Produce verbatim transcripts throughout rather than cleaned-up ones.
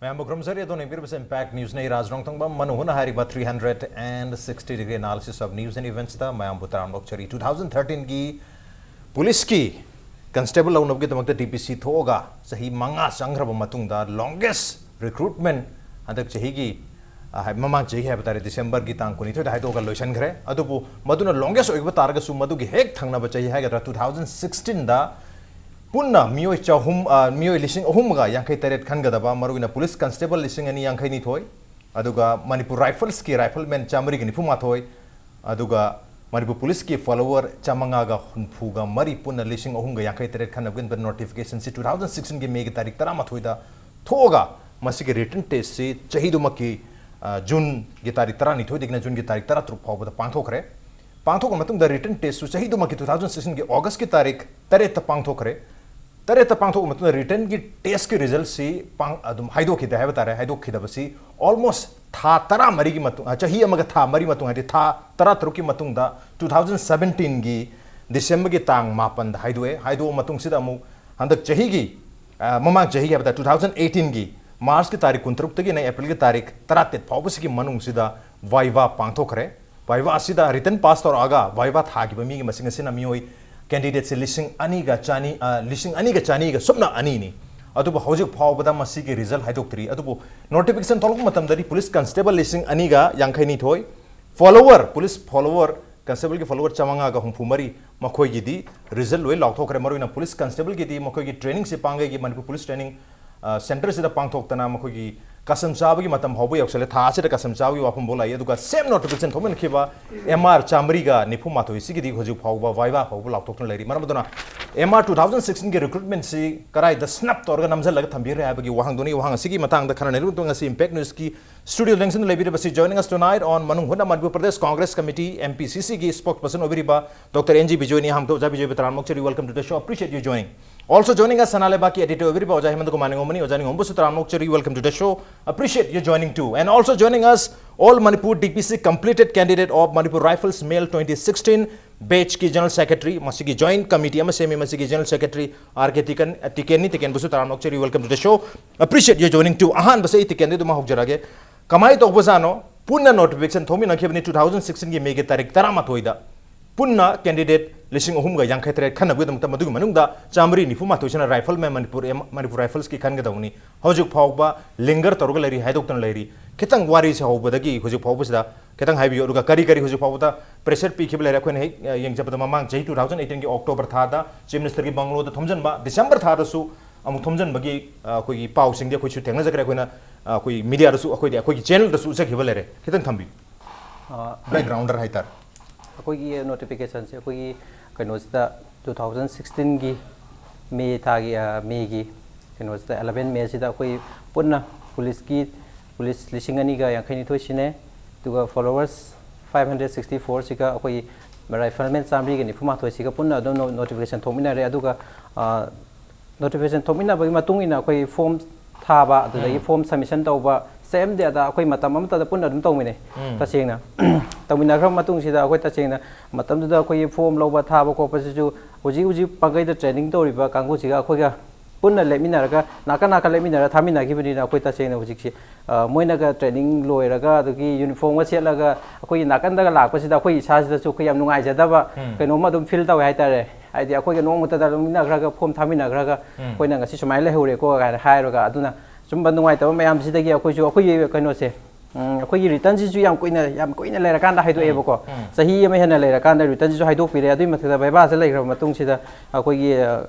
ꯃꯌꯥꯝꯕꯨ ꯈꯨꯔꯨꯝꯖꯔꯤ꯫ ꯑꯗꯣꯝꯅ ꯌꯦꯡꯕꯤꯔꯤꯕꯁꯤ Impact News ꯅꯤ꯫ ꯔꯥꯖ ꯔꯣꯡꯊꯣꯡꯕꯝ, ꯃꯅꯨꯡ ꯍꯨꯠꯅ ꯍꯥꯏꯔꯤꯕ three hundred and sixty degree analysis of news and events ꯇ ꯃꯌꯥꯝꯕꯨ ꯇꯔꯥꯝꯅ ꯑꯣꯛꯆꯔꯤ꯫ Two thousand thirteen ꯒꯤ ꯄꯨꯂꯤꯁꯀꯤ ꯀꯟꯁꯇꯦꯕꯜ ꯂꯧꯅꯕꯒꯤꯗꯃꯛꯇ D P C ꯊꯣꯛꯑꯒ ꯆꯍꯤ ꯃꯉꯥ ꯆꯪꯈ꯭ꯔꯕ ꯃꯇꯨꯡꯗ, longest recruitment ꯍꯟꯗꯛ ꯆꯍꯤꯒꯤ, ꯑ, ꯍꯥꯏ-, ꯃꯃꯥꯡ ꯆꯍꯤ ꯍꯥꯏꯕ ꯇꯥꯔꯦ, ꯗꯤꯁꯦꯝꯕꯔꯒꯤ ꯇꯥꯡ ꯀꯨꯟꯅꯤꯊꯣꯏꯗ ꯍꯥꯏꯗꯣꯛꯑꯒ ꯂꯣꯏꯁꯤꯟꯈ꯭ꯔꯦ꯫ ꯑꯗꯨꯕꯨ ꯃꯗꯨꯅ longest ꯑꯣꯏꯕ ꯇꯥꯔꯒꯁꯨ, ꯃꯗꯨꯒꯤ ꯍꯦꯛ ꯊꯪꯅꯕ ꯆꯍꯤ ꯍꯥꯏꯒꯗ꯭ꯔꯥ, two thousand sixteen ꯗ ꯄꯨꯟꯅ ꯃꯤꯑꯣꯏ ꯆꯍꯨꯝ, ꯑ, ꯃꯤꯑꯣꯏ ꯂꯤꯁꯤꯡ ꯑꯍꯨꯝꯒ ꯌꯥꯡꯈꯩ ꯇꯔꯦꯠ ꯈꯟꯒꯗꯕ, ꯃꯔꯨꯑꯣꯏꯅ ꯄꯨꯂꯤꯁ ꯀꯟꯁꯇꯦꯕꯜ ꯂꯤꯁꯤꯡ ꯑꯅꯤ ꯌꯥꯡꯈꯩ ꯅꯤꯊꯣꯏ, ꯑꯗꯨꯒ ꯃꯅꯤꯄꯨꯔ ꯔꯥꯏꯐꯜꯁꯀꯤ ꯔꯥꯏꯐꯜꯃꯦꯟ ꯆꯥꯃꯔꯤꯒ ꯅꯤꯐꯨ ꯃꯥꯊꯣꯏ, ꯑꯗꯨꯒ ꯃꯅꯤꯄꯨꯔ ꯄꯨꯂꯤꯁꯀꯤ ꯐꯣꯂꯣꯋꯔ ꯆꯥꯃꯉꯥꯒ ꯍꯨꯝꯐꯨꯒ ꯃꯔꯤ, ꯄꯨꯟꯅ ꯂꯤꯁꯤꯡ ꯑꯍꯨꯝꯒ ꯌꯥꯡꯈꯩ ꯇꯔꯦꯠ ꯈꯟꯅꯕꯒꯤ ꯅꯣꯇꯤꯐꯤꯀꯦꯁꯟꯁꯤ two thousand sixteen ꯒꯤ ꯃꯦꯒꯤ ꯇꯥꯔꯤꯛ ꯇꯔꯥꯃꯥꯊꯣꯏꯗ ꯊꯣꯛꯑꯒ, ꯃꯁꯤꯒꯤ ꯔꯤꯇꯟ ꯇꯦꯁꯁꯤ ꯆꯍꯤꯗꯨꯃꯛꯀꯤ, ꯑ, ꯖꯨꯟꯒꯤ ꯇꯥꯔꯤꯛ ꯇꯔꯥꯅꯤꯊꯣꯏꯗꯒꯤꯅ ꯖꯨꯟꯒꯤ ꯇꯥꯔꯤꯛ ꯇꯔꯥꯇꯔꯨꯛ ꯐꯥꯎꯕꯗ ꯄꯥꯡꯊꯣꯛꯈ꯭ꯔꯦ꯫ ꯄꯥꯡꯊꯣꯛꯈ꯭ꯔ ꯃꯇꯨꯡꯗ ꯔꯤꯇꯟ ꯇꯦꯁꯁꯨ ꯆꯍꯤꯗꯨꯃꯛꯀꯤ two thousand sixteen ꯒꯤ ꯑꯣꯒꯁꯀꯤ ꯇꯥꯔꯤꯛ ꯇꯔꯦꯠꯇ ꯄꯥꯡꯊꯣꯛꯈ꯭ꯔꯦ꯫ ꯇꯔꯦꯠꯇ ꯄꯥꯡꯊꯣꯛꯄ ꯃꯇꯨꯡꯗ ꯔꯤꯇꯟꯒꯤ ꯇꯦꯁꯀꯤ ꯔꯤꯖꯜꯁꯤ ꯄꯥꯡ-, ꯑꯗꯨꯝ ꯍꯥꯏꯗꯣꯛꯈꯤꯗꯦ ꯍꯥꯏꯕ ꯇꯥꯔꯦ꯫ ꯍꯥꯏꯗꯣꯛꯈꯤꯗꯕꯁꯤ almost ꯊꯥ ꯇꯔꯥꯃꯔꯤꯒꯤ ꯃꯇꯨꯡ, ꯑ, ꯆꯍꯤ ꯑꯃꯒ ꯊꯥ ꯃꯔꯤ ꯃꯇꯨꯡ, ꯍꯥꯏꯗꯤ ꯊꯥ ꯇꯔꯥꯇꯔꯨꯛꯀꯤ ꯃꯇꯨꯡꯗ two thousand seventeen ꯒꯤ ꯗꯤꯁꯦꯝꯕꯔꯒꯤ ꯇꯥꯡ ꯃꯥꯄꯟꯗ ꯍꯥꯏꯗꯣꯛꯑꯦ꯫ ꯍꯥꯏꯗꯣꯛꯑ ꯃꯇꯨꯡꯁꯤꯗ ꯑꯃꯨꯛ ꯍꯟꯗꯛ ꯆꯍꯤꯒꯤ, ꯑ, ꯃꯃꯥꯡ ꯆꯍꯤꯒꯤ ꯍꯥꯏꯕ ꯇꯥꯔꯦ, two thousand eighteen ꯒꯤ ꯃꯥꯔꯆꯀꯤ ꯇꯥꯔꯤꯛ ꯀꯨꯟꯇꯔꯨꯛꯇꯒꯤꯅ ꯑꯦꯄ꯭ꯔꯤꯜꯒꯤ ꯇꯥꯔꯤꯛ ꯇꯔꯥꯇꯔꯦꯠ ꯐꯥꯎꯕꯁꯤꯒꯤ ꯃꯅꯨꯡꯁꯤꯗ ꯚꯥꯏꯚꯥ ꯄꯥꯡꯊꯣꯛꯈ꯭ꯔꯦ꯫ ꯚꯥꯏꯚꯥ ꯑꯁꯤꯗ ꯔꯤꯇꯟ ꯄꯥꯁ ꯇꯧꯔꯛꯑꯒ ꯚꯥꯏꯚꯥ ꯊꯥꯈꯤꯕ ꯃꯤꯒꯤ ꯃꯁꯤꯡ ꯑꯁꯤꯅ ꯃꯤꯑꯣꯏ ꯀꯦꯟꯗꯤꯗꯦꯠꯁꯤ ꯂꯤꯁꯤꯡ ꯑꯅꯤꯒ ꯆꯅꯤ, ꯑ, ꯂꯤꯁꯤꯡ ꯑꯅꯤꯒ ꯆꯅꯤꯒ ꯁꯨꯞꯅ ꯑꯅꯤꯅꯤ꯫ ꯑꯗꯨꯕꯨ ꯍꯧꯖꯤꯛ ꯐꯥꯎꯕꯗ ꯃꯁꯤꯒꯤ ꯔꯤꯖꯜ ꯍꯥꯏꯗꯣꯛꯇ꯭ꯔꯤ꯫ ꯑꯗꯨꯕꯨ ꯅꯣꯇꯤꯐꯤꯀꯦꯁꯟ ꯊꯣꯛꯂꯛꯄ ꯃꯇꯝꯗꯗꯤ ꯄꯨꯂꯤꯁ ꯀꯟꯁꯇꯦꯕꯜ ꯂꯤꯁꯤꯡ ꯑꯅꯤꯒ ꯌꯥꯡꯈꯩ ꯅꯤꯊꯣꯏ, ꯐꯣꯂꯣꯋꯔ, ꯄꯨꯂꯤꯁ ꯐꯣꯂꯣꯋꯔ, ꯀꯟꯁꯇꯦꯕꯜꯒꯤ ꯐꯣꯂꯣꯋꯔ ꯆꯥꯃꯉꯥꯒ ꯍꯨꯝꯐꯨ ꯃꯔꯤ, ꯃꯈꯣꯏꯒꯤꯗꯤ ꯔꯤꯖꯜ ꯂꯣꯏ ꯂꯥꯎꯊꯣꯛꯈ꯭ꯔꯦ꯫ ꯃꯔꯨꯑꯣꯏꯅ ꯄꯨꯂꯤꯁ ꯀꯟꯁꯇꯦꯕꯜꯒꯤꯗꯤ ꯃꯈꯣꯏꯒꯤ ꯇ꯭ꯔꯦꯅꯤꯡꯁꯤ ꯄꯥꯡꯒꯩꯒꯤ ꯃꯅꯤꯄꯨꯔ ꯄꯨꯂꯤꯁ ꯇ꯭ꯔꯦꯅꯤꯡ, ꯑ, ꯁꯦꯟꯇꯔꯁꯤꯗ ꯄꯥꯡꯊꯣꯛꯇꯅ ꯃꯈꯣꯏꯒꯤ ꯀꯁꯝ ꯆꯥꯕꯒꯤ ꯃꯇꯝ ꯍꯧꯕ ꯌꯧꯁꯜꯂꯦ꯫ ꯊꯥ ꯑꯁꯤꯗ ꯀꯁꯝ ꯆꯥꯕꯒꯤ ꯋꯥꯐꯝꯐꯥꯎ ꯂꯥꯛꯏ꯫ ꯑꯗꯨꯒ ꯁꯦꯝ ꯅꯣꯇꯤꯐꯤꯀꯦꯁꯟ ꯊꯣꯛꯃꯤꯟꯅꯈꯤꯕ M R ꯆꯥꯃꯔꯤꯒ ꯅꯤꯐꯨ ꯃꯥꯊꯣꯏ ꯁꯤꯒꯤꯗꯤ ꯍꯧꯖꯤꯛ ꯐꯥꯎꯕ ꯚꯥꯏꯚꯥ ꯐꯥꯎꯕ ꯂꯥꯎꯊꯣꯛꯇꯨꯅ ꯂꯩꯔꯤ꯫ ꯃꯔꯝ ꯑꯗꯨꯅ M R two thousand sixteen ꯒꯤ ꯔꯤꯀ꯭ꯔꯨꯠꯃꯦꯟꯁꯤ ꯀꯗꯥꯏꯗ ꯁ꯭ꯅꯞ ꯇꯧꯔꯒ ꯅꯝꯁꯤꯜꯂꯒ ꯊꯝꯕꯤꯈ꯭ꯔꯦ ꯍꯥꯏꯕꯒꯤ ꯋꯥꯍꯪꯗꯨꯅꯤ꯫ ꯋꯥꯍꯪ ꯑꯁꯤꯒꯤ ꯃꯇꯥꯡꯗ ꯈꯟꯅꯅꯕꯒꯤꯗꯃꯛ ꯉꯁꯤ Impact News ꯀꯤ ꯁ꯭ꯇꯨꯗꯤꯑꯣ ꯂꯦꯡꯁꯤꯟꯗꯨꯅ ꯂꯩꯕꯤꯔꯤꯕꯁꯤ, joining us tonight on ꯃꯅꯨꯡ ꯍꯨꯠꯅ Manipur Pradesh Congress committee, M P C C ꯒꯤ spokesperson ꯑꯣꯏꯕꯤꯔꯤꯕ ꯗꯣꯛꯇꯔ N G ꯕꯤꯖꯣꯏꯅꯤ꯫ ꯑꯍꯥꯟꯕꯗ ꯑꯣꯖꯥ ꯕꯤꯖꯣꯏꯕꯨ ꯇꯔꯥꯝꯅ ꯑꯣꯛꯆꯔꯤ, welcome to the show, appreciate you joining. Also joining us, ꯁꯅꯥ ꯂꯩꯕꯥꯛꯀꯤ editor ꯑꯣꯏꯕꯤꯔꯤꯕ ꯑꯣꯖꯥ ꯍꯦꯃꯟꯇ ꯀꯨꯃꯥꯔ ꯅꯤꯉꯣꯝꯕꯅꯤ꯫ ꯑꯣꯖꯥ ꯅꯤꯉꯣꯝꯕꯁꯨ ꯇꯔꯥꯝꯅ ꯑꯣꯛꯆꯔꯤ, welcome to the show, appreciate you joining too. And also joining us, all Manipur D P C completed candidate of Manipur Rifles male twenty sixteen, ꯕꯦꯆꯀꯤ general secretary, ꯃꯁꯤꯒꯤ joint committee ꯑꯃ ꯁꯦꯝꯃꯤ, ꯃꯁꯤꯒꯤ general secretary R K Tiken, ꯇꯤꯀꯦꯟꯅꯤ꯫ ꯇꯤꯀꯦꯟꯕꯨꯁꯨ ꯇꯔꯥꯝꯅ ꯑꯣꯛꯆꯔꯤ, welcome to the show. Appreciate your joining too. ꯑꯍꯥꯟꯕꯁꯦ ꯑꯩ ꯇꯤꯀꯦꯟꯗꯩ ꯑꯗꯨꯝ ꯍꯧꯖꯔꯒꯦ꯫ ꯀꯃꯥꯏꯅ ꯇꯧꯕꯖꯥꯠꯅꯣ? ꯄꯨꯟꯅ ꯅꯣꯇꯤꯐꯤꯀꯦꯁꯟ ꯊꯣꯛꯃꯤꯟꯅꯈꯤꯕꯅꯤ two thousand sixteen ꯒꯤ ꯃꯦꯒꯤ ꯇꯥꯔꯤꯛ ꯇꯔꯥꯃꯥꯊꯣꯏꯗ꯫ ꯄꯨꯟꯅ ꯀꯦꯟꯗꯤꯗꯦꯠ ꯂꯤꯁꯤꯡ ꯑꯍꯨꯝꯒ ꯌꯥꯡꯈꯩ ꯇꯔꯦꯠ ꯈꯟꯅꯕꯒꯤꯗꯃꯛꯇ, ꯃꯗꯨꯒꯤ ꯃꯅꯨꯡꯗ ꯆꯥꯃꯔꯤ ꯅꯤꯐꯨ ꯃꯥꯊꯣꯏꯁꯤꯅ ꯔꯥꯏꯐꯜꯃꯦꯟ, ꯃꯅꯤꯄꯨꯔ, ꯃꯅꯤꯄꯨꯔ ꯔꯥꯏꯐꯜꯁꯀꯤ ꯈꯟꯒꯗꯧꯕꯅꯤ꯫ ꯍꯧꯖꯤꯛ ꯐꯥꯎꯕ ꯂꯤꯡꯒꯔ ꯇꯧꯔꯒ ꯂꯩꯔꯤ, ꯍꯥꯏꯗꯣꯛꯇꯅ ꯂꯩꯔꯤ꯫ ꯈꯤꯇꯪ ꯋꯥꯔꯤꯁꯦ ꯍꯧꯕꯗꯒꯤ ꯍꯧꯖꯤꯛ ꯐꯥꯎꯕꯁꯤꯗ ꯈꯤꯇꯪ ꯍꯥꯏꯕꯤꯌꯨ, ꯑꯗꯨꯒ ꯀꯔꯤ ꯀꯔꯤ ꯍꯧꯖꯤꯛ ꯐꯥꯎꯕꯗ ꯄ꯭ꯔꯦꯁꯔ ꯄꯤꯈꯤꯕ ꯂꯩꯔꯦ, ꯑꯩꯈꯣꯏꯅ ꯍꯦꯛ, ꯑ, ꯌꯦꯡꯖꯕꯗ ꯃꯃꯥꯡ ꯆꯍꯤ two thousand eighteen ꯒꯤ ꯑꯣꯛꯇꯣꯕꯔ ꯊꯥꯗ ꯆꯤꯐ ꯃꯤꯅꯤꯁꯇꯔꯒꯤ ꯕꯪꯒꯂꯣꯗ ꯊꯣꯝꯖꯤꯟꯕ, ꯗꯤꯁꯦꯝꯕꯔ ꯊꯥꯗꯁꯨ ꯑꯃꯨꯛ ꯊꯣꯝꯖꯤꯟꯕꯒꯤ, ꯑ, ꯑꯩꯈꯣꯏꯒꯤ ꯄꯥꯎꯁꯤꯡꯗꯤ ꯑꯩꯈꯣꯏꯁꯨ ꯊꯦꯡꯅꯖꯈ꯭ꯔꯦ꯫ ꯑꯩꯈꯣꯏꯅ, ꯑ, ꯑꯩꯈꯣꯏ ꯃꯤꯗꯤꯌꯥꯗꯁꯨ, ꯑꯩꯈꯣꯏꯗꯤ ꯑꯩꯈꯣꯏꯒꯤ ꯆꯦꯅꯦꯜꯗꯁꯨ ꯎꯠꯆꯈꯤꯕ ꯂꯩꯔꯦ, ꯈꯤꯇꯪ ꯊꯝꯕꯤꯌꯨ꯫ ꯑ, ꯕꯦꯛꯒ꯭ꯔꯥꯎꯟꯗꯔ ꯍꯥꯏꯇꯥꯔꯦ꯫ ꯑꯩꯈꯣꯏꯒꯤ ꯅꯣꯇꯤꯐꯤꯀꯦꯁꯟꯁꯦ ꯑꯩꯈꯣꯏꯒꯤ ꯀꯩꯅꯣꯁꯤꯗ two thousand sixteen ꯒꯤ ꯃꯦ ꯊꯥꯒꯤ, ꯑ, ꯃꯦꯒꯤ ꯀꯩꯅꯣꯁꯤꯗ eleven ꯃꯦꯁꯤꯗ ꯑꯩꯈꯣꯏ ꯄꯨꯟꯅ ꯄꯨꯂꯤꯁꯀꯤ, ꯄꯨꯂꯤꯁ ꯂꯤꯁꯤꯡ ꯑꯅꯤꯒ ꯌꯥꯡꯈꯩꯅꯤꯊꯣꯏ ꯁꯤꯅꯦ, ꯑꯗꯨꯒ followers five hundred sixty four ꯁꯤꯒ ꯑꯩꯈꯣꯏꯒꯤ ꯔꯥꯏꯐꯜꯃꯦꯟ ꯆꯥꯃꯔꯤꯒ ꯅꯤꯐꯨ ꯃꯥꯊꯣꯏꯁꯤꯒ ꯄꯨꯟꯅ ꯑꯗꯨꯝ ꯅꯣ-, ꯅꯣꯇꯤꯐꯤꯀꯦꯁꯟ ꯊꯣꯛꯃꯤꯟꯅꯔꯦ꯫ ꯑꯗꯨꯒ, ꯑ, ꯅꯣꯇꯤꯐꯤꯀꯦꯁꯟ ꯊꯣꯛꯃꯤꯟꯅꯕꯒꯤ ꯃꯇꯨꯡ ꯏꯟꯅ ꯑꯩꯈꯣꯏ ꯐꯣꯝ ꯊꯥꯕ, ꯑꯗꯨꯗꯒꯤ ꯎꯝ꯫ ꯐꯣꯝ ꯁꯕꯃꯤꯁꯟ ꯇꯧꯕ, ꯁꯦꯝ ꯗꯦꯗ ꯑꯩꯈꯣꯏ ꯃꯇꯝ ꯑꯃꯠꯇꯗ ꯄꯨꯟꯅ ꯑꯗꯨꯝ ꯇꯧꯃꯤꯟꯅꯩ꯫ ꯎꯝ꯫ ꯇꯁꯦꯡꯅ ꯇꯧꯃꯤꯟꯅꯈ꯭ꯔꯕ ꯃꯇꯨꯡꯁꯤꯗ ꯑꯩꯈꯣꯏ ꯇꯁꯦꯡꯅ ꯃꯇꯝꯗꯨꯗ ꯑꯩꯈꯣꯏꯒꯤ ꯐꯣꯝ ꯂꯧꯕ ꯊꯥꯕ ꯈꯣꯠꯄꯁꯤꯁꯨ ꯍꯧꯖꯤꯛ ꯍꯧꯖꯤꯛ ꯄꯥꯡꯒꯩꯗ ꯇ꯭ꯔꯦꯅꯤꯡ ꯇꯧꯔꯤꯕ ꯀꯥꯡꯕꯨꯁꯤꯒ ꯑꯩꯈꯣꯏꯒ ꯄꯨꯟꯅ ꯂꯦꯞꯃꯤꯟꯅꯔꯒ, ꯅꯥꯀꯟ ꯅꯥꯀꯟ ꯂꯦꯞꯃꯤꯟꯅꯔꯒ ꯊꯥꯃꯤꯟꯅꯈꯤꯕꯅꯤꯅ ꯑꯩꯈꯣꯏ ꯇꯁꯦꯡꯅ ꯍꯧꯖꯤꯛꯁꯤ, ꯑ, ꯃꯣꯏꯅꯒ ꯇ꯭ꯔꯦꯅꯤꯡ ꯂꯣꯏꯔꯒ ꯑꯗꯒꯤ ꯌꯨꯅꯤꯐꯣꯔꯝꯒ ꯁꯦꯠꯂꯒ ꯑꯩꯈꯣꯏꯒꯤ ꯅꯥꯀꯟꯗꯒ ꯂꯥꯛꯄꯁꯤꯗ ꯑꯩꯈꯣꯏ ꯏꯁꯥꯁꯤꯗꯁꯨ ꯑꯩꯈꯣꯏ ꯌꯥꯝ ꯅꯨꯡꯉꯥꯏꯖꯗꯕ ꯎꯝ꯫ ꯀꯩꯅꯣꯝꯃ ꯑꯗꯨꯝ ꯐꯤꯜ ꯇꯧꯋꯦ ꯍꯥꯏꯇꯥꯔꯦ꯫ ꯍꯥꯏꯗꯤ ꯑꯩꯈꯣꯏꯒ ꯅꯣꯡꯃꯇꯗ ꯂꯧꯃꯤꯟꯅꯈ꯭ꯔꯒ, ꯐꯣꯝ ꯊꯥꯃꯤꯟꯅꯈ꯭ꯔꯒ ꯎꯝ꯫ ꯑꯩꯈꯣꯏꯅ ꯉꯁꯤ ꯁꯨꯃꯥꯏꯅ ꯂꯩꯍꯧꯔꯦꯀꯣ ꯀꯥꯏꯅ ꯍꯥꯏꯔꯒ, ꯑꯗꯨꯅ ꯁꯨꯝꯕ ꯅꯨꯡꯉꯥꯏꯇꯕ ꯃꯌꯥꯝꯁꯤꯗꯒꯤ ꯑꯩꯈꯣꯏꯁꯨ ꯑꯩꯈꯣꯏꯒꯤ ꯀꯩꯅꯣꯁꯦ, ꯎꯝ, ꯑꯩꯈꯣꯏꯒꯤ ꯔꯤꯇꯟꯁꯤꯁꯨ ꯌꯥꯝ ꯀꯨꯏꯅ, ꯌꯥꯝ ꯀꯨꯏꯅ ꯂꯩꯔꯀꯥꯟꯗ ꯍꯥꯏꯗꯣꯛꯑꯦꯕꯀꯣ꯫ ꯎꯝ꯫ ꯆꯍꯤ ꯑꯃ ꯍꯦꯟꯅ ꯂꯩꯔꯀꯥꯟꯗ ꯔꯤꯇꯟꯁꯤꯁꯨ ꯍꯥꯏꯗꯣꯛꯄꯤꯔꯦ꯫ ꯑꯗꯨꯒꯤ ꯃꯊꯛꯇ ꯚꯩꯚꯥꯁꯦ ꯂꯩꯈ꯭ꯔꯕ ꯃꯇꯨꯡꯁꯤꯗ ꯑꯩꯈꯣꯏꯒꯤ, ꯑ,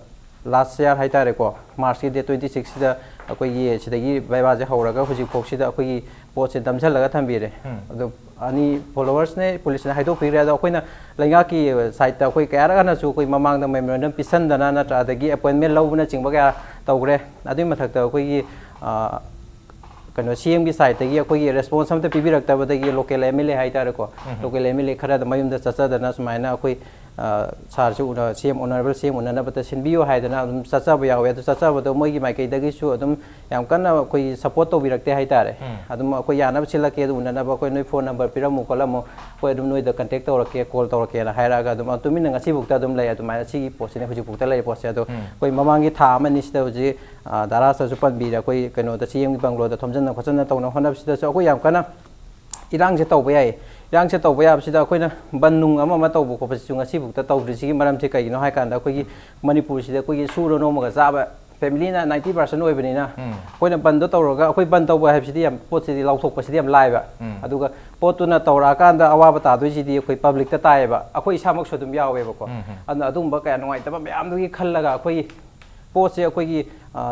ꯂꯥꯁ ꯌꯥꯔ ꯍꯥꯏꯇꯥꯔꯦꯀꯣ, ꯃꯥꯔꯆꯀꯤ ꯗꯦꯠ twenty six ꯁꯤꯗ ꯑꯩꯈꯣꯏꯒꯤ ꯁꯤꯗꯒꯤ ꯚꯩꯚꯥꯁꯦ ꯍꯧꯔꯒ ꯍꯧꯖꯤꯛ ꯐꯥꯎꯁꯤꯗ ꯑꯩꯈꯣꯏꯒꯤ ꯄꯣꯠꯁꯦ ꯅꯝꯁꯤꯜꯂꯒ ꯊꯝꯕꯤꯔꯦ꯫ ꯎꯝ꯫ ꯑꯗꯣ ꯑꯅꯤ ꯐꯣꯂꯣꯋꯔꯁꯅꯦ, ꯄꯨꯂꯤꯁꯅ ꯍꯥꯏꯗꯣꯛꯄꯤꯈ꯭ꯔꯦ꯫ ꯑꯗꯣ ꯑꯩꯈꯣꯏꯅ ꯂꯩꯉꯥꯛꯀꯤ ꯁꯥꯏꯠꯇ ꯑꯩꯈꯣꯏ ꯀꯌꯥꯔꯛ ꯍꯟꯅꯁꯨ ꯑꯩꯈꯣꯏ ꯃꯃꯥꯡꯗ ꯃꯦꯃꯣꯔꯦꯟꯗꯝ ꯄꯤꯁꯟꯗꯅ ꯅꯠꯇ꯭ꯔ ꯑꯗꯒꯤ ꯑꯦꯄꯣꯏꯟꯃꯦꯟ ꯂꯧꯕꯅꯆꯤꯡꯕ ꯀꯌꯥ ꯇꯧꯈ꯭ꯔꯦ꯫ ꯑꯗꯨꯒꯤ ꯃꯊꯛꯇ ꯑꯩꯈꯣꯏꯒꯤ, ꯑ, ꯀꯩꯅꯣ, ꯁꯤ ꯑꯦꯝꯒꯤ ꯁꯥꯏꯠꯇꯒꯤ ꯑꯩꯈꯣꯏꯒꯤ ꯔꯦꯁꯄꯣꯟꯁ ꯑꯝꯇ ꯄꯤꯕꯤꯔꯛꯇꯕꯗꯒꯤ ꯂꯣꯀꯦꯜ ꯑꯦꯝ ꯑꯦꯜ ꯑꯦ ꯍꯥꯏꯇꯥꯔꯦꯀꯣ, ꯎꯝ꯫ ꯂꯣꯀꯦꯜ ꯑꯦꯝ ꯑꯦꯜ ꯑꯦ ꯈꯔꯗ ꯃꯌꯨꯝꯗ ꯆꯠꯆꯗꯅ ꯁꯨꯃꯥꯏꯅ ꯑꯩꯈꯣꯏ ꯁꯥꯔꯁꯨ ꯎꯅ ꯁꯤ ꯑꯦꯝ ꯑꯣꯅꯔꯦꯕꯜ ꯁꯤ ꯑꯦꯝ ꯎꯅꯅꯕꯗ ꯁꯤꯟꯕꯤꯌꯨ ꯍꯥꯏꯗꯅ ꯑꯗꯨꯝ ꯆꯠꯆꯕ ꯌꯥꯎꯋꯦ꯫ ꯑꯗꯨ ꯆꯠꯆꯕꯗꯣ ꯃꯣꯏꯒꯤ ꯃꯥꯏꯀꯩꯗꯒꯤꯁꯨ ꯑꯗꯨꯝ ꯌꯥꯝ ꯀꯟꯅ ꯑꯩꯈꯣꯏꯒꯤ ꯁꯄꯣꯔꯠ ꯇꯧꯕꯤꯔꯛꯇꯦ ꯍꯥꯏꯇꯥꯔꯦ꯫ ꯑꯗꯨꯝ ꯑꯩꯈꯣꯏ ꯌꯥꯅꯕ ꯁꯤꯜꯂꯛꯀꯦ, ꯑꯗꯨ ꯎꯅꯅꯕ ꯑꯩꯈꯣꯏ ꯅꯣꯏ ꯐꯣꯟ ꯅꯝꯕꯔ ꯄꯤꯔꯝꯃꯨ ꯈꯣꯠꯂꯝꯃꯨ, ꯑꯩꯈꯣꯏ ꯑꯗꯨꯝ ꯅꯣꯏꯗ ꯀꯟꯇꯦꯛ ꯇꯧꯔꯛꯀꯦ, ꯀꯣꯜ ꯇꯧꯔꯛꯀꯦꯅ ꯍꯥꯏꯔꯛꯑꯒ ꯑꯗꯨꯝ ꯇꯨꯃꯤꯟꯅ ꯉꯁꯤꯐꯥꯎꯗ ꯑꯗꯨꯝ ꯂꯩ꯫ ꯑꯗꯨꯃꯥꯏꯅ ꯁꯤꯒꯤ ꯄꯣꯠꯁꯤꯅ ꯍꯧꯖꯤꯛꯐꯥꯎꯗ ꯂꯩꯔꯤ ꯄꯣꯠꯁꯦ꯫ ꯑꯗꯣ ꯑꯩꯈꯣꯏ ꯃꯃꯥꯡꯒꯤ ꯊꯥ ꯑꯃ ꯑꯅꯤꯁꯤꯗ ꯍꯧꯖꯤꯛ ꯗꯥꯔꯥꯁꯇꯁꯨ ꯄꯟꯕꯤꯔꯦ, ꯑꯩꯈꯣꯏ ꯀꯩꯅꯣꯗ ꯁꯤ ꯑꯦꯝꯒꯤ ꯕꯪꯒ꯭ꯂꯣꯗ ꯊꯣꯝꯖꯤꯟꯅ ꯈꯣꯠꯆꯟꯅ ꯇꯧꯅ ꯍꯣꯠꯅꯕꯁꯤꯗꯁꯨ ꯑꯩꯈꯣꯏ ꯌꯥꯝ ꯀꯟꯅ ꯏꯔꯥꯡꯁꯦ ꯇꯧꯕ ꯌꯥꯏ꯫ ꯏꯔꯥꯡꯁꯦ ꯇꯧꯕ ꯌꯥꯕꯁꯤꯗ ꯑꯩꯈꯣꯏꯅ ꯕꯟ ꯅꯨꯡ ꯑꯃ ꯑꯃ ꯇꯧꯕ ꯈꯣꯠꯄꯁꯤꯁꯨ ꯉꯁꯤꯐꯥꯎꯗ ꯇꯧꯗ꯭ꯔꯤꯁꯤꯒꯤ ꯃꯔꯝꯁꯦ ꯀꯩꯒꯤꯅꯣ ꯍꯥꯏ ꯀꯥꯟꯗ, ꯑꯩꯈꯣꯏꯒꯤ ꯃꯅꯤꯄꯨꯔꯁꯤꯗ ꯑꯩꯈꯣꯏꯒꯤ ꯁꯨꯔ ꯅꯣꯝꯃꯒ ꯆꯥꯕ ꯐꯦꯃꯤꯂꯤꯅ ninety percent ꯑꯣꯏꯕꯅꯤꯅ, ꯑꯩꯈꯣꯏꯅ ꯕꯟꯗꯣ ꯇꯧꯔꯒ, ꯑꯩꯈꯣꯏ ꯕꯟ ꯇꯧꯕ ꯍꯥꯏꯕꯁꯤꯗꯤ ꯌꯥꯝ, ꯄꯣꯠꯁꯤꯗꯤ ꯂꯥꯎꯊꯣꯛꯄꯁꯤꯗꯤ ꯌꯥꯝ ꯂꯥꯏꯕ꯫ ꯑꯗꯨꯒ ꯄꯣꯠꯇꯨꯅ ꯇꯧꯔꯛꯑꯀꯥꯟꯗ ꯑꯋꯥꯕ ꯇꯥꯗꯣꯏꯁꯤꯗꯤ ꯑꯩꯈꯣꯏ ꯄꯕ꯭ꯂꯤꯛꯇ ꯇꯥꯏꯌꯦꯕ, ꯑꯩꯈꯣꯏ ꯏꯁꯥꯃꯛꯁꯨ ꯑꯗꯨꯝ ꯌꯥꯎꯋꯦꯕꯀꯣ꯫ ꯑꯗꯨꯅ ꯑꯗꯨꯒꯨꯝꯕ ꯀꯌꯥ ꯅꯨꯡꯉꯥꯏꯇꯕ ꯃꯌꯥꯝꯗꯨꯒꯤ ꯈꯜꯂꯒ ꯑꯩꯈꯣꯏꯒꯤ ꯄꯣꯠꯁꯦ ꯑꯩꯈꯣꯏꯒꯤ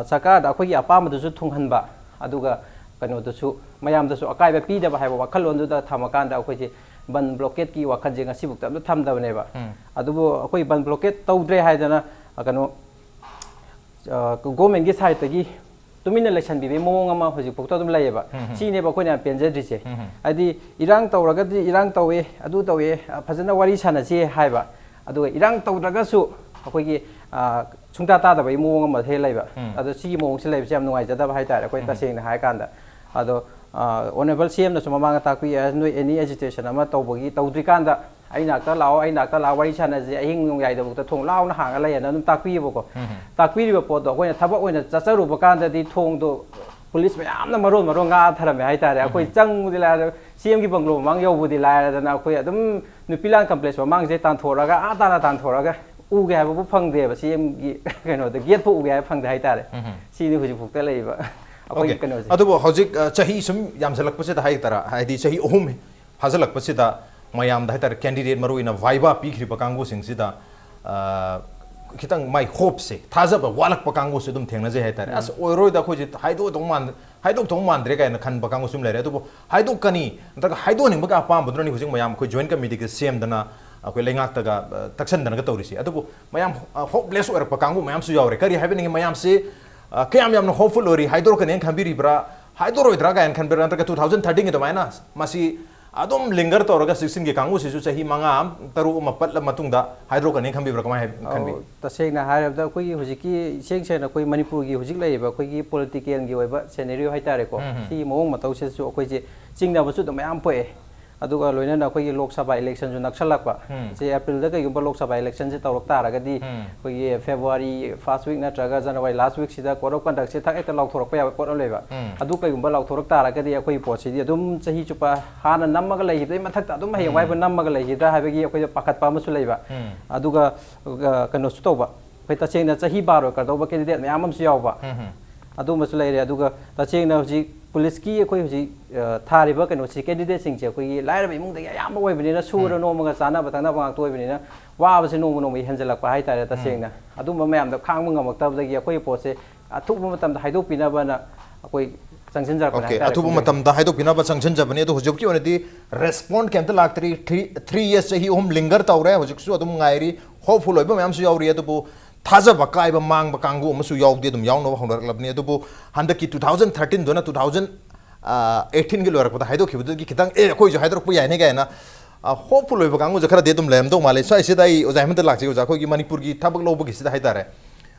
ꯁꯔꯀꯥꯔꯗ ꯑꯩꯈꯣꯏꯒꯤ ꯑꯄꯥꯝꯕꯗꯨꯁꯨ ꯊꯨꯡꯍꯟꯕ, ꯑꯗꯨꯒ ꯀꯩꯅꯣꯗꯁꯨ, ꯃꯌꯥꯝꯗꯁꯨ ꯑꯀꯥꯏꯕ ꯄꯤꯗꯕ ꯍꯥꯏꯕ ꯋꯥꯈꯜꯂꯣꯟꯗꯨꯗ ꯊꯝꯃꯀꯥꯟꯗ ꯑꯩꯈꯣꯏꯁꯦ ꯕꯟ ꯕ꯭ꯂꯣꯀꯦꯠꯀꯤ ꯋꯥꯈꯜꯁꯦ ꯉꯁꯤꯐꯥꯎꯗ ꯑꯝꯇ ꯊꯝꯗꯕꯅꯦꯕ꯫ ꯑꯗꯨꯕꯨ ꯑꯩꯈꯣꯏ ꯕꯟ ꯕ꯭ꯂꯣꯀꯦꯠ ꯇꯧꯗ꯭ꯔꯦ ꯍꯥꯏꯗꯅ, ꯑ, ꯀꯩꯅꯣ, ꯒꯣꯔꯃꯦꯟꯒꯤ ꯁꯥꯏꯠꯇꯒꯤ ꯇꯨꯃꯤꯟꯅ ꯂꯩꯁꯟꯕꯤꯕꯒꯤ ꯃꯑꯣꯡ ꯑꯃ ꯍꯧꯖꯤꯛꯐꯥꯎꯗ ꯑꯗꯨꯝ ꯂꯩꯌꯦꯕ꯫ ꯁꯤꯅꯦꯕ ꯑꯩꯈꯣꯏꯅ ꯌꯥꯝ ꯄꯦꯟꯖꯗ꯭ꯔꯤꯁꯦ꯫ ꯍꯥꯏꯗꯤ ꯏꯔꯥꯡ ꯇꯧꯔꯒꯗꯤ ꯏꯔꯥꯡ ꯇꯧꯋꯦ, ꯑꯗꯨ ꯇꯧꯋꯦ, ꯑ, ꯐꯖꯅ ꯋꯥꯔꯤ ꯁꯥꯟꯅꯁꯤ ꯍꯥꯏꯕ, ꯑꯗꯨꯒ ꯏꯔꯥꯡ ꯇꯧꯗ꯭ꯔꯒꯁꯨ ꯑꯩꯈꯣꯏꯒꯤ, ꯑ, ꯁꯨꯡꯇꯥ ꯇꯥꯗꯕꯒꯤ ꯃꯑꯣꯡ ꯑꯃ ꯍꯦꯛ ꯂꯩꯕ꯫ ꯑꯗꯣ ꯁꯤꯒꯤ ꯃꯑꯣꯡꯁꯤ ꯂꯩꯕꯁꯦ ꯌꯥꯝ ꯅꯨꯡꯉꯥꯏꯖꯗꯕ ꯍꯥꯏꯇꯥꯔꯦ ꯑꯩꯈꯣꯏ, ꯇꯁꯦꯡꯅ ꯍꯥꯏꯔꯀꯥꯟꯗ꯫ ꯑꯗꯣ ꯑꯣꯅꯔꯦꯕꯜ ꯁꯤ ꯑꯦꯝꯅꯁꯨ ꯃꯃꯥꯡꯗ ꯇꯥꯛꯄꯤ, "ꯑꯦ, ꯅꯣꯏ ꯑꯦꯅꯤ ꯑꯦꯖꯤꯇꯦꯁꯟ ꯑꯃ ꯇꯧꯕꯒꯤ, ꯇꯧꯗ꯭ꯔꯤꯀꯥꯟꯗ ꯑꯩ ꯅꯥꯛꯇ ꯂꯥꯛꯑꯣ, ꯑꯩ ꯅꯥꯛꯇ ꯂꯥꯛꯑꯣ, ꯋꯥꯔꯤ ꯁꯥꯟꯅꯁꯦ, ꯑꯍꯤꯡ ꯅꯣꯡꯌꯥꯏꯗꯐꯥꯎꯗ ꯊꯣꯡ ꯂꯥꯎꯅ ꯍꯥꯡꯉ ꯂꯩ" ꯍꯥꯏꯅ ꯑꯗꯨꯝ ꯇꯥꯛꯄꯤꯌꯦꯕꯀꯣ꯫ ꯇꯥꯛꯄꯤꯔꯤꯕ ꯄꯣꯠꯇꯣ ꯑꯩꯈꯣꯏꯅ ꯊꯕꯛ ꯑꯣꯏꯅ ꯆꯠꯆꯔꯨꯕ ꯀꯥꯟꯗꯗꯤ ꯊꯣꯡꯗꯣ ꯄꯨꯂꯤꯁ ꯃꯌꯥꯝꯅ ꯃꯔꯣꯟ ꯃꯔꯣꯟ ꯉꯥꯛꯑ ꯊꯔꯝꯃꯦ ꯍꯥꯏꯇꯥꯔꯦ꯫ ꯑꯩꯈꯣꯏ ꯆꯪꯕꯗꯤ ꯂꯥꯏꯔ, ꯁꯤ ꯑꯦꯝꯒꯤ ꯕꯪꯒ꯭ꯂꯣ ꯃꯃꯥꯡ ꯌꯧꯕꯗꯤ ꯂꯥꯏꯔꯗꯅ, ꯑꯩꯈꯣꯏ ꯑꯗꯨꯝ ꯅꯨꯄꯤ ꯂꯥꯟ ꯀꯝꯄ꯭ꯂꯦꯛꯁ ꯃꯃꯥꯡꯁꯦ ꯇꯥꯟꯊꯣꯔꯒ, ꯑꯥ ꯇꯥꯅ ꯇꯥꯟꯊꯣꯔꯒ ꯎꯒꯦ ꯍꯥꯏꯕꯕꯨ ꯐꯪꯗꯦꯕ꯫ ꯁꯤ ꯑꯦꯝꯒꯤ ꯀꯩꯅꯣꯗ, ꯒꯦꯠ ꯐꯥꯎ ꯎꯒꯦ ꯍꯥꯏꯕ ꯐꯪꯗꯦ ꯍꯥꯏꯇꯥꯔꯦ꯫ ꯁꯤꯅꯤ ꯍꯧꯖꯤꯛꯐꯥꯎꯗ ꯂꯩꯔꯤꯕ ꯑꯩꯈꯣꯏꯒꯤ, OK, ꯀꯩꯅꯣꯁꯦ꯫ ꯑꯗꯨꯕꯨ ꯍꯧꯖꯤꯛ, ꯑ, ꯆꯍꯤ ꯁꯨꯝ ꯌꯥꯝꯁꯤꯜꯂꯛꯄꯁꯤꯗ ꯍꯥꯏꯇꯥꯔꯦ, ꯍꯥꯏꯗꯤ ꯆꯍꯤ ꯑꯍꯨꯝ ꯐꯥꯖꯤꯜꯂꯛꯄꯁꯤꯗ ꯃꯌꯥꯝꯗ ꯍꯥꯏꯇꯥꯔꯦ, ꯀꯦꯟꯗꯤꯗꯦꯠ ꯃꯔꯨ ꯑꯣꯏꯅ ꯚꯥꯏꯕꯥ ꯄꯤꯈ꯭ꯔꯤꯕ ꯀꯥꯡꯕꯨꯁꯤꯡꯁꯤꯗ, ꯑ, ꯈꯤꯇꯪ ꯃꯥꯏ ꯍꯣꯞꯁꯦ, ꯊꯥꯖꯕ ꯋꯥꯠꯂꯛꯄ ꯀꯥꯡꯕꯨꯁꯨ ꯑꯗꯨꯝ ꯊꯦꯡꯅꯖꯩ ꯍꯥꯏꯇꯥꯔꯦ꯫ "ꯑꯁ, ꯑꯣꯏꯔꯣꯏꯗ, ꯑꯩꯈꯣꯏꯁꯦ ꯍꯥꯏꯗꯣꯛꯇꯧ ꯃꯥꯟ-, ꯍꯥꯏꯗꯣꯛꯇꯧ ꯃꯥꯟꯗ꯭ꯔꯦ" ꯀꯥꯏꯅ ꯈꯟꯕ ꯀꯥꯡꯕꯨꯁꯨ ꯑꯗꯨꯝ ꯂꯩꯔꯦ꯫ ꯑꯗꯨꯕꯨ ꯍꯥꯏꯗꯣꯛꯀꯅꯤ ꯅꯠꯇ꯭ꯔꯒ ꯍꯥꯏꯗꯣꯛꯍꯟꯅꯤꯡꯕꯒꯤ ꯑꯄꯥꯝꯕꯗꯨꯅꯅꯤ ꯍꯧꯖꯤꯛ ꯃꯌꯥꯝ ꯑꯩꯈꯣꯏ ꯖꯣꯏꯟ ꯀꯃꯤꯇꯤꯒ ꯁꯦꯝꯗꯅ ꯑꯩꯈꯣꯏ ꯂꯩꯉꯥꯛꯇꯒ, ꯑ, ꯇꯛꯁꯟꯗꯅꯒ ꯇꯧꯔꯤꯁꯦ꯫ ꯑꯗꯨꯕꯨ ꯃꯌꯥꯝ, ꯑ, ꯍꯣꯞꯂꯦꯁ ꯑꯣꯏꯔꯛꯄ ꯀꯥꯡꯕꯨ ꯃꯌꯥꯝꯁꯨ ꯌꯥꯎꯔꯦ꯫ ꯀꯔꯤ ꯍꯥꯏꯕꯤꯅꯤꯡꯉꯤ? ꯃꯌꯥꯝꯁꯤ, ꯑ, ꯀꯌꯥꯝ ꯌꯥꯝꯅ ꯍꯣꯞꯐꯨꯜ ꯑꯣꯏꯔꯤ? ꯍꯥꯏꯗꯣꯔꯛꯀꯅꯦꯅ ꯈꯟꯕꯤꯔꯤꯕ꯭ꯔꯥ, ꯍꯥꯏꯗꯣꯔꯣꯏꯗ꯭ꯔꯥ ꯀꯥꯏꯅ ꯈꯟꯕꯤꯔꯥ? ꯅꯠꯇ꯭ꯔꯒ two thousand thirteenꯒꯤ ꯑꯗꯨꯃꯥꯏꯅ ꯃꯁꯤ ꯑꯗꯨꯝ linger ꯇꯧꯔꯒ ꯁꯤꯛꯁꯇꯤꯟꯒꯤ ꯀꯥꯡꯕꯨꯁꯤꯁꯨ ꯆꯍꯤ ꯃꯉꯥ ꯑꯃ, ꯇꯔꯨꯛ ꯑꯃ ꯄꯠꯂ ꯃꯇꯨꯡꯗ ꯍꯥꯏꯗꯣꯔꯛꯀꯅꯤ ꯈꯟꯕꯤꯕ꯭ꯔꯥ? ꯀꯃꯥꯏꯅ ꯈꯟꯕꯤ? ꯑꯧ, ꯇꯁꯦꯡꯅ ꯍꯥꯏꯔꯕꯗ ꯑꯩꯈꯣꯏꯒꯤ ꯍꯧꯖꯤꯛꯀꯤ, ꯏꯁꯦꯡ ꯁꯦꯡꯅ ꯑꯩꯈꯣꯏ ꯃꯅꯤꯄꯨꯔꯒꯤ ꯍꯧꯖꯤꯛ ꯂꯩꯔꯤꯕ ꯑꯩꯈꯣꯏꯒꯤ political ꯒꯤ ꯑꯣꯏꯕ scenario ꯍꯥꯏꯇꯥꯔꯦꯀꯣ, ꯎꯝ, ꯎꯝ꯫ ꯁꯤꯒꯤ ꯃꯑꯣꯡ ꯃꯇꯧꯁꯤꯗꯁꯨ ꯑꯩꯈꯣꯏꯁꯦ ꯆꯤꯡꯅꯕꯁꯨ ꯑꯗꯨꯝ ꯃꯌꯥꯝ ꯄꯣꯛꯑꯦ꯫ ꯑꯗꯨꯒ ꯂꯣꯏꯅꯅ ꯑꯩꯈꯣꯏꯒꯤ ꯂꯣꯛ ꯁꯚꯥ election ꯁꯨ ꯅꯛꯁꯜꯂꯛꯄ꯫ ꯎꯝ꯫ ꯁꯤ April ꯗ ꯀꯩꯒꯨꯝꯕ ꯂꯣꯛ ꯁꯚꯥ election ꯁꯦ ꯇꯧꯔꯛ ꯇꯥꯔꯒꯗꯤ, ꯎꯝ꯫ ꯑꯩꯈꯣꯏꯒꯤ February first week ꯅꯠꯇ꯭ꯔꯒ January last week ꯁꯤꯗ code of conduct ꯁꯦ ꯊꯛ ꯍꯦꯛꯇ ꯂꯥꯎꯊꯣꯔꯛꯄ ꯌꯥꯕ ꯄꯣꯠ ꯑꯃ ꯂꯩꯕ꯫ ꯎꯝ꯫ ꯑꯗꯨ ꯀꯩꯒꯨꯝꯕ ꯂꯥꯎꯊꯣꯔꯛ ꯇꯥꯔꯒꯗꯤ ꯑꯩꯈꯣꯏꯒꯤ ꯄꯣꯠꯁꯤꯗꯤ ꯑꯗꯨꯝ ꯆꯍꯤ ꯆꯨꯞꯄ ꯍꯥꯟꯅ ꯅꯝꯃꯒ ꯂꯩꯈꯤꯕꯗꯩ ꯃꯊꯛꯇ ꯑꯗꯨꯝ ꯍꯌꯦꯡꯋꯥꯏ ꯎꯝ꯫ ꯅꯝꯃꯒ ꯂꯩꯈꯤꯗ꯭ꯔꯥ ꯍꯥꯏꯕꯒꯤ ꯑꯩꯈꯣꯏꯗ ꯄꯥꯈꯠꯄ ꯑꯃꯁꯨ ꯂꯩꯕ꯫ ꯎꯝ꯫ ꯑꯗꯨꯒ, ꯑ, ꯀꯩꯅꯣꯁꯨ ꯇꯧꯕ, ꯑꯩꯈꯣꯏ ꯇꯁꯦꯡꯅ ꯆꯍꯤ ꯕꯥꯔ ꯑꯣꯏꯔꯛꯀꯗꯧꯕ candidate ꯃꯌꯥꯝ ꯑꯃꯁꯨ ꯌꯥꯎꯕ꯫ ꯎꯝ, ꯎꯝ꯫ ꯑꯗꯨꯝꯕꯁꯨ ꯂꯩꯔꯦ꯫ ꯑꯗꯨꯒ ꯇꯁꯦꯡꯅ ꯍꯧꯖꯤꯛ ꯄꯨꯂꯤꯁꯀꯤ ꯑꯩꯈꯣꯏ ꯍꯧꯖꯤꯛ, ꯑ, ꯊꯥꯔꯤꯕ ꯀꯩꯅꯣꯁꯤ, candidate ꯁꯤꯡꯁꯦ ꯑꯩꯈꯣꯏꯒꯤ ꯂꯥꯏꯔꯕ ꯏꯃꯨꯡꯗꯒꯤ ꯑꯌꯥꯝꯕ ꯑꯣꯏꯕꯅꯤꯅ, ꯁꯨꯔ ꯎꯝ꯫ ꯅꯣꯝꯃꯒ ꯆꯥꯅꯕ ꯊꯛꯅꯕ ꯉꯥꯛꯇ ꯑꯣꯏꯕꯅꯤꯅ, ꯋꯥꯕꯁꯦ ꯅꯣꯡꯃ ꯅꯣꯡꯃꯒꯤ ꯍꯦꯟꯖꯜꯂꯛꯄ ꯍꯥꯏꯇꯥꯔꯦ꯫ ꯇꯁꯦꯡꯅ ꯑꯗꯨꯝꯕ ꯃꯌꯥꯝꯗꯣ ꯈꯥꯡꯕ ꯉꯝꯃꯛꯇꯕꯗꯒꯤ ꯑꯩꯈꯣꯏꯒꯤ ꯄꯣꯠꯁꯦ ꯑꯊꯨꯕ ꯃꯇꯝꯗ ꯍꯥꯏꯗꯣꯛꯄꯤꯅꯕꯅ ꯑꯩꯈꯣꯏ ꯆꯪꯁꯤꯟꯖꯔꯛꯄꯅꯦ Okay, ꯍꯥꯏꯇꯥꯔꯦ ꯑꯊꯨꯕ ꯈꯣꯡꯖꯪꯁꯦ꯫ ꯃꯇꯝꯗ ꯍꯥꯏꯗꯣꯛꯄꯤꯅꯕ ꯆꯪꯁꯤꯟꯖꯕꯅꯤ꯫ ꯑꯗꯣ ꯍꯧꯖꯤꯛꯀꯤ ꯑꯣꯏꯅꯗꯤ response ꯀꯩꯝꯇ ꯂꯥꯛꯇ꯭ꯔꯤ꯫ Three, three years, ꯆꯍꯤ ꯑꯍꯨꯝ linger ꯇꯧꯔꯦ, ꯍꯧꯖꯤꯛꯁꯨ ꯑꯗꯨꯝ ꯉꯥꯏꯔꯤ꯫ Hopeful ꯑꯣꯏꯕ ꯃꯌꯥꯝꯁꯨ ꯌꯥꯎꯔꯤ, ꯑꯗꯨꯕꯨ ꯊꯥꯖꯕ ꯀꯥꯏꯕ ꯃꯥꯡꯕ ꯀꯥꯡꯕꯨ ꯑꯃꯁꯨ ꯌꯥꯎꯗꯤ ꯑꯗꯨꯝ ꯌꯥꯎꯅꯕ ꯍꯧꯅꯔꯛꯂꯕꯅꯤ꯫ ꯑꯗꯨꯕꯨ ꯍꯟꯗꯛꯀꯤ two thousand thirteen ꯗꯨꯅ two thousand eighteen ꯒꯤ ꯂꯣꯏꯔꯛꯄꯗ ꯍꯥꯏꯗꯣꯛꯈꯤꯕꯗꯨꯗꯒꯤ ꯈꯤꯇꯪ, "ꯑꯦ, ꯑꯩꯈꯣꯏꯁꯨ ꯍꯥꯏꯗꯣꯔꯛꯄ ꯌꯥꯏꯅꯦ" ꯀꯥꯏꯅ, ꯑ, hopeful ꯑꯣꯏꯕ ꯀꯥꯡꯕꯨꯁꯦ ꯈꯔꯗꯤ ꯑꯗꯨꯝ ꯂꯩꯔꯝꯗꯧ ꯃꯥꯜꯂꯦ꯫ ꯁ꯭ꯋꯥꯏꯁꯤꯗ ꯑꯩ ꯑꯣꯖꯥ ꯍꯦꯃꯟꯇ ꯂꯥꯛꯆꯒꯦ꯫ ꯑꯣꯖꯥ, ꯑꯩꯈꯣꯏꯒꯤ ꯃꯅꯤꯄꯨꯔꯒꯤ ꯊꯕꯛ ꯂꯧꯕꯒꯤꯁꯤꯗ ꯍꯥꯏꯇꯥꯔꯦ,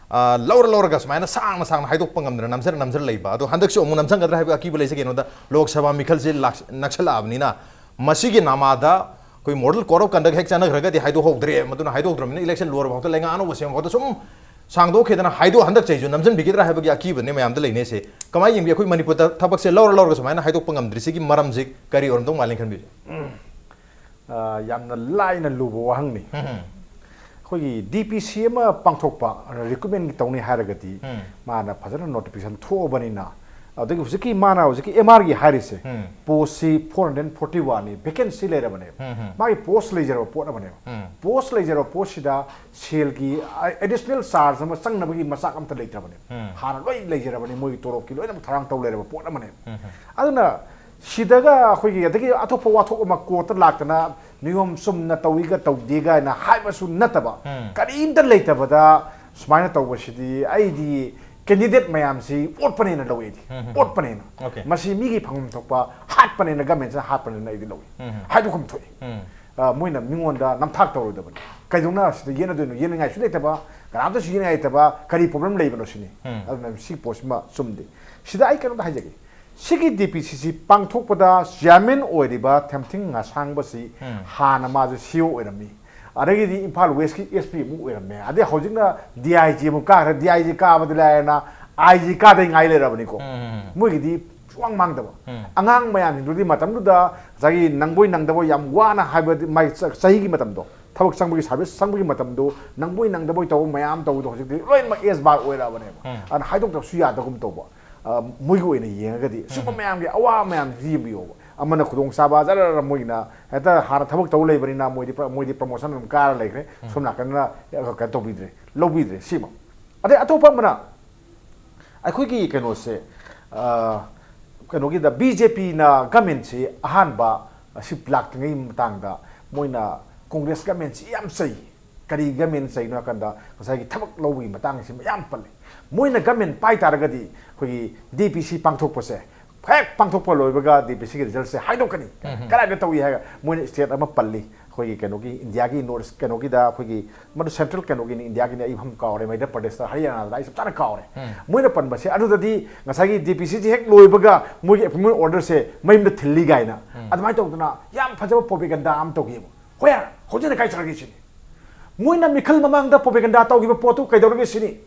ꯑ, ꯂꯧꯔ ꯂꯧꯔꯒ ꯁꯨꯃꯥꯏꯅ ꯁꯥꯡꯅ ꯁꯥꯡꯅ ꯍꯥꯏꯗꯣꯛꯄ ꯉꯝꯗꯅ ꯅꯝꯖꯔ ꯅꯝꯖꯔ ꯂꯩꯕ꯫ ꯑꯗꯣ ꯍꯟꯗꯛꯁꯨ ꯑꯃꯨꯛ ꯅꯝꯁꯤꯟꯒꯗ꯭ꯔꯥ ꯍꯥꯏꯕꯒꯤ ꯑꯀꯤꯕ ꯂꯩꯖꯩ꯫ ꯀꯩꯅꯣꯗ, ꯂꯣꯛ ꯁꯚꯥ ꯃꯤꯈꯜꯁꯦ ꯂꯥꯛ-, ꯅꯛꯁꯜꯂꯛꯑꯕꯅꯤꯅ, ꯃꯁꯤꯒꯤ ꯅꯃꯥꯗ ꯑꯩꯈꯣꯏ model code of conduct ꯍꯦꯛ ꯆꯠꯅꯈ꯭ꯔꯒꯗꯤ ꯍꯥꯏꯗꯣꯛꯍꯧꯗ꯭ꯔꯦ, ꯃꯗꯨꯅ ꯍꯥꯏꯗꯣꯛꯇ꯭ꯔꯕꯅꯤꯅ election ꯂꯣꯏꯔꯕ ꯐꯥꯎꯗ, ꯂꯩꯉꯥꯛ ꯑꯅꯧꯕ ꯁꯦꯝꯕ ꯐꯥꯎꯗ ꯁꯨꯝ ꯁꯥꯡꯗꯣꯛꯈꯤꯗꯅ, ꯍꯥꯏꯗꯣꯛ, ꯍꯟꯗꯛ ꯆꯍꯤꯁꯨ ꯅꯝꯁꯤꯟꯕꯤꯒꯗ꯭ꯔꯥ ꯍꯥꯏꯕꯒꯤ ꯑꯀꯤꯕꯅꯦ ꯃꯌꯥꯝꯗ ꯂꯩꯅꯩꯁꯦ꯫ ꯀꯃꯥꯏꯅ ꯌꯦꯡꯕꯤ? ꯑꯩꯈꯣꯏ ꯃꯅꯤꯄꯨꯔꯗ ꯊꯕꯛꯁꯦ ꯂꯧꯔ ꯂꯧꯔꯒ ꯁꯨꯃꯥꯏꯅ ꯍꯥꯏꯗꯣꯛꯄ ꯉꯝꯗ꯭ꯔꯤꯁꯤꯒꯤ ꯃꯔꯝꯁꯤ ꯀꯔꯤ ꯑꯣꯏꯔꯝꯗꯧ ꯃꯥꯜꯂꯤ ꯈꯟꯕꯤꯁꯦ? ꯑ, ꯌꯥꯝꯅ ꯂꯥꯏꯅ ꯂꯨꯕ ꯋꯥꯍꯪꯅꯤ꯫ ꯎꯝ꯫ ꯑꯩꯈꯣꯏꯒꯤ D P C ꯑꯃ ꯄꯥꯡꯊꯣꯛꯄ, recruitment ꯇꯧꯅꯤ ꯍꯥꯏꯔꯒꯗꯤ, ꯎꯝ꯫ ꯃꯥꯅ ꯐꯖꯅ notification ꯊꯣꯛꯑꯕꯅꯤꯅ, ꯑꯗꯒꯤ ꯍꯧꯖꯤꯛꯀꯤ ꯃꯥꯅ ꯍꯧꯖꯤꯛꯀꯤ M R ꯒꯤ ꯍꯥꯏꯔꯤꯁꯦ, ꯎꯝ꯫ post ꯁꯤ four hundred forty one ꯅꯤ, vacancy ꯂꯩꯔꯕꯅꯦꯕ꯫ ꯎꯝ, ꯎꯝ꯫ ꯃꯥꯒꯤ post ꯂꯩꯖꯔꯕ ꯄꯣꯠ ꯑꯃꯅꯦꯕ꯫ ꯎꯝ꯫ Post ꯂꯩꯖꯔꯕ ꯄꯣꯠꯁꯤꯗ ꯁꯦꯜꯒꯤ additional charge ꯑꯃ ꯆꯪꯅꯕꯒꯤ ꯃꯆꯥꯛ ꯑꯝꯇ ꯂꯩꯇ꯭ꯔꯕꯅꯦꯕ꯫ ꯎꯝ꯫ ꯍꯥꯟꯅ ꯂꯣꯏ ꯂꯩꯖꯔꯕꯅꯤ, ꯃꯣꯏꯒꯤ ꯇꯣꯂꯣꯞꯀꯤ ꯂꯣꯏꯅꯃꯛ ꯊꯧꯔꯥꯡ ꯇꯧ ꯂꯩꯔꯕ ꯄꯣꯠ ꯑꯃꯅꯦꯕ꯫ ꯎꯝ, ꯎꯝ꯫ ꯑꯗꯨꯅ ꯁꯤꯗꯒ ꯑꯩꯈꯣꯏꯒꯤ ꯑꯗꯒꯤ ꯑꯇꯣꯞꯄ ꯋꯥꯊꯣꯛ ꯑꯃ court ꯇ ꯂꯥꯛꯇꯅ ꯅꯤꯌꯣꯝ ꯆꯨꯝꯅ ꯇꯧꯏꯒ ꯇꯧꯗꯦꯒ ꯍꯥꯏꯅ ꯍꯥꯏꯕꯁꯨ ꯅꯠꯇꯕ, ꯎꯝ꯫ ꯀꯔꯤꯝꯇ ꯂꯩꯇꯕꯗ ꯁꯨꯃꯥꯏꯅ ꯇꯧꯕꯁꯤꯗꯤ ꯑꯩꯗꯤ ꯀꯦꯟꯗꯤꯗꯦꯠ ꯃꯌꯥꯝꯁꯤ ꯑꯣꯠꯄꯅꯦꯅ ꯂꯧꯏ ꯑꯩꯗꯤ꯫ ꯎꯝ, ꯎꯝ, ꯑꯣꯠꯄꯅꯦꯅ꯫ Okay. ꯃꯁꯤ ꯃꯤꯒꯤ ꯐꯪꯐꯝ ꯊꯣꯛꯄ ꯍꯥꯠꯄꯅꯦꯅ, ꯒꯃꯦꯟꯁꯤꯅ ꯍꯥꯠꯄꯅꯦꯅ ꯑꯩꯗꯤ ꯂꯧꯏ꯫ ꯎꯝ꯫ ꯍꯥꯏꯗꯣꯛꯐꯝ ꯊꯣꯛꯏ꯫ ꯎꯝ꯫ ꯑ, ꯃꯣꯏꯅ ꯃꯤꯉꯣꯟꯗ ꯅꯝꯊꯥꯛ ꯇꯧꯔꯣꯏꯗꯕꯅꯤ꯫ ꯀꯩꯗꯧꯅ ꯁꯤꯗ ꯌꯦꯠꯅꯗꯣꯏꯅꯣ? ꯌꯦꯠꯅꯉꯥꯏꯁꯨ ꯂꯩꯇꯕ, ꯀꯅꯥꯝꯇꯁꯨ ꯌꯦꯠꯅꯉꯥꯏ ꯂꯩꯇꯕ, ꯀꯔꯤ problem ꯂꯩꯕꯅꯣ ꯁꯤꯅꯤ꯫ ꯎꯝ꯫ ꯑꯗꯨꯅ ꯁꯤ ꯄꯣꯠꯁꯤꯃ ꯆꯨꯝꯗꯦ꯫ ꯁꯤꯗ ꯑꯩ ꯀꯩꯅꯣꯝꯇ ꯍꯥꯏꯖꯒꯦ꯫ ꯁꯤꯒꯤ D P C C ꯄꯥꯡꯊꯣꯛꯄꯗ chairman ꯑꯣꯏꯔꯤꯕ ꯊꯦꯝꯊꯤꯡ ꯉꯥꯁꯥꯡꯕꯁꯤ ꯎꯝ꯫ ꯍꯥꯟꯅ ꯃꯥꯁꯦ C O ꯑꯣꯏꯔꯝꯃꯤ꯫ ꯑꯗꯒꯤꯗꯤ ꯏꯝꯐꯥꯜ Westꯀꯤ S P ꯑꯃꯨꯛ ꯑꯣꯏꯔꯝꯃꯦ꯫ ꯑꯗꯩ ꯍꯧꯖꯤꯛꯅ D I G ꯑꯃꯨꯛ ꯀꯥꯈ꯭ꯔꯦ꯫ D I G ꯀꯥꯕꯗꯤ ꯂꯥꯏꯔꯅ I G ꯀꯥꯗꯩ ꯉꯥꯏ ꯂꯩꯔꯕꯅꯤꯀꯣ꯫ ꯎꯝ꯫ ꯃꯣꯏꯒꯤꯗꯤ ꯁꯨꯡꯃꯥꯡ ꯃꯥꯡꯗꯕ꯫ ꯎꯝ꯫ ꯑꯉꯥꯡ ꯃꯌꯥꯝꯁꯤꯡꯗꯨꯗꯤ ꯃꯇꯝꯗꯨꯗ ꯉꯁꯥꯏꯒꯤ ꯅꯪꯕꯣꯏ ꯅꯪꯗꯕꯣꯏ ꯌꯥꯝ ꯋꯥꯅ ꯍꯥꯏꯕꯗꯤ ꯃꯥꯒꯤ ꯆ-, ꯆꯍꯤꯒꯤ ꯃꯇꯝꯗꯣ, ꯊꯕꯛ ꯆꯪꯕꯒꯤ, service ꯆꯪꯕꯒꯤ ꯃꯇꯝꯗꯣ ꯅꯪꯕꯣꯏ ꯅꯪꯗꯕꯣꯏ ꯇꯧꯕ ꯃꯌꯥꯝ ꯇꯧꯕꯗꯣ ꯍꯧꯖꯤꯛꯇꯤ ꯂꯣꯏꯅꯃꯛ age bar ꯑꯣꯏꯔꯛꯑꯕꯅꯦꯕ꯫ ꯎꯝ꯫ ꯑꯗꯨꯅ ꯍꯥꯏꯗꯣꯛꯇꯕꯁꯨ ꯌꯥꯗꯒꯨꯝ ꯇꯧꯕ꯫ ꯑ, ꯃꯣꯏꯒꯤ ꯑꯣꯏꯅ ꯌꯦꯡꯉꯒꯗꯤ ꯁꯤꯒꯨꯝꯕ ꯎꯝ꯫ ꯃꯌꯥꯝꯒꯤ ꯑꯋꯥꯕ ꯃꯌꯥꯝꯁꯤ ꯌꯦꯡꯕꯤꯌꯣꯕ꯫ ꯑꯃꯅ ꯈꯨꯗꯣꯡꯆꯥꯕ ꯖꯔ ꯃꯣꯏꯒꯤꯅ ꯍꯦꯛꯇ ꯍꯥꯟꯅ ꯊꯕꯛ ꯇꯧ ꯂꯩꯕꯅꯤꯅ ꯃꯣꯏꯗꯤ ꯄ꯭ꯔ-, ꯃꯣꯏꯗꯤ promotion ꯑꯗꯨꯝ ꯀꯥꯔ ꯂꯩꯈ꯭ꯔꯦ꯫ ꯎꯝ꯫ ꯁꯣꯝ ꯅꯥꯀꯟꯗꯅ ꯀꯩꯅꯣ ꯇꯧꯕꯤꯗ꯭ꯔꯦ, ꯂꯧꯕꯤꯗ꯭ꯔꯦ ꯁꯤꯃ꯫ ꯑꯗꯩ ꯑꯇꯣꯞꯄ ꯑꯃꯅ ꯑꯩꯈꯣꯏꯒꯤ ꯀꯩꯅꯣꯁꯦ, ꯑ, ꯀꯩꯅꯣꯒꯤꯗ B J Pꯅ governmentꯁꯤ ꯑꯍꯥꯟꯕ ꯁꯤ ꯂꯥꯛꯇ꯭ꯔꯤꯉꯩ ꯃꯇꯥꯡꯗ ꯃꯣꯏꯅ Congress governmentꯁꯤ ꯌꯥꯝ ꯆꯩ꯫ ꯀꯔꯤ government ꯆꯩꯅꯣ ꯍꯥꯏ ꯀꯥꯟꯗ ꯉꯁꯥꯏꯒꯤ ꯊꯕꯛ ꯂꯧꯕꯒꯤ ꯃꯇꯥꯡꯁꯤ ꯌꯥꯝ ꯄꯜꯂꯤ꯫ ꯃꯣꯏꯅ government ꯄꯥꯏ ꯇꯥꯔꯒꯗꯤ ꯑꯩꯈꯣꯏꯒꯤ D P C ꯄꯥꯡꯊꯣꯛꯄꯁꯦ ꯍꯦꯛ ꯄꯥꯡꯊꯣꯛꯄ ꯂꯣꯏꯕꯒ D P Cꯒꯤ resultꯁꯦ ꯍꯥꯏꯗꯣꯛꯀꯅꯤ꯫ ꯎꯝ꯫ ꯀꯗꯥꯏꯗ ꯇꯧꯏ ꯍꯥꯏꯔꯒ ꯃꯣꯏꯅ state ꯑꯃ ꯄꯜꯂꯤ꯫ ꯑꯩꯈꯣꯏꯒꯤ ꯀꯩꯅꯣꯒꯤ Indiaꯒꯤ north ꯀꯩꯅꯣꯒꯤꯗ ꯑꯩꯈꯣꯏꯒꯤ ꯃꯗꯨ central ꯀꯩꯅꯣꯒꯤꯅꯤ, Indiaꯒꯤꯅꯤ, ꯑꯩ ꯃꯐꯝ ꯀꯥꯎꯔꯦ, ꯃꯩꯙ꯭ꯌ ꯄ꯭ꯔꯗꯦꯁꯇ, ꯍꯔꯤꯌꯥꯅꯥꯗ ꯑꯩ ꯆꯞ ꯆꯥꯅ ꯀꯥꯎꯔꯦ꯫ ꯎꯝ꯫ ꯃꯣꯏꯅ ꯄꯟꯕꯁꯦ ꯑꯗꯨꯗꯗꯤ ꯉꯁꯥꯏꯒꯤ D P Cꯁꯦ ꯍꯦꯛ ꯂꯣꯏꯕꯒ ꯃꯣꯏꯒꯤ appointment orderꯁꯦ ꯃꯌꯨꯝꯗ ꯊꯤꯜꯂꯤ ꯀꯥꯏꯅ ꯎꯝ꯫ ꯑꯗꯨꯃꯥꯏꯅ ꯇꯧꯗꯅ ꯌꯥꯝ ꯐꯖꯕ propaganda ꯑꯃ ꯇꯧꯈꯤꯕ꯫ ꯍꯣꯏ, ꯍꯧꯖꯤꯛꯅ ꯀꯥꯏ ꯆꯠꯈ꯭ꯔꯒꯦ ꯁꯤꯅꯤ꯫ ꯃꯣꯏꯅ ꯃꯤꯈꯜ ꯃꯃꯥꯡꯗ propaganda ꯇꯧꯈꯤꯕ ꯄꯣꯠꯇꯨ ꯀꯩꯗꯧꯔꯒꯦ ꯁꯤꯅꯤ꯫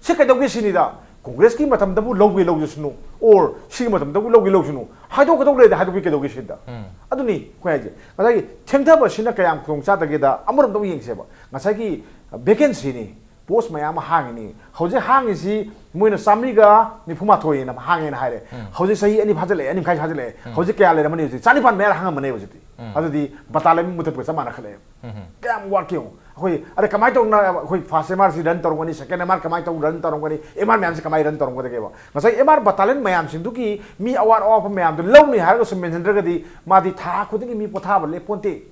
ꯁꯤ ꯀꯩꯗꯧꯒꯦ ꯁꯤꯅꯤꯗ꯫ Congressꯀꯤ ꯃꯇꯝꯗꯕꯨ ꯂꯧꯒꯦ ꯂꯧꯖꯁꯅꯨ, or ꯁꯤꯒꯤ ꯃꯇꯝꯗꯕꯨ ꯂꯧꯒꯦ ꯂꯧꯖꯅꯨ, ꯍꯥꯏꯗꯣꯛꯀꯗꯧ ꯂꯩꯔꯗꯤ ꯍꯥꯏꯗꯣꯛꯄꯤ ꯀꯩꯗꯧꯒꯦ ꯁꯤꯗ꯫ ꯎꯝ꯫ ꯑꯗꯨꯅꯤ ꯑꯩꯈꯣꯏ ꯍꯥꯏꯁꯦ꯫ ꯉꯁꯥꯏꯒꯤ ꯊꯦꯡꯊꯕꯁꯤꯅ ꯀꯌꯥꯝ ꯈꯨꯗꯣꯡ ꯆꯥꯗꯒꯦꯗ ꯑꯃꯔꯣꯝꯗ ꯑꯃꯨꯛ ꯌꯦꯡꯁꯦꯕ꯫ ꯉꯁꯥꯏꯒꯤ vacancyꯅꯤ, post ꯃꯌꯥꯝ ꯑꯃ ꯍꯥꯡꯉꯤꯅꯤ꯫ ꯍꯧꯖꯤꯛ ꯍꯥꯡꯉꯤꯁꯤ ꯃꯣꯏꯅ ꯆꯥꯃꯔꯤꯒ ꯅꯤꯐꯨ ꯃꯥꯊꯣꯏꯅ ꯍꯥꯡꯉꯦꯅ ꯍꯥꯏꯔꯦ꯫ ꯎꯝ꯫ ꯍꯧꯖꯤꯛ ꯆꯍꯤ ꯑꯅꯤ ꯐꯥꯖꯤꯜꯂꯛꯑꯦ, ꯑꯅꯤ ꯃꯈꯥꯏ ꯐꯥꯖꯤꯜꯂꯛꯑꯦ꯫ ꯎꯝ꯫ ꯍꯧꯖꯤꯛ ꯀꯌꯥ ꯂꯩꯔꯝꯃꯅꯤ? ꯍꯧꯖꯤꯛ ꯆꯥꯅꯤꯄꯥꯟ ꯃꯌꯥ ꯍꯥꯡꯉꯝꯃꯅꯦ ꯍꯧꯖꯤꯛꯇꯤ꯫ ꯎꯝ꯫ ꯑꯗꯨꯗꯤ ꯕꯇꯥ ꯂꯩꯕ ꯃꯨꯊꯠꯄꯒ ꯆꯞ ꯃꯥꯟꯅꯈꯠꯂꯛꯑꯦ꯫ ꯎꯝ꯫ ꯀꯌꯥꯝ ꯋꯥꯠꯀꯦ ꯌꯦꯡꯉꯨ꯫ ꯑꯩꯈꯣꯏ, ꯑꯗ ꯀꯃꯥꯏꯅ ꯇꯧꯅ ꯑꯩꯈꯣꯏ first M R ꯁꯤ run ꯇꯧꯔꯝꯒꯅꯤ, second M R ꯀꯃꯥꯏꯅ ꯇꯧ run ꯇꯧꯔꯝꯒꯅꯤ, M R ꯃꯌꯥꯝꯁꯤ ꯀꯃꯥꯏꯅ run ꯇꯧꯔꯝꯒꯗꯒꯦꯕ? ꯉꯁꯥꯏ M R battalion ꯃꯌꯥꯝꯁꯤꯡꯗꯨꯒꯤ ꯃꯤ ꯑꯋꯥꯠ ꯑꯋꯥꯠꯄ ꯃꯌꯥꯝꯗꯨ ꯂꯧꯅꯤ ꯍꯥꯏꯔꯒꯁꯨ ꯃꯦꯟꯁꯤꯟꯗ꯭ꯔꯒꯗꯤ ꯃꯥꯗꯤ ꯊꯥ ꯈꯨꯗꯤꯡꯒꯤ ꯃꯤ ꯄꯣꯊꯥꯕ ꯂꯦꯞꯄꯣꯟꯇꯦ꯫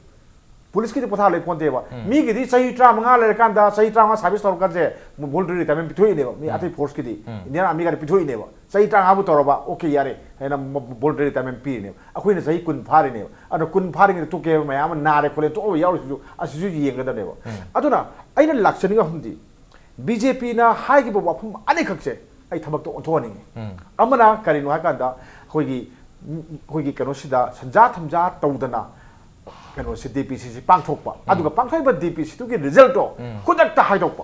ꯄꯨꯂꯤꯁꯀꯤꯗꯤ ꯄꯣꯊꯥ ꯂꯩ ꯄꯣꯟꯇꯦꯕ꯫ ꯃꯤꯒꯤꯗꯤ ꯆꯍꯤ ꯇꯔꯥꯃꯉꯥ ꯂꯩꯔꯀꯥꯟꯗ, ꯆꯍꯤ ꯇꯔꯥꯃꯉꯥ ꯁꯥꯔꯚꯤꯁ ꯇꯧꯔꯀꯥꯟꯁꯦ voluntary retirement ꯄꯤꯊꯣꯛꯏꯅꯦꯕ꯫ ꯃꯤ ꯑꯇꯩ ꯐꯣꯔꯁꯀꯤꯗꯤ, Indian Armyꯒꯗꯤ ꯄꯤꯊꯣꯛꯏꯅꯦꯕ꯫ ꯆꯍꯤ ꯇꯔꯥꯃꯉꯥꯕꯨ ꯇꯧꯔꯕ, okay, ꯌꯥꯔꯦ, ꯍꯥꯏꯅ voluntary retirement ꯄꯤꯔꯤꯅꯦꯕ꯫ ꯑꯩꯈꯣꯏꯅ ꯆꯍꯤ ꯀꯨꯟ ꯐꯥꯔꯤꯅꯦꯕ꯫ ꯑꯗꯣ ꯀꯨꯟ ꯐꯥꯔꯤꯉꯩꯗ ꯇꯣꯛꯀꯦ ꯍꯥꯏꯕ ꯃꯌꯥꯝ ꯑꯃ ꯅꯥꯔꯦ ꯈꯣꯠꯂꯦ ꯇꯣꯛꯑꯒ ꯌꯥꯎꯔꯤꯁꯤꯁꯨ, ꯑꯁꯤꯁꯨ ꯌꯦꯡꯒꯗꯕꯅꯦꯕ꯫ ꯑꯗꯨꯅ ꯑꯩꯅ ꯂꯥꯛꯆꯅꯤꯡꯉ ꯍꯨꯝꯗꯤ, ꯕꯤꯖꯦꯄꯤꯅ ꯍꯥꯏꯈꯤꯕ ꯋꯥꯐꯝ ꯑꯅꯤꯈꯛꯁꯦ ꯑꯩ ꯊꯕꯛꯇ ꯑꯣꯟꯊꯣꯛꯍꯟꯅꯤꯡꯉꯤ꯫ ꯑꯃꯅ ꯀꯔꯤꯅꯣ ꯍꯥꯏꯀꯥꯟꯗ, ꯑꯩꯈꯣꯏꯒꯤ, ꯑꯩꯈꯣꯏꯒꯤ ꯀꯩꯅꯣꯁꯤꯗ ꯁꯟꯖꯥ ꯊꯝꯖꯥ ꯇꯧꯗꯅ ꯀꯩꯅꯣꯁꯤ, ꯗꯤ ꯄꯤ ꯁꯤꯁꯤ ꯄꯥꯡꯊꯣꯛꯄ, ꯑꯗꯨꯒ ꯄꯥꯡꯊꯣꯛꯏꯕ ꯗꯤ ꯄꯤ ꯁꯤꯗꯨꯒꯤ ꯔꯤꯖꯜꯠꯇꯣ ꯈꯨꯗꯛꯇ ꯍꯥꯏꯗꯣꯛꯄ,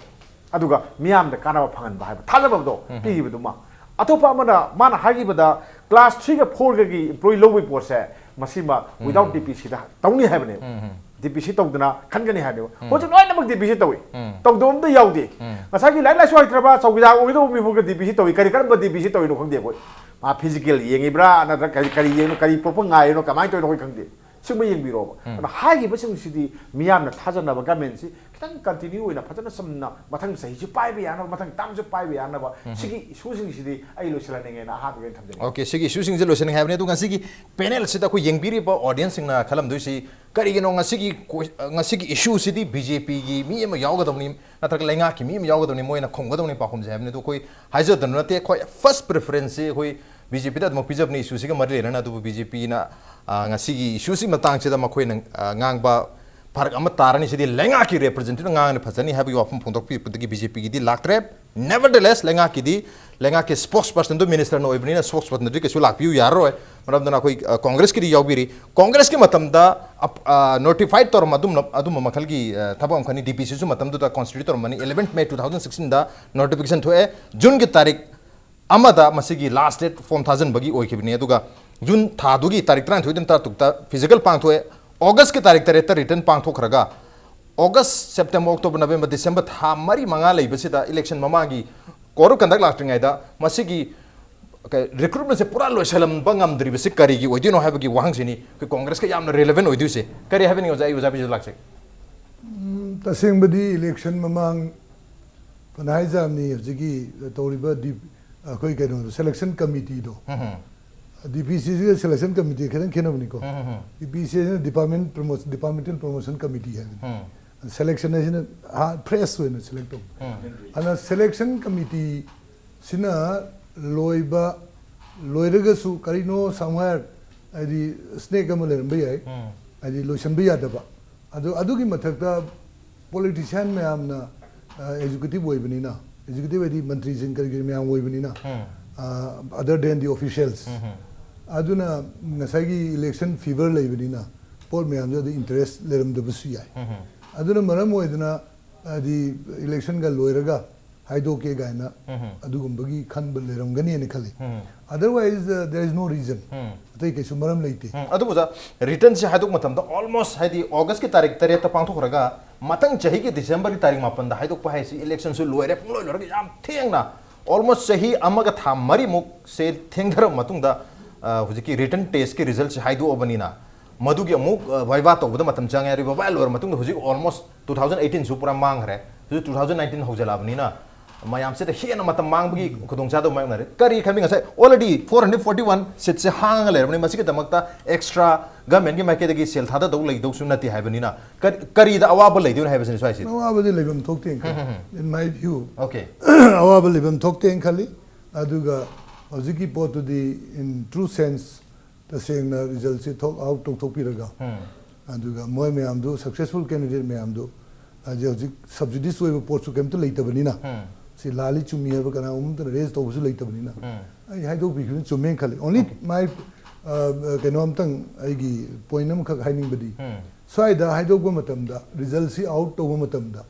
ꯑꯗꯨꯒ ꯃꯤꯌꯥꯝꯗ ꯀꯥꯟꯅꯕ ꯐꯪꯍꯟꯕ ꯍꯥꯏꯕ ꯊꯥꯖꯕꯗꯣ ꯄꯤꯈꯤꯕꯗꯨꯃ꯫ ꯑꯇꯣꯞꯄ ꯑꯃꯅ, ꯃꯥꯅ ꯍꯥꯏꯈꯤꯕꯗ ꯀ꯭ꯂꯥꯁ ꯊ꯭ꯔꯤꯒ ꯐꯣꯔꯒꯒꯤ employee ꯂꯧꯕꯒꯤ ꯄꯣꯠꯁꯦ, ꯃꯁꯤꯃ without ꯗꯤ ꯄꯤ ꯁꯤꯗ ꯇꯧꯅꯤ ꯍꯥꯏꯕꯅꯦꯕ꯫ ꯗꯤ ꯄꯤ ꯁꯤ ꯇꯧꯗꯅ ꯈꯟꯒꯅꯤ ꯍꯥꯏꯕꯅꯦꯕ꯫ ꯍꯧꯖꯤꯛ ꯂꯣꯏꯅꯃꯛ ꯗꯤ ꯄꯤ ꯁꯤ ꯇꯧꯏ꯫ ꯇꯧꯗꯕ ꯑꯝꯇ ꯌꯥꯎꯗꯦ꯫ ꯉꯁꯥꯏꯒꯤ ꯂꯥꯏꯔꯤꯛ ꯂꯥꯏꯁꯨ ꯍꯩꯇ꯭ꯔꯕ ꯆꯧꯀꯤꯗꯥꯔ ꯑꯣꯏꯒꯗꯧꯕ ꯃꯤꯕꯨꯒ ꯗꯤ ꯄꯤ ꯁꯤ ꯇꯧꯏ꯫ ꯀꯔꯤ, ꯀꯔꯝꯕ ꯗꯤ ꯄꯤ ꯁꯤ ꯇꯧꯔꯤꯅꯣ ꯈꯪꯗꯦ ꯑꯩꯈꯣꯏ꯫ ꯃꯥ ꯐꯤꯖꯤꯀꯦꯜ ꯌꯦꯡꯉꯤꯕ꯭ꯔꯥ, ꯅꯠꯇ꯭ꯔꯒ ꯀꯔꯤ, ꯀꯔꯤ ꯌꯦꯡꯉꯤꯅꯣ, ꯀꯔꯤ ꯄꯣꯛꯄ ꯉꯥꯏꯔꯤꯅꯣ, ꯀꯃꯥꯏꯅ ꯇꯧꯔꯤꯅꯣ ꯑꯩꯈꯣꯏ ꯈꯪꯗꯦ꯫ ꯁꯤꯒꯨꯝꯕ ꯌꯦꯡꯕꯤꯔꯣꯕ꯫ ꯑꯗꯨꯅ ꯍꯥꯏꯔꯤꯕꯁꯤꯡꯁꯤꯗꯤ ꯃꯤꯌꯥꯝꯅ ꯊꯥꯖꯅꯕ ꯒꯃꯦꯟꯁꯤ ꯈꯤꯇꯪ continue ꯑꯣꯏꯅ ꯐꯖꯅ ꯆꯨꯝꯅ ꯃꯊꯪ ꯆꯍꯤꯁꯨ ꯄꯥꯏꯕ ꯌꯥꯅꯕ, ꯃꯊꯪ ꯇꯥꯝꯁꯨ ꯄꯥꯏꯕ ꯌꯥꯅꯕ, ꯁꯤꯒꯤ ꯏꯁꯨꯁꯤꯡꯁꯤꯗꯤ ꯑꯩ ꯂꯣꯏꯁꯤꯜꯍꯟꯅꯤꯡꯉꯦꯅ ꯑꯍꯥꯟꯕꯒꯤ ꯑꯣꯏꯅ ꯊꯝꯖꯅꯤꯡꯉꯤ꯫ Okay, ꯁꯤꯒꯤ ꯏꯁꯨꯁꯤꯡꯁꯦ ꯂꯣꯏꯁꯤꯟꯅꯤꯡꯉꯦ ꯍꯥꯏꯕꯅꯤ꯫ ꯑꯗꯨ ꯉꯁꯤꯒꯤ ꯄꯦꯅꯦꯜꯁꯤꯗ ꯑꯩꯈꯣꯏ ꯌꯦꯡꯕꯤꯔꯤꯕ ꯑꯣꯗꯤꯌꯦꯟꯁꯁꯤꯡꯅ ꯈꯜꯂꯝꯗꯣꯏꯁꯤ ꯀꯔꯤꯒꯤꯅꯣ ꯉꯁꯤꯒꯤ ꯀꯣꯏ-, ꯉꯁꯤꯒꯤ ꯏꯁꯨꯁꯤꯗꯤ ꯕꯤ ꯖꯦ ꯄꯤꯒꯤ ꯃꯤ ꯑꯃ ꯌꯥꯎꯒꯗꯕꯅꯤ ꯅꯠꯇ꯭ꯔꯒ ꯂꯩꯉꯥꯛꯀꯤ ꯃꯤ ꯑꯃ ꯌꯥꯎꯒꯗꯕꯅꯤ, ꯃꯣꯏꯅ ꯈꯨꯝꯒꯗꯕꯅꯤ ꯄꯥꯎꯈꯨꯝꯁꯦ ꯍꯥꯏꯕꯅꯤ꯫ ꯑꯗꯨ ꯑꯩꯈꯣꯏ ꯍꯥꯏꯖꯗꯅ ꯅꯠꯇꯦ, ꯑꯩꯈꯣꯏ first preferenceꯁꯤ ꯑꯩꯈꯣꯏ ꯕꯤ ꯖꯦ ꯄꯤꯗ ꯑꯗꯨꯃꯛ ꯄꯤꯖꯕꯅꯤ, ꯏꯁꯨꯁꯤꯒ ꯃꯔꯤ ꯂꯩꯅꯅ꯫ ꯑꯗꯨꯕꯨ ꯕꯤ ꯖꯦ ꯄꯤꯅ, ꯑ, ꯉꯁꯤꯒꯤ ꯏꯁꯨꯁꯤ ꯃꯇꯥꯡꯁꯤꯗ ꯃꯈꯣꯏꯅ, ꯑ, ꯉꯥꯡꯕ ꯐꯔꯛ ꯑꯃ ꯇꯥꯔꯅꯤ, ꯁꯤꯗꯤ ꯂꯩꯉꯥꯛꯀꯤ ꯔꯦꯄ꯭ꯔꯖꯦꯟꯇꯦꯇꯤꯚꯅ ꯉꯥꯡꯉꯅꯤ ꯐꯖꯅꯤ ꯍꯥꯏꯕꯒꯤ ꯋꯥꯐꯝ ꯐꯣꯡꯗꯣꯛꯄꯤꯔꯛꯄꯗꯒꯤ ꯕꯤ ꯖꯦ ꯄꯤꯒꯤꯗꯤ ꯂꯥꯛꯇ꯭ꯔꯦ꯫ Nevertheless, ꯂꯩꯉꯥꯛꯀꯤꯗꯤ, ꯂꯩꯉꯥꯛꯀꯤ spokespersonꯗꯨ ministerꯅ ꯑꯣꯏꯕꯅꯤꯅ spokespersonꯗꯨꯗꯤ ꯀꯩꯁꯨ ꯂꯥꯛꯄꯤꯌꯨ ꯌꯥꯔꯔꯣꯏ꯫ ꯃꯔꯝ ꯑꯗꯨꯅ ꯑꯩꯈꯣꯏ, ꯑ, ꯀꯣꯡꯒ꯭ꯔꯦꯁꯀꯤꯗꯤ ꯌꯥꯎꯕꯤꯔꯤ꯫ ꯀꯣꯡꯒ꯭ꯔꯦꯁꯀꯤ ꯃꯇꯝꯗ, ꯑ, ꯑ, notified ꯇꯧꯔꯝꯕ ꯑꯗꯨꯝꯅ, ꯑꯗꯨꯝꯕ ꯃꯈꯜꯒꯤ, ꯑ, ꯊꯕꯛ ꯑꯃꯈꯛꯅꯤ꯫ ꯗꯤ ꯄꯤ ꯁꯤꯁꯨ ꯃꯇꯝꯗꯨꯗ constitute ꯇꯧꯔꯝꯕꯅꯤ꯫ Eleventh May two thousand sixteenꯗ notification ꯊꯣꯛꯑꯦ꯫ Juneꯒꯤ ꯇꯥꯔꯤꯛ ꯑꯃꯗ ꯃꯁꯤꯒꯤ last date form ꯊꯥꯖꯤꯟꯕꯒꯤ ꯑꯣꯏꯈꯤꯕꯅꯤ꯫ ꯑꯗꯨꯒ June ꯊꯥꯗꯨꯒꯤ ꯇꯥꯔꯤꯛ ꯇꯔꯥꯅꯤꯊꯣꯏꯗꯅ ꯇꯔꯥꯇꯔꯨꯛꯇ physical ꯄꯥꯡꯊꯣꯛꯑꯦ꯫ Augustꯀꯤ ꯇꯥꯔꯤꯛ ꯇꯔꯦꯠꯇ written ꯄꯥꯡꯊꯣꯛꯈ꯭ꯔꯒ, August, September, October, November, December ꯊꯥ ꯃꯔꯤ ꯃꯉꯥ ꯂꯩꯕꯁꯤꯗ election ꯃꯃꯥꯡꯒꯤ code of conduct ꯂꯥꯛꯇ꯭ꯔꯤꯉꯩꯗ ꯃꯁꯤꯒꯤ ꯀꯩ, recruitmentꯁꯦ ꯄꯨꯔꯥ ꯂꯣꯏꯁꯤꯜꯂꯝꯕ ꯉꯝꯗ꯭ꯔꯤꯕꯁꯤ ꯀꯔꯤꯒꯤ ꯑꯣꯏꯗꯣꯏꯅꯣ ꯍꯥꯏꯕꯒꯤ ꯋꯥꯍꯪꯁꯤꯅꯤ ꯑꯩꯈꯣꯏ ꯀꯣꯡꯒ꯭ꯔꯦꯁꯀ ꯌꯥꯝꯅ relevant ꯑꯣꯏꯗꯣꯏꯁꯦ꯫ ꯀꯔꯤ ꯍꯥꯏꯕꯤꯅꯤꯡꯉꯤ ꯑꯣꯖꯥ? ꯑꯩ ꯑꯣꯖꯥ ꯕꯤꯖꯨ ꯂꯥꯛꯆꯒꯦ꯫ ꯎꯝ, ꯇꯁꯦꯡꯕꯗꯤ election ꯃꯃꯥꯡ ꯐꯅ ꯍꯥꯏꯖꯕꯅꯤ, ꯍꯧꯖꯤꯛꯀꯤ ꯇꯧꯔꯤꯕ ꯗꯤ-, ꯑꯩꯈꯣꯏ ꯀꯩꯅꯣꯗꯣ, selection committeeꯗꯣ, ꯎꯝ ꯍꯝ꯫ ꯗꯤ ꯄꯤ ꯁꯤꯁꯤꯒ ꯁꯦꯂꯦꯛꯁꯟ ꯀꯃꯤꯇꯤ ꯈꯤꯇꯪ ꯈꯦꯠꯅꯕꯅꯤꯀꯣ꯫ ꯎꯝ, ꯎꯝ, ꯎꯝ, ꯗꯤ ꯄꯤ ꯁꯤ ꯍꯥꯏꯁꯤꯅ department promotion departmental promotion committee ꯍꯥꯏꯕꯅꯤ꯫ ꯎꯝ, ꯁꯦꯂꯦꯛꯁꯟ ꯍꯥꯏꯁꯤꯅ ꯐ꯭ꯔꯦꯁ ꯑꯣꯏꯅ ꯁꯦꯂꯦꯛ ꯇꯧꯕ꯫ ꯎꯝ, ꯑꯗꯨꯅ ꯁꯦꯂꯦꯛꯁꯟ ꯀꯃꯤꯇꯤꯁꯤꯅ ꯂꯣꯏꯕ, ꯂꯣꯏꯔꯒꯁꯨ ꯀꯔꯤꯅꯣ ꯁꯝꯍꯥꯌꯔ, ꯍꯥꯏꯗꯤ ꯁ꯭ꯅꯦꯛ ꯑꯃ ꯂꯩꯔꯝꯕ ꯌꯥꯏ, ꯎꯝ, ꯍꯥꯏꯗꯤ ꯂꯣꯏꯁꯤꯟꯕ ꯌꯥꯗꯕ꯫ ꯑꯗꯨ, ꯑꯗꯨꯒꯤ ꯃꯊꯛꯇ ꯄꯣꯂꯤꯇꯤꯁꯤꯌꯥꯟ ꯃꯌꯥꯝꯅ ꯑꯦꯛꯖꯤꯀ꯭ꯌꯨꯇꯤꯚ ꯑꯣꯏꯕꯅꯤꯅ, ꯑꯦꯛꯖꯤꯀ꯭ꯌꯨꯇꯤꯚ ꯍꯥꯏꯗꯤ ꯃꯟꯇ꯭ꯔꯤꯁꯤꯡ ꯀꯔꯤ ꯀꯔꯤ ꯃꯌꯥꯝ ꯑꯣꯏꯕꯅꯤꯅ, ꯎꯝ, other than the officials, ꯎꯝ, ꯎꯝ, ꯑꯗꯨꯅ ꯉꯁꯥꯏꯒꯤ ꯏꯂꯦꯛꯁꯟ ꯐꯤꯚꯔ ꯂꯩꯕꯅꯤꯅ ꯄꯣꯠ ꯃꯌꯥꯝꯁꯦ ꯑꯗꯨ ꯏꯟꯇꯔꯦꯁ ꯂꯩꯔꯝꯗꯕꯁꯨ ꯌꯥꯏ꯫ ꯎꯝ, ꯎꯝ, ꯑꯗꯨꯅ ꯃꯔꯝ ꯑꯣꯏꯗꯅ ꯍꯥꯏꯗꯤ ꯏꯂꯦꯛꯁꯟꯒ ꯂꯣꯏꯔꯒ ꯍꯥꯏꯗꯣꯛꯀꯦ ꯀꯥꯏꯅ ꯎꯝ, ꯎꯝ, ꯑꯗꯨꯒꯨꯝꯕꯒꯤ ꯈꯟꯕ ꯂꯩꯔꯝꯒꯅꯤꯅ ꯈꯜꯂꯤ꯫ ꯎꯝ, Otherwise, uh, there is no reason. ꯎꯝ꯫ ꯑꯇꯩ ꯀꯩꯁꯨ ꯃꯔꯝ ꯂꯩꯇꯦ꯫ ꯎꯝ, ꯑꯗꯨꯕꯨ ꯑꯣꯖꯥ, ꯔꯤꯇꯟꯁꯦ ꯍꯥꯏꯗꯣꯛꯄ ꯃꯇꯝꯗ ꯑꯣꯜꯃꯣꯁ ꯍꯥꯏꯗꯤ ꯑꯣꯒꯁꯀꯤ ꯇꯥꯔꯤꯛ ꯇꯔꯦꯠꯇ ꯄꯥꯡꯊꯣꯛꯈ꯭ꯔꯒ ꯃꯊꯪ ꯆꯍꯤꯒꯤ ꯗꯤꯁꯦꯝꯕꯔꯒꯤ ꯇꯥꯔꯤꯛ ꯃꯥꯄꯟꯗ ꯍꯥꯏꯗꯣꯛꯄ ꯍꯥꯏꯁꯤ ꯏꯂꯦꯛꯁꯟꯁꯨ ꯂꯣꯏꯔꯦ, ꯄꯨꯡꯂꯣꯏ ꯂꯣꯏꯔꯒ ꯌꯥꯝ ꯊꯦꯡꯅ ꯑꯣꯜꯃꯣꯁ ꯆꯍꯤ ꯑꯃꯒ ꯊꯥ ꯃꯔꯤꯃꯨꯛꯁꯦ ꯊꯦꯡꯊꯔꯕ ꯃꯇꯨꯡꯗ ꯑ, ꯍꯧꯖꯤꯛꯀꯤ ꯔꯤꯇꯟ ꯇꯦꯁꯀꯤ ꯔꯤꯖꯜꯠꯁꯦ ꯍꯥꯏꯗꯣꯛꯑꯕꯅꯤꯅ ꯃꯗꯨꯒꯤ ꯑꯃꯨꯛ ꯚꯥꯏꯚꯥ ꯇꯧꯕꯗ ꯃꯇꯝ ꯆꯪꯉꯦ꯫ ꯑꯗꯨꯒ ꯚꯥꯏꯚꯥ ꯂꯣꯏꯔ ꯃꯇꯨꯡꯗ ꯍꯧꯖꯤꯛ ꯑꯣꯜꯃꯣꯁ ꯇꯨ ꯊꯥꯎꯖꯟ ꯑꯩꯠꯇꯤꯟꯁꯨ ꯄꯨꯔꯥ ꯃꯥꯡꯈ꯭ꯔꯦ꯫ ꯍꯧꯖꯤꯛ ꯇꯨ ꯊꯥꯎꯖꯟ ꯅꯥꯏꯟꯇꯤꯟ ꯍꯧꯖꯤꯜꯂꯛꯑꯕꯅꯤꯅ ꯃꯌꯥꯝꯁꯤꯗ ꯍꯦꯟꯅ ꯃꯇꯝ ꯃꯥꯡꯕꯒꯤ ꯈꯨꯗꯣꯡꯆꯥꯗꯕ ꯃꯥꯌꯣꯛꯅꯔꯦ꯫ ꯀꯔꯤ ꯈꯟꯕꯤ? ꯉꯁꯥꯏ already four hundred forty one seatꯁꯦ ꯍꯥꯡꯉꯒ ꯂꯩꯔꯕꯅꯤ꯫ ꯃꯁꯤꯒꯤꯗꯃꯛꯇ ꯑꯦꯛꯁꯇ꯭ꯔꯥ ꯒꯃꯦꯟꯒꯤ ꯃꯥꯏꯀꯩꯗꯒꯤ ꯁꯦꯜ ꯊꯥꯗꯗꯧ ꯂꯩꯗꯧꯁꯨ ꯅꯠꯇꯦ ꯍꯥꯏꯕꯅꯤꯅ ꯀꯔꯤ, ꯀꯔꯤꯗ ꯑꯋꯥꯕ ꯂꯩꯗꯣꯏꯅꯣ ꯍꯥꯏꯕꯁꯤꯅꯤ ꯁ꯭ꯋꯥꯏꯁꯤꯗ꯫ ꯑꯋꯥꯕꯗꯤ ꯂꯩꯐꯝ ꯊꯣꯛꯇꯦꯅ ꯈꯜꯂꯤ꯫ In my view, okay. ꯑꯋꯥꯕ ꯂꯩꯐꯝ ꯊꯣꯛꯇꯦꯅ ꯈꯜꯂꯤ꯫ ꯑꯗꯨꯒ ꯍꯧꯖꯤꯛꯀꯤ ꯄꯣꯠꯇꯨꯗꯤ, in true sense, ꯇꯁꯦꯡꯅ ꯔꯤꯖꯜꯠꯁꯦ ꯊꯣꯛ ꯑꯥꯎꯠ ꯇꯧꯊꯣꯛꯄꯤꯔꯒ, ꯎꯝ, ꯑꯗꯨꯒ ꯃꯣꯏ ꯃꯌꯥꯝꯗꯨ, ꯁꯛꯁꯦꯁꯐꯨꯜ ꯀꯦꯟꯗꯤꯗꯦꯠ ꯃꯌꯥꯝꯗꯨ, ꯍꯧꯖꯤꯛ, ꯍꯧꯖꯤꯛ ꯁꯕ ꯖꯨꯗꯤꯁ ꯑꯣꯏꯕ ꯄꯣꯠꯁꯨ ꯀꯩꯝꯇ ꯂꯩꯇꯕꯅꯤꯅ, ꯎꯝ, ꯁꯤ ꯂꯥꯜꯂꯤ ꯆꯨꯝꯃꯤ ꯍꯥꯏꯕ ꯀꯅꯥꯒꯨꯝꯕ ꯑꯃꯠꯇꯅ ꯔꯦꯖ ꯇꯧꯕꯁꯨ ꯂꯩꯇꯕꯅꯤꯅ, ꯎꯝ, ꯑꯩ ꯍꯥꯏꯗꯣꯛꯄꯤꯈꯤꯕꯅ ꯆꯨꯝꯃꯦꯅ ꯈꯜꯂꯤ꯫ Only Okay. my, ꯑ, ꯀꯩꯅꯣ ꯑꯝꯇꯪ ꯑꯩꯒꯤ ꯄꯣꯏꯟ ꯑꯃꯈꯛ ꯍꯥꯏꯅꯤꯡꯕꯗꯤ, ꯎꯝ, ꯁ꯭ꯋꯥꯏꯗ ꯍꯥꯏꯗꯣꯛꯄ ꯃꯇꯝꯗ, ꯔꯤꯖꯜꯠꯁꯤ ꯑꯥꯎꯠ ꯇꯧꯕ ꯃꯇꯝꯗ,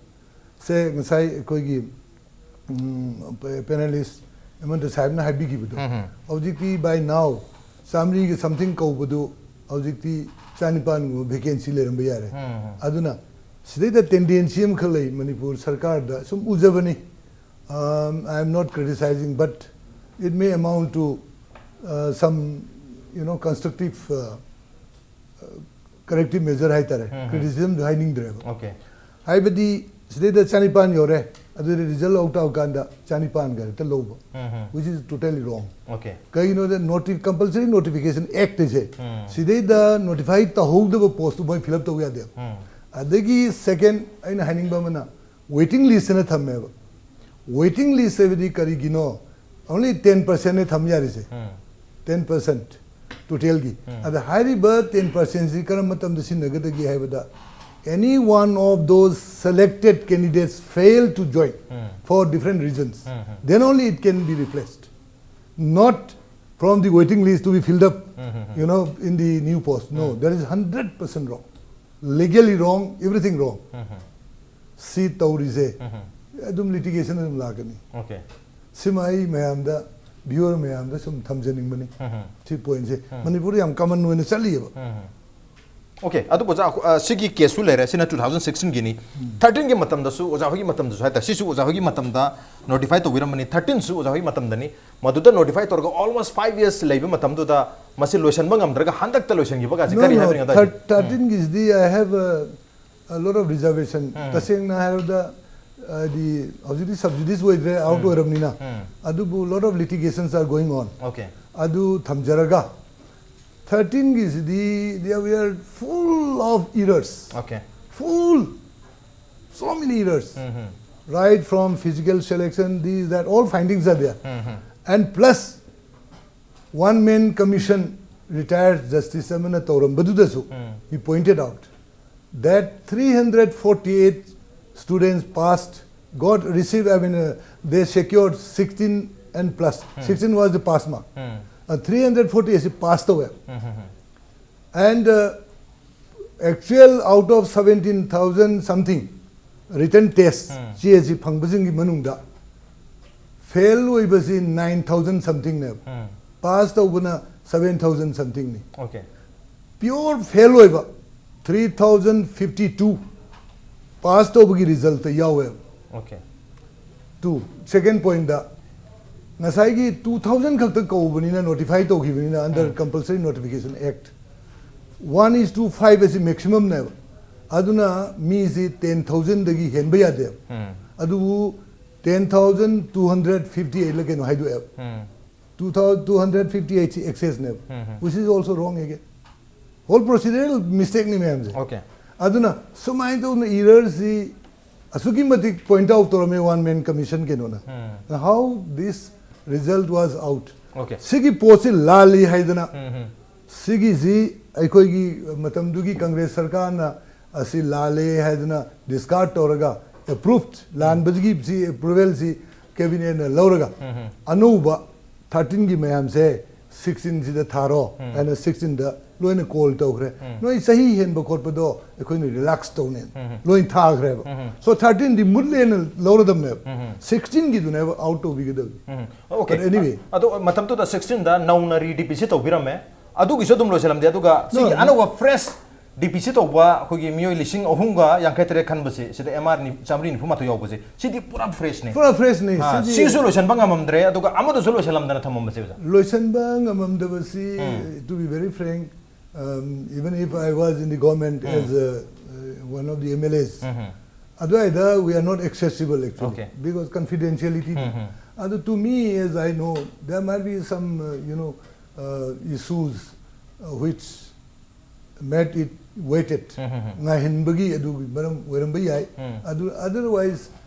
ꯁꯦ ꯉꯁꯥꯏ ꯑꯩꯈꯣꯏꯒꯤ ꯄꯦꯅꯦꯂꯤꯁ ꯍꯦꯃꯟꯇ ꯁꯥꯍꯦꯕꯅ ꯍꯥꯏꯕꯤꯈꯤꯕꯗꯣ, ꯎꯝ, ꯎꯝ, ꯍꯧꯖꯤꯛꯇꯤ by now ꯆꯥꯃꯔꯤꯒ ꯁꯝꯊꯤꯡ ꯀꯧꯕꯗꯨ ꯍꯧꯖꯤꯛꯇꯤ ꯆꯥꯅꯤꯄꯥꯟꯒꯨꯝꯕ ꯚꯦꯀꯦꯟꯁꯤ ꯂꯩꯔꯝꯕ ꯌꯥꯔꯦ꯫ ꯎꯝ, ꯎꯝ, ꯑꯗꯨꯅ ꯁꯤꯗꯩꯗ ꯇꯦꯟꯗꯦꯟꯁꯤ ꯑꯃꯈꯛ ꯂꯩ ꯃꯅꯤꯄꯨꯔ ꯁꯔꯀꯥꯔꯗ ꯁꯨꯝ ꯎꯖꯕꯅꯤ꯫ Um, I am not criticizing, but it may amount to, uh, some, you know, constructive, uh, uh, corrective measure ꯍꯥꯏꯇꯥꯔꯦ꯫ ꯎꯝ, ꯎꯝ꯫ Criticism ꯁꯨ ꯍꯥꯏꯅꯤꯡꯗ꯭ꯔꯦꯕ꯫ ꯑꯣꯀꯦ꯫ ꯍꯥꯏꯕꯗꯤ ꯁꯤꯗꯩꯗ ꯆꯥꯅꯤꯄꯥꯟ ꯌꯧꯔꯦ, ꯑꯗꯨꯗꯤ ꯔꯤꯖꯜ ꯑꯥꯎꯠ ꯇꯧꯔꯀꯥꯟꯗ ꯆꯅꯤꯄꯥꯟꯒ ꯍꯦꯛꯇ ꯂꯧꯕ, um hmm. which is totally wrong. Okay. ꯀꯩꯒꯤꯅꯣꯗ ꯅꯣꯇꯤ ꯀꯝꯄꯜꯁꯔꯤ ꯅꯣꯇꯤꯐꯤꯀꯦꯁꯟ ꯑꯦꯛ ꯑꯁꯦ ꯎꯝ. ꯁꯤꯗꯩꯗ ꯅꯣꯇꯤꯐꯥꯏ ꯇꯧꯍꯧꯗꯕ ꯄꯣꯁꯇꯨ ꯃꯣꯏ ꯐꯤꯜ ꯑꯞ ꯇꯧꯕ ꯌꯥꯗꯦꯕ꯫ ꯎꯝ. ꯑꯗꯒꯤ ꯁꯦꯀꯦꯟ ꯑꯩꯅ ꯍꯥꯏꯅꯤꯡꯕ ꯑꯃꯅ ꯋꯦꯇꯤꯡ ꯂꯤꯁ ꯑꯅ ꯊꯝꯃꯦꯕ꯫ ꯋꯦꯇꯤꯡ ꯂꯤꯁ ꯍꯥꯏꯕꯗꯤ ꯀꯔꯤꯒꯤꯅꯣ? ꯑꯣꯡꯂꯤ ꯇꯦꯟ ꯄꯔꯁꯦꯟꯅꯦ ꯊꯝ ꯌꯥꯔꯤꯁꯦ꯫ ꯎꯝ. Ten percent ꯇꯣꯇꯦꯜꯒꯤ꯫ ꯎꯝ. ꯑꯗ ꯍꯥꯏꯔꯤꯕ ꯇꯦꯟ ꯄꯔꯁꯦꯟꯁꯤ ꯀꯔꯝꯕ ꯃꯇꯝꯗ ꯁꯤꯖꯤꯟꯅꯒꯗꯒꯦ ꯍꯥꯏꯕꯗ, any one of those selected candidates fail to join um. for different reasons, um, um. then only it can be replaced. Not from the waiting list to be filled up, um, um, um. you know, in the new post. No, um. that is hundred percent wrong. Legally wrong, everything wrong. ꯎꯝ, ꯎꯝ. ꯁꯤ ꯇꯧꯔꯤꯁꯦ ꯎꯝ, ꯎꯝ. ꯑꯗꯨꯝ ꯂꯤꯇꯤꯒꯦꯁꯟ ꯑꯗꯨꯝ ꯂꯥꯛꯀꯅꯤ꯫ Okay. ꯁꯤꯃ ꯑꯩ ꯃꯌꯥꯝꯗ, ꯚ꯭ꯌꯨꯋꯔ ꯃꯌꯥꯝꯗ ꯁꯨꯝ ꯊꯝꯖꯅꯤꯡꯕꯅꯤ꯫ ꯎꯝ, ꯎꯝ. ꯁꯤ ꯄꯣꯏꯟꯁꯦ ꯎꯝ. ꯃꯅꯤꯄꯨꯔꯗ ꯌꯥꯝ ꯀꯃꯟ ꯑꯣꯏꯅ ꯆꯠꯂꯤꯑꯕ꯫ ꯎꯝ, ꯎꯝ. Okay, ꯑꯗꯨꯕꯨ ꯑꯣꯖꯥ, ꯑ, ꯁꯤꯒꯤ ꯀꯦꯁꯁꯨ ꯂꯩꯔꯦ꯫ ꯁꯤꯅ two thousand sixteen Guinea. Thirteen ꯒꯤ ꯃꯇꯝꯗꯁꯨ, ꯑꯣꯖꯥ ꯍꯣꯏꯒꯤ ꯃꯇꯝꯗꯁꯨ ꯍꯥꯏꯇꯥꯔꯦ, ꯁꯤꯁꯨ ꯑꯣꯖꯥ ꯍꯣꯏꯒꯤ ꯃꯇꯝꯗ ꯅꯣꯇꯤꯐꯥꯏ ꯇꯧꯕꯤꯔꯝꯕꯅꯤ꯫ Thirteen ꯁꯨ ꯑꯣꯖꯥ ꯍꯣꯏꯒꯤ ꯃꯇꯝꯗꯅꯤ꯫ ꯃꯗꯨꯗ ꯅꯣꯇꯤꯐꯥꯏ ꯇꯧꯔꯒ almost five years ꯂꯩꯕ ꯃꯇꯝꯗꯨꯗ ꯃꯁꯤ ꯂꯣꯏꯁꯤꯟꯕ ꯉꯝꯗ꯭ꯔꯒ ꯍꯟꯗꯛꯇ ꯂꯣꯏꯁꯤꯟꯈꯤꯕ ꯀꯥꯏꯁꯦ ꯀꯔꯤ ꯍꯥꯏꯕꯅꯣ ꯑꯗꯥꯏꯗꯤ? ꯊꯥꯔꯇꯤꯟꯒꯤꯁꯤꯗꯤ I have a, a lot of reservation. ꯎꯝ. ꯇꯁꯦꯡꯅ ꯍꯥꯏꯔꯕꯗ, ꯍꯥꯏꯗꯤ ꯍꯧꯖꯤꯛꯇꯤ ꯁꯕꯁꯤꯗꯤꯁ ꯑꯣꯏꯗ꯭ꯔꯦ, ꯑꯥꯎꯠ ꯎꯝ. ꯑꯣꯏꯔꯕꯅꯤꯅ꯫ ꯎꯝ. ꯑꯗꯨꯕꯨ lot of litigations are going on. Okay. ꯑꯗꯨ ꯊꯝꯖꯔꯒ, ꯊꯥꯔꯇꯤꯟꯒꯤꯁꯤꯗꯤ they were full of errors. Okay. Full. So many errors. Um, um. Right from physical selection, these, that, all findings are there. Um, um. And plus, one man commission, retired justice ꯑꯃꯅ ꯇꯧꯔꯝꯕꯗꯨꯗꯁꯨ, ꯎꯝ. he pointed out that three hundred forty-eight students passed, got, received, I mean, uh, they secured sixteen and plus. Hmm. Sixteen was the pass mark. Um. Uh, three hundred forty ꯑꯁꯤ pass ꯇꯧꯋꯦ꯫ ꯎꯝ, ꯎꯝ, ꯎꯝ. And, uh, actual out of seventeen thousand something written test Hmm. ꯆꯦ ꯑꯁꯤ ꯐꯪꯕꯁꯤꯡꯒꯤ ꯃꯅꯨꯡꯗ fail ꯑꯣꯏꯕꯁꯤ nine thousand something ꯅꯦꯕ꯫ ꯎꯝ. Pass ꯇꯧꯕꯅ seven thousand something ꯅꯤ꯫ Okay. Pure fail ꯑꯣꯏꯕ three thousand fifty-two pass ꯇꯧꯕꯒꯤ result ꯇ ꯌꯥꯎꯋꯦꯕ꯫ Okay. Two, second point ꯗ, ꯉꯁꯥꯏꯒꯤ two thousand ꯈꯛꯇ ꯀꯧꯕꯅꯤꯅ, notify ꯇꯧꯈꯤꯕꯅꯤꯅ, under um. Compulsory Notification Act, one is to five ꯑꯁꯤ maximum ꯅꯦꯕ꯫ ꯑꯗꯨꯅ ꯃꯤꯁꯤ ten thousand ꯗꯒꯤ ꯍꯦꯟꯕ ꯌꯥꯗꯦꯕ꯫ ꯎꯝ. ꯑꯗꯨꯕꯨ ten thousand two hundred fifty eight ꯂ ꯀꯩꯅꯣ ꯍꯥꯏꯗꯣꯛꯑꯦꯕ. ꯎꯝ. Two thousand two hundred fifty eight ꯁꯤ excess ꯅꯦꯕ. ꯎꯝ, ꯎꯝ. Which is also wrong again. Whole procedural mistake ꯅꯤ ꯃꯌꯥꯝꯁꯦ. Okay. ꯑꯗꯨꯅ ꯁꯨꯃꯥꯏꯅ ꯇꯧꯅ error ꯁꯤ ꯑꯁꯨꯛꯀꯤ ꯃꯇꯤꯛ point out ꯇꯧꯔꯝꯃꯦ one man commission ꯀꯩꯅꯣꯅ. ꯎꯝ. How this result was out. Okay. ꯁꯤꯒꯤ ꯄꯣꯠꯁꯤ ꯂꯥꯜꯂꯤ ꯍꯥꯏꯗꯅ ꯎꯝ, ꯎꯝ. ꯁꯤꯒꯤꯁꯤ ꯑꯩꯈꯣꯏꯒꯤ ꯃꯇꯝꯗꯨꯒꯤ ꯀꯪꯒ꯭ꯔꯦꯁ ꯁꯔꯀꯥꯔꯅ ꯑꯁꯤ ꯂꯥꯜꯂꯦ ꯍꯥꯏꯗꯅ discard ꯇꯧꯔꯒ, approved, ꯂꯥꯟꯕꯒꯤ ꯁꯤ approval ꯁꯤ cabinet ꯅ ꯂꯧꯔꯒ, ꯎꯝ, ꯎꯝ. ꯑꯅꯧꯕ thirteen ꯒꯤ ꯃꯌꯥꯝꯁꯦ sixteen ꯁꯤꯗ ꯊꯥꯔꯣ ꯍꯥꯏꯅ sixteen ꯗ ꯂꯣꯏꯅ call ꯇꯧꯈ꯭ꯔꯦ꯫ ꯎꯝ. ꯅꯣꯏ ꯆꯍꯤ ꯍꯦꯟꯕ ꯈꯣꯠꯄꯗꯣ ꯑꯩꯈꯣꯏꯅ relax ꯇꯧꯅꯦ꯫ ꯎꯝ. ꯂꯣꯏ ꯊꯥꯈ꯭ꯔꯦꯕ꯫ ꯎꯝ. So thirteen ꯗꯤ ꯃꯨꯠꯂꯦꯅ ꯂꯧꯔꯗꯕꯅꯦꯕ꯫ ꯎꯝ. sixteen ꯒꯤꯗꯨꯅꯦꯕ out ꯇꯧꯕꯤꯒꯗꯕꯅꯤ꯫ ꯎꯝ. Okay. But anyway. ꯑꯗꯣ ꯃꯇꯝꯗꯨꯗ sixteen ꯗ ꯅꯧꯅ re deficit ꯇꯧꯕꯤꯔꯝꯃꯦ꯫ ꯑꯗꯨꯒꯤꯁꯨ ꯑꯗꯨꯝ ꯂꯣꯏꯁꯤꯜꯂꯝꯗꯦ꯫ ꯑꯗꯨꯒ ꯁꯤꯒꯤ No. ꯑꯅꯧꯕ fresh deficit ꯇꯧꯕ ꯑꯩꯈꯣꯏꯒꯤ ꯃꯤꯑꯣꯏ ꯂꯤꯁꯤꯡ ꯑꯍꯨꯝꯒ ꯌꯥꯡꯈꯩ ꯇꯔꯦꯠ ꯈꯟꯕꯁꯦ, ꯁꯤꯗ M R ꯅꯤ-, ꯆꯥꯃꯔꯤ ꯅꯤꯐꯨ ꯃꯥꯊꯣꯏ ꯌꯥꯎꯕꯁꯦ, ꯁꯤꯗꯤ ꯄꯨꯔꯥ fresh ꯅꯦ꯫ ꯄꯨꯔꯥ fresh ꯅꯤ꯫ ꯑꯥ, ꯁꯤꯗꯤ ꯁꯤꯁꯨ ꯂꯣꯏꯁꯤꯟꯕ ꯉꯝꯃꯝꯗ꯭ꯔꯦ, ꯑꯗꯨꯒ ꯑꯃꯗꯨꯁꯨ ꯂꯣꯏꯁꯤꯜꯂꯝꯗꯅ ꯊꯝꯃꯝꯕꯁꯦ, ꯑꯣꯖꯥ꯫ ꯂꯣꯏꯁꯤꯟꯕ ꯉꯝꯃꯝꯗꯕꯁꯤ, ꯎꯝ. To be very frank, um, even if I was in the government um. as a, uh, one of the M L As, ꯎꯝ. ꯑꯗꯨꯋꯥꯏꯗ we are not accessible actually, Okay. because confidentiality ꯅꯤ꯫ ꯎꯝ. ꯑꯗꯨ to me, as I know, there might be some, uh, you know, uh, issues, uh, which made it waited. ꯎꯝ, ꯎꯝ, ꯎꯝ. ꯉꯥꯏꯍꯟꯕꯒꯤ ꯑꯗꯨꯒꯤ ꯃꯔꯝ ꯑꯣꯏꯔꯝꯕ ꯌꯥꯏ꯫ ꯎꯝ. ꯑꯗꯨ, otherwise,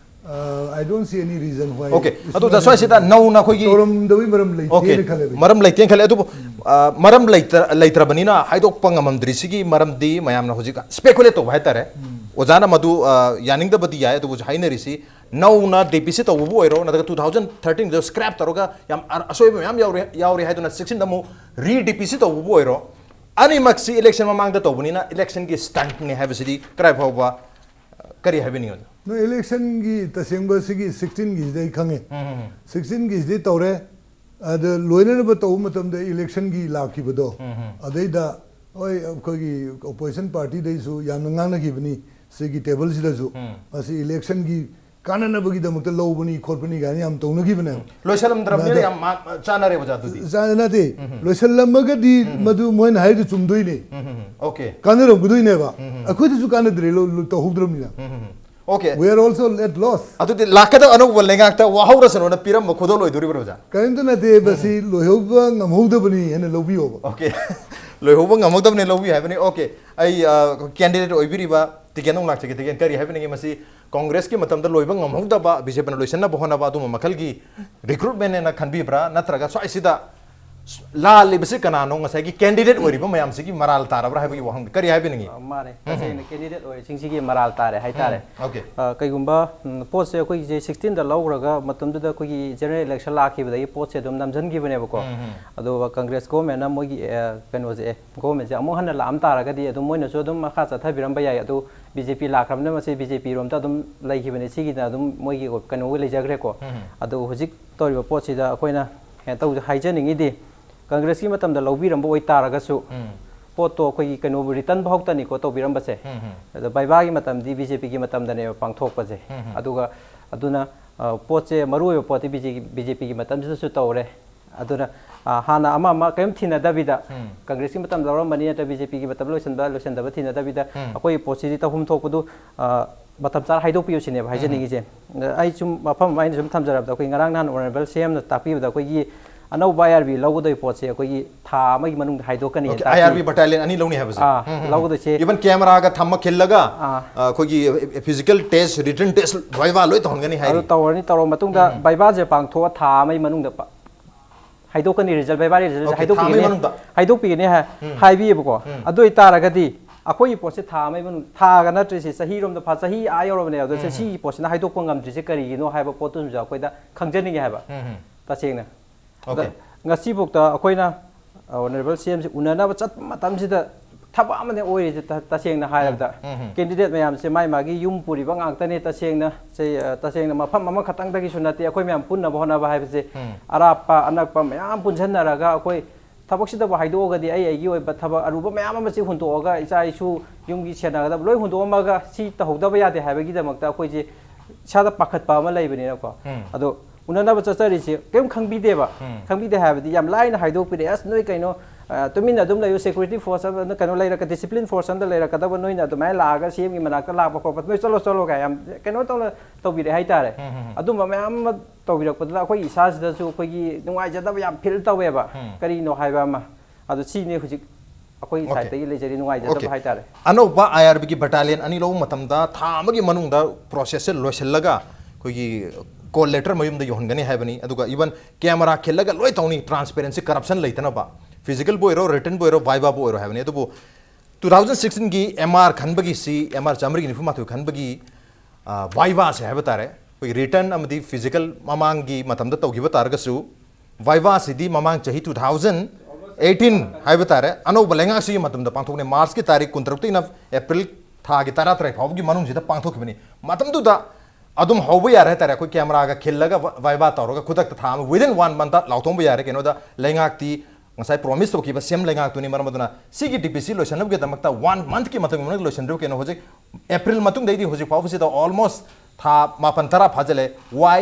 uh, I don't see any reason why Okay. it's ꯑꯗꯨ not ꯁ꯭ꯋꯥꯏꯁꯤꯗ happening. ꯅꯧꯅ ꯑꯩꯈꯣꯏꯒꯤ ꯇꯧꯔꯝꯗꯕꯩ ꯃꯔꯝ Okay. ꯂꯩꯇꯦꯅ ꯈꯜꯂꯦꯕ꯫ ꯃꯔꯝ ꯂꯩꯇꯦꯅ ꯈꯜꯂꯦ꯫ ꯑꯗꯨꯕꯨ, ꯑ, ꯃꯔꯝ ꯂꯩꯇ-, ꯂꯩꯇ꯭ꯔꯕꯅꯤꯅ ꯍꯥꯏꯗꯣꯛꯄ ꯉꯝꯃꯝꯗ꯭ꯔꯤꯁꯤꯒꯤ ꯃꯔꯝꯗꯤ ꯃꯌꯥꯝꯅ ꯍꯧꯖꯤꯛ speculate ꯇꯧꯕ ꯍꯥꯏꯇꯥꯔꯦ꯫ ꯑꯣꯖꯥꯅ ꯃꯗꯨ, ꯑ, ꯌꯥꯅꯤꯡꯗꯕꯗꯤ ꯌꯥꯏ, ꯑꯗꯨꯕꯨ ꯍꯥꯏꯅꯔꯤꯁꯤ ꯅꯧꯅ deficit ꯇꯧꯕꯕꯨ ꯑꯣꯏꯔꯣ, ꯅꯠꯇ꯭ꯔꯒ two thousand thirteen ꯗ scrap ꯇꯧꯔꯒ ꯌꯥꯝ ꯑ-, ꯑꯁꯣꯏꯕ ꯃꯌꯥꯝ ꯌꯥꯎꯔꯦ, ꯌꯥꯎꯔꯦ ꯍꯥꯏꯗꯨꯅ sixteen ꯗ ꯑꯃꯨꯛ re deficit ꯇꯧꯕꯕꯨ ꯑꯣꯏꯔꯣ, ꯑꯅꯤꯃꯛꯁꯤ election ꯃꯃꯥꯡꯗ ꯇꯧꯕꯅꯤꯅ election ꯒꯤ stunt ꯅꯤ ꯍꯥꯏꯕꯁꯤꯗꯤ ꯀꯗꯥꯏ ꯐꯥꯎꯕ, ꯑ, ꯀꯔꯤ ꯍꯥꯏꯕꯤꯅꯤꯡꯉꯤ, ꯑꯣꯖꯥ? No, election ꯒꯤ ꯇꯁꯦꯡꯕ ꯁꯤꯒꯤ sixteen ꯒꯤꯁꯤꯗꯤ ꯑꯩ ꯈꯪꯉꯦ꯫ ꯎꯝ, ꯎꯝ, ꯎꯝ. sixteen ꯒꯤꯁꯤꯗꯤ ꯇꯧꯔꯦ꯫ ꯑꯗ ꯂꯣꯏꯅꯅꯕ ꯇꯧꯕ ꯃꯇꯝꯗ election ꯒꯤ ꯂꯥꯛꯈꯤꯕꯗꯣ, ꯎꯝ, ꯎꯝ. ꯑꯗꯩꯗ ꯍꯣꯏ ꯑꯩꯈꯣꯏꯒꯤ opposition party ꯗꯩꯁꯨ ꯌꯥꯝꯅ ꯉꯥꯡꯅꯈꯤꯕꯅꯤ ꯁꯤꯒꯤ table ꯁꯤꯗꯁꯨ꯫ ꯎꯝ. ꯃꯁꯤ election ꯒꯤ ꯀꯥꯟꯅꯅꯕꯒꯤꯗꯃꯛꯇ ꯂꯧꯕꯅꯤ ꯈꯣꯠꯄꯅꯤ ꯀꯥꯏꯅ ꯌꯥꯝ ꯇꯧꯅꯈꯤꯕꯅꯦꯕ꯫ ꯂꯣꯏꯁꯜꯂꯝꯗ꯭ꯔꯕꯅꯤꯅ ꯑꯗ ꯌꯥꯝ ꯃꯥ-, ꯆꯥꯅꯔꯦ, ꯑꯣꯖꯥ, ꯑꯗꯨꯗꯤ꯫ ꯆꯥ-, ꯅꯠꯇꯦ, ꯎꯝ. ꯂꯣꯏꯁꯜꯂꯝꯃꯒꯗꯤ ꯎꯝ. ꯃꯗꯨ ꯃꯣꯏꯅ ꯍꯥꯏꯔꯤꯗꯨ ꯆꯨꯝꯗꯣꯏꯅꯦ꯫ ꯎꯝ, ꯎꯝ, ꯎꯝ. Okay. ꯀꯥꯟꯅꯔꯝꯒꯗꯣꯏꯅꯦꯕ꯫ ꯎꯝ, ꯎꯝ. ꯑꯩꯈꯣꯏꯗꯁꯨ ꯀꯥꯟꯅꯗ꯭ꯔꯦ, ꯂꯧ-, ꯂꯧ-, ꯇꯧꯍꯧꯗ꯭ꯔꯕꯅꯤꯅ꯫ ꯎꯝ, ꯎꯝ, ꯎꯝ. Okay. We are also at loss. ꯑꯗꯨꯗꯤ ꯂꯥꯛꯀꯗꯕ ꯑꯅꯧꯕ ꯂꯩꯉꯥꯛꯇ ꯋꯥꯍꯧꯔꯁꯅꯨꯅ ꯄꯤꯔꯝꯕ ꯈꯨꯗꯣꯜ ꯑꯣꯏꯗꯣꯔꯤꯕ꯭ꯔꯣ ꯑꯣꯖꯥ? ꯀꯔꯤꯝꯇ ꯅꯠꯇꯦ, ꯃꯁꯤ ꯂꯣꯏꯍꯧꯕ ꯉꯝꯍꯧꯗꯕꯅꯤ ꯍꯥꯏꯅ ꯂꯧꯕꯤꯌꯣꯕ꯫ Okay. ꯂꯣꯏꯍꯧꯕ ꯉꯝꯍꯧꯗꯕꯅꯤ ꯂꯧꯕꯤ ꯍꯥꯏꯕꯅꯤ꯫ Okay. ꯑꯩ ꯀꯦꯟꯗꯤꯗꯦꯠ ꯑꯣꯏꯕꯤꯔꯤꯕ ꯇꯤꯀꯦꯟ ꯅꯨꯡꯂꯥꯛꯆꯒꯦ꯫ ꯇꯤꯀꯦꯟ, ꯀꯔꯤ ꯍꯥꯏꯕꯤꯅꯤꯡꯉꯤ? ꯃꯁꯤ ꯀꯣꯡꯒ꯭ꯔꯦꯁꯀꯤ ꯃꯇꯝꯗ ꯂꯣꯏꯕ ꯉꯝꯍꯧꯗꯕ, ꯕꯤ ꯖꯦ ꯄꯤꯅ ꯂꯣꯏꯁꯤꯟꯅꯕ ꯍꯣꯠꯅꯕ ꯑꯗꯨꯝꯕ ꯃꯈꯜꯒꯤ ꯔꯤꯀ꯭ꯔꯨꯠꯃꯦꯟꯅꯦꯅ ꯈꯟꯕꯤꯕ꯭ꯔꯥ, ꯅꯠꯇ꯭ꯔꯒ ꯁ꯭ꯋꯥꯏꯁꯤꯗ ꯂꯥꯜꯂꯤꯕꯁꯤ ꯀꯅꯥꯅꯣ? ꯉꯁꯥꯏꯒꯤ ꯀꯦꯟꯗꯤꯗꯦꯠ ꯑꯣꯏꯔꯤꯕ ꯃꯌꯥꯝꯁꯤꯒꯤ ꯃꯔꯥꯜ ꯇꯥꯔꯕ꯭ꯔꯥ ꯍꯥꯏꯕꯒꯤ ꯋꯥꯍꯪꯗꯤ ꯀꯔꯤ ꯍꯥꯏꯕꯤꯅꯤꯡꯉꯤ? ꯑ, ꯃꯥꯅꯦ, ꯇꯁꯦꯡꯅ ꯀꯦꯟꯗꯤꯗꯦꯠ ꯑꯣꯏꯔꯤꯁꯤꯡꯁꯤꯒꯤ ꯃꯔꯥꯜ ꯇꯥꯔꯦ ꯍꯥꯏꯇꯥꯔꯦ꯫ ꯎꯝ, okay. ꯑ, ꯀꯩꯒꯨꯝꯕ ꯎꯝ, ꯄꯣꯠꯁꯦ ꯑꯩꯈꯣꯏꯒꯤꯁꯦ ꯁꯤꯛꯁꯇꯤꯟꯗ ꯂꯧꯈ꯭ꯔꯒ ꯃꯇꯝꯗꯨꯗ ꯑꯩꯈꯣꯏꯒꯤ ꯖꯦꯅꯔꯦꯜ ꯏꯂꯦꯛꯁꯟ ꯂꯥꯛꯈꯤꯕꯗꯒꯤ ꯄꯣꯠꯁꯦ ꯑꯗꯨꯝ ꯅꯝꯁꯤꯟꯈꯤꯕꯅꯦꯕꯀꯣ꯫ ꯎꯝ, ꯎꯝ. ꯑꯗꯨꯒ ꯀꯪꯒ꯭ꯔꯦꯁ ꯒꯣꯔꯃꯦꯟꯅ ꯃꯣꯏꯒꯤ ꯑ, ꯀꯩꯅꯣꯁꯦ ꯑꯦ ꯒꯣꯔꯃꯦꯟꯁꯦ ꯑꯃꯨꯛ ꯍꯟꯅ ꯂꯥꯛꯑꯝ ꯇꯥꯔꯒꯗꯤ ꯑꯗꯨꯝ ꯃꯣꯏꯅꯁꯨ ꯑꯗꯨꯝ ꯃꯈꯥ ꯆꯠꯊꯕꯤꯔꯝꯕ ꯌꯥꯏ꯫ ꯑꯗꯨ ꯕꯤ ꯖꯦ ꯄꯤ ꯂꯥꯛꯈ꯭ꯔꯕꯅꯤꯅ ꯃꯁꯤ ꯕꯤ ꯖꯦ ꯄꯤ ꯔꯣꯝꯗ ꯑꯗꯨꯝ ꯂꯩꯈꯤꯕꯅꯦ꯫ ꯁꯤꯒꯤꯅ ꯑꯗꯨꯝ ꯃꯣꯏꯒꯤ ꯀꯩꯅꯣꯒꯤ ꯂꯩꯖꯈ꯭ꯔꯦꯀꯣ꯫ ꯎꯝ. ꯑꯗꯨ ꯍꯧꯖꯤꯛ ꯇꯧꯔꯤꯕ ꯄꯣꯠꯁꯤꯗ ꯑꯩꯈꯣꯏꯅ ꯀꯩꯅꯣ ꯇꯧ ꯍꯥꯏꯖꯅꯤꯡꯉꯤꯗꯤ ꯀꯪꯒ꯭ꯔꯦꯁꯀꯤ ꯃꯇꯝꯗ ꯂꯧꯕꯤꯔꯝꯕ ꯑꯣꯏꯇꯥꯔꯒꯁꯨ ꯎꯝ. ꯄꯣꯠꯇꯣ ꯑꯩꯈꯣꯏꯒꯤ ꯀꯩꯅꯣ ꯔꯤꯇꯟ ꯐꯥꯎꯇꯅꯤꯀꯣ ꯇꯧꯕꯤꯔꯝꯕꯁꯦ꯫ ꯎꯝ, ꯎꯝ. ꯑꯗꯣ ꯚꯥꯏꯕꯥꯒꯤ ꯃꯇꯝꯗꯤ ꯕꯤ ꯖꯦ ꯄꯤꯒꯤ ꯃꯇꯝꯗꯅꯦꯕ ꯄꯥꯡꯊꯣꯛꯄꯁꯦ꯫ ꯎꯝ, ꯎꯝ. ꯑꯗꯨꯒ ꯑꯗꯨꯅ ꯑ, ꯄꯣꯠꯁꯦ ꯃꯔꯨꯑꯣꯏꯕ ꯄꯣꯠꯇꯤ ꯕꯤ ꯖꯦ ꯄꯤꯒꯤ ꯃꯇꯝꯁꯤꯗꯁꯨ ꯇꯧꯔꯦ꯫ ꯑꯗꯨꯅ ꯑ, ꯍꯥꯟꯅ ꯑꯃ ꯑꯃ ꯀꯔꯤꯝ ꯊꯤꯅꯗꯕꯤꯗ ꯎꯝ. ꯀꯪꯒ꯭ꯔꯦꯁꯀꯤ ꯃꯇꯝꯗ ꯂꯧꯔꯝꯕꯅꯤ ꯅꯠꯇ꯭ꯔꯒ ꯕꯤ ꯖꯦ ꯄꯤꯒꯤ ꯃꯇꯝ ꯂꯣꯏꯁꯤꯟꯕ ꯂꯣꯏꯁꯤꯟꯗꯕ ꯊꯤꯅꯗꯕꯤꯗ ꯎꯝ. ꯑꯩꯈꯣꯏꯒꯤ ꯄꯣꯠꯁꯤꯗꯤ ꯇꯧꯐꯝ ꯊꯣꯛꯄꯗꯨ ꯑ, ꯃꯇꯝ ꯆꯥꯅ ꯍꯥꯏꯗꯣꯛꯄꯤꯌꯨ ꯁꯤꯅꯦꯕ ꯍꯥꯏꯖꯅꯤꯡꯉꯤꯁꯦ꯫ ꯑꯗ ꯑꯩ ꯁꯨꯝ ꯃꯐꯝ ꯑꯃ ꯑꯩꯅ ꯁꯨꯝ ꯊꯝꯖꯔꯕꯗ ꯑꯩꯈꯣꯏ ꯉꯔꯥꯡ ꯅꯍꯥꯟ ꯑꯣꯅꯔꯦꯕꯜ ꯁꯤ ꯑꯦꯝꯅ ꯇꯥꯛꯄꯤꯕꯗ ꯑꯩꯈꯣꯏꯒꯤ ꯑꯅꯧꯕ ꯑꯥꯏ ꯑꯥꯔ ꯕꯤ ꯂꯧꯒꯗꯣꯏ ꯄꯣꯠꯁꯦ ꯑꯩꯈꯣꯏꯒꯤ ꯊꯥ ꯑꯃꯒꯤ ꯃꯅꯨꯡꯗ ꯍꯥꯏꯗꯣꯛꯀꯅꯤ Okay, ꯇꯥꯛꯄꯤ- ꯑꯥꯏ ꯑꯥꯔ ꯕꯤ ꯕꯇꯥꯂꯤꯌꯟ ꯑꯅꯤ ꯂꯧꯅꯤ ꯍꯥꯏꯕꯁꯦ? ꯑꯥ, ꯂꯧꯒꯗꯣꯏꯁꯦ꯫ ꯏꯚꯟ ꯀꯦꯃꯦꯔꯥꯒ ꯊꯝꯃ ꯈꯤꯜꯂꯒ ꯑꯥ. ꯑ, ꯑꯩꯈꯣꯏꯒꯤ ꯐꯤꯖꯤꯀꯦꯜ ꯇꯦꯁ, ꯔꯤꯇꯟ ꯇꯦꯁ, ꯚꯥꯏꯕꯥ ꯂꯣꯏ ꯇꯧꯍꯟꯒꯅꯤ ꯍꯥꯏꯔꯤ꯫ ꯑꯗꯨ ꯇꯧꯔꯅꯤ꯫ ꯇꯧꯔꯕ ꯃꯇꯨꯡꯗ ꯚꯥꯏꯕꯥꯁꯦ ꯄꯥꯡꯊꯣꯛꯑ ꯊꯥ ꯑꯃꯒꯤ ꯃꯅꯨꯡꯗ ꯄ- ꯍꯥꯏꯗꯣꯛꯀꯅꯤ, ꯔꯤꯖꯜ ꯚꯥꯏꯕꯥ ꯔꯤꯖꯜꯁꯦ Okay, ꯊꯥ ꯑꯃꯒꯤ ꯍꯥꯏꯗꯣꯛꯄꯤꯒꯅꯤ꯫ ꯃꯅꯨꯡꯗ? ꯍꯥꯏꯗꯣꯛꯄꯤꯒꯅꯤ ꯍꯥꯏ- ꯍꯥꯏꯕꯤꯌꯦꯕꯀꯣ꯫ ꯑꯗꯨ ꯑꯣꯏꯇꯥꯔꯒꯗꯤ ꯑꯩꯈꯣꯏꯒꯤ ꯄꯣꯠꯁꯦ ꯊꯥ ꯑꯃꯒꯤ ꯃꯅꯨꯡ, ꯊꯥꯒ ꯅꯠꯇ꯭ꯔꯤꯁꯦ, ꯆꯍꯤꯔꯣꯝꯗ ꯐꯥ ꯆꯍꯤ ꯑꯥ ꯌꯧꯔꯕꯅꯦ꯫ ꯑꯗꯣ ꯁꯤꯒꯤ ꯄꯣꯠꯁꯤꯅ ꯍꯥꯏꯗꯣꯛꯄ ꯉꯝꯗ꯭ꯔꯤꯁꯦ ꯀꯔꯤꯒꯤꯅꯣ ꯍꯥꯏꯕ ꯄꯣꯠꯇꯨꯁꯨ ꯑꯩꯈꯣꯏꯗ ꯈꯪꯖꯅꯤꯡꯉꯦ ꯍꯥꯏꯕ꯫ ꯎꯝ, ꯎꯝ. ꯇꯁꯦꯡꯅ꯫ Okay. ꯑꯗ ꯉꯁꯤꯐꯥꯎꯗ ꯑꯩꯈꯣꯏꯅ ꯑꯣꯅꯔꯦꯕꯜ ꯁꯤ ꯑꯦꯝꯁꯤ ꯎꯅꯅꯕ ꯆꯠꯄ ꯃꯇꯝꯁꯤꯗ ꯊꯕꯛ ꯑꯃꯅ ꯑꯣꯏꯔꯤꯁꯦ꯫ ꯇ- ꯇꯁꯦꯡꯅ ꯍꯥꯏꯔꯕꯗ ꯎꯝ, ꯎꯝ. ꯀꯦꯟꯗꯤꯗꯦꯠ ꯃꯌꯥꯝꯁꯦ ꯃꯥꯏ ꯃꯥꯒꯤ ꯌꯨꯝ ꯄꯨꯔꯤꯕ ꯉꯥꯛꯇꯅꯦ꯫ ꯇꯁꯦꯡꯅ ꯁꯦ, ꯑ, ꯇꯁꯦꯡꯅ ꯃꯐꯝ ꯑꯃꯈꯛꯇꯪꯗꯒꯤꯁꯨ ꯅꯠꯇꯦ꯫ ꯑꯩꯈꯣꯏ ꯃꯌꯥꯝ ꯄꯨꯟꯅꯕ ꯍꯣꯠꯅꯕ ꯍꯥꯏꯕꯁꯦ ꯎꯝ. ꯑꯔꯥꯞꯄ ꯑꯅꯛꯄ ꯃꯌꯥꯝ ꯄꯨꯟꯁꯤꯟꯅꯔꯒ ꯑꯩꯈꯣꯏ ꯊꯕꯛꯁꯤꯗꯕꯨ ꯍꯥꯏꯗꯣꯛꯑꯒꯗꯤ ꯑꯩ ꯑꯩꯒꯤ ꯑꯣꯏꯕ ꯊꯕꯛ ꯑꯔꯨꯕ ꯃꯌꯥꯝ ꯑꯃꯁꯤ ꯍꯨꯟꯗꯣꯛꯑꯒ ꯏꯆꯥ ꯏꯁꯨ ꯌꯨꯝꯒꯤ ꯁꯦꯟꯅꯒꯗꯕ ꯂꯣꯏ ꯍꯨꯟꯗꯣꯛꯑꯝꯃꯒ ꯁꯤ ꯇꯧꯍꯧꯗꯕ ꯌꯥꯗꯦ ꯍꯥꯏꯕꯒꯤꯗꯃꯛꯇ ꯑꯩꯈꯣꯏꯁꯦ ꯏꯁꯥꯗ ꯄꯥꯈꯠꯄ ꯑꯃ ꯂꯩꯕꯅꯤꯅꯀꯣ꯫ ꯎꯝ. ꯑꯗꯣ ꯎꯅꯅꯕ ꯆꯠꯆꯔꯤꯁꯦ ꯀꯔꯤꯝ ꯈꯪꯕꯤꯗꯦꯕ꯫ ꯎꯝ. ꯈꯪꯕꯤꯗꯦ ꯍꯥꯏꯕꯗꯤ ꯌꯥꯝ ꯂꯥꯏꯅ ꯍꯥꯏꯗꯣꯛꯄꯤꯔꯛꯑꯦ, "ꯑꯁ ꯅꯣꯏ ꯀꯩꯅꯣ ꯑ, ꯇꯨꯃꯤꯟꯅ ꯑꯗꯨꯝ ꯂꯩꯌꯨ, security force ꯑꯃ, ꯀꯩꯅꯣ ꯂꯩꯔꯛꯀ-, discipline force ꯑꯃꯗ ꯂꯩꯔꯛꯀꯗꯕ, ꯅꯣꯏꯅ ꯑꯗꯨꯃꯥꯏꯅ ꯂꯥꯛꯑꯒ CM ꯒꯤ ꯃꯅꯥꯛꯇ ꯂꯥꯛꯄ ꯈꯣꯠꯄ, "ꯅꯣꯏ ꯆꯠꯂꯣ, ꯆꯠꯂꯣ" ꯀꯥꯏ ꯌꯥꯝ ꯀꯩꯅꯣ ꯇꯧꯅ ꯇꯧꯕꯤꯔꯦ ꯍꯥꯏꯇꯥꯔꯦ꯫ ꯑꯗꯨꯝꯕ ꯃꯌꯥꯝ ꯑꯃ ꯇꯧꯕꯤꯔꯛꯄꯗꯨꯗ ꯑꯩꯈꯣꯏ ꯏꯁꯥꯁꯤꯗꯁꯨ ꯑꯩꯈꯣꯏꯒꯤ ꯅꯨꯡꯉꯥꯏꯖꯗꯕ ꯌꯥꯝ feel ꯇꯧꯋꯦꯕ꯫ ꯀꯔꯤꯅꯣ ꯍꯥꯏꯕ ꯑꯃ꯫ ꯑꯗꯣ ꯁꯤꯅꯤ ꯍꯧꯖꯤꯛ ꯑꯩꯈꯣꯏ Okay. Side ꯇꯒꯤ ꯂꯩꯖꯔꯤ ꯅꯨꯡꯉꯥꯏꯖꯗꯕ Okay. ꯍꯥꯏꯇꯥꯔꯦ꯫ ꯑꯅꯧꯕ IRB ꯒꯤ battalion ꯑꯅꯤ ꯂꯧꯕ ꯃꯇꯝꯗ ꯊꯥ ꯑꯃꯒꯤ ꯃꯅꯨꯡꯗ process ꯁꯦ ꯂꯣꯏꯁꯤꯜꯂꯒ ꯑꯩꯈꯣꯏꯒꯤ call letter ꯃꯌꯨꯝꯗ ꯌꯧꯍꯟꯒꯅꯤ ꯍꯥꯏꯕꯅꯤ꯫ ꯑꯗꯨꯒ even camera ꯈꯤꯜꯂꯒ ꯂꯣꯏ ꯇꯧꯅꯤ, transparency, corruption ꯂꯩꯇꯅꯕ꯫ Physical ꯕꯨ ꯑꯣꯏꯔꯣ, written ꯕꯨ ꯑꯣꯏꯔꯣ, viva ꯕꯨ ꯑꯣꯏꯔꯣ ꯍꯥꯏꯕꯅꯤ꯫ ꯑꯗꯨꯕꯨ two thousand sixteen ꯒꯤ MR ꯈꯟꯕꯒꯤꯁꯤ, MR ꯆꯥꯝꯃꯔꯤꯒꯤ ꯅꯤꯐꯨ ꯃꯥꯊꯣꯏ ꯈꯟꯕꯒꯤ, ꯑ, viva ꯁꯦ ꯍꯥꯏꯕ ꯇꯥꯔꯦ, ꯑꯩꯈꯣꯏꯒꯤ written ꯑꯃꯗꯤ physical ꯃꯃꯥꯡꯒꯤ ꯃꯇꯝꯗ ꯇꯧꯈꯤꯕ ꯇꯥꯔꯒꯁꯨ, viva ꯁꯤꯗꯤ ꯃꯃꯥꯡ ꯆꯍꯤ two thousand eighteen ꯍꯥꯏꯕ ꯇꯥꯔꯦ, ꯑꯅꯧꯕ ꯂꯩꯉꯥꯛꯁꯤꯒꯤ ꯃꯇꯝꯗ ꯄꯥꯡꯊꯣꯛꯅꯤ꯫ March ꯀꯤ ꯇꯥꯔꯤꯛ ꯀꯨꯟꯇꯔꯨꯛꯇꯩꯅ April ꯊꯥꯒꯤ ꯇꯔꯥꯇꯔꯦꯠ ꯐꯥꯎꯕꯒꯤ ꯃꯅꯨꯡꯁꯤꯗ ꯄꯥꯡꯊꯣꯛꯈꯤꯕꯅꯤ꯫ ꯃꯇꯝꯗꯨꯗ ꯑꯗꯨꯝ ꯍꯧꯕ ꯌꯥꯔꯦ ꯍꯥꯏꯇꯥꯔꯦ꯫ ꯑꯩꯈꯣꯏ camera ꯒ ꯈꯤꯜꯂꯒ viva ꯇꯧꯔꯒ ꯈꯨꯗꯛꯇ ꯊꯥ ꯑꯃ, within one month ꯇ ꯂꯥꯎꯊꯣꯛꯍꯟꯕ ꯌꯥꯔꯦ꯫ ꯀꯩꯅꯣꯗ ꯂꯩꯉꯥꯛꯇꯤ ꯉꯁꯥꯏ promise ꯇꯧꯈꯤꯕ same ꯂꯩꯉꯥꯛꯇꯨꯅꯤ꯫ ꯃꯔꯝ ꯑꯗꯨꯅ ꯁꯤꯒꯤ DPC ꯂꯣꯏꯁꯤꯟꯅꯕꯒꯤꯗꯃꯛꯇ one month ꯀꯤ ꯃꯇꯝꯒꯤ ꯃꯅꯨꯡꯗ ꯂꯣꯏꯁꯤꯟꯗ꯭ꯔꯤꯕ ꯀꯩꯅꯣ? ꯍꯧꯖꯤꯛ April ꯃꯇꯨꯡꯗꯩꯗꯤ ꯍꯧꯖꯤꯛ ꯐꯥꯎꯕꯁꯤꯗ almost ꯊꯥ ꯃꯥꯄꯟ ꯇꯔꯥ ꯐꯥꯖꯤꯜꯂꯦ꯫ Why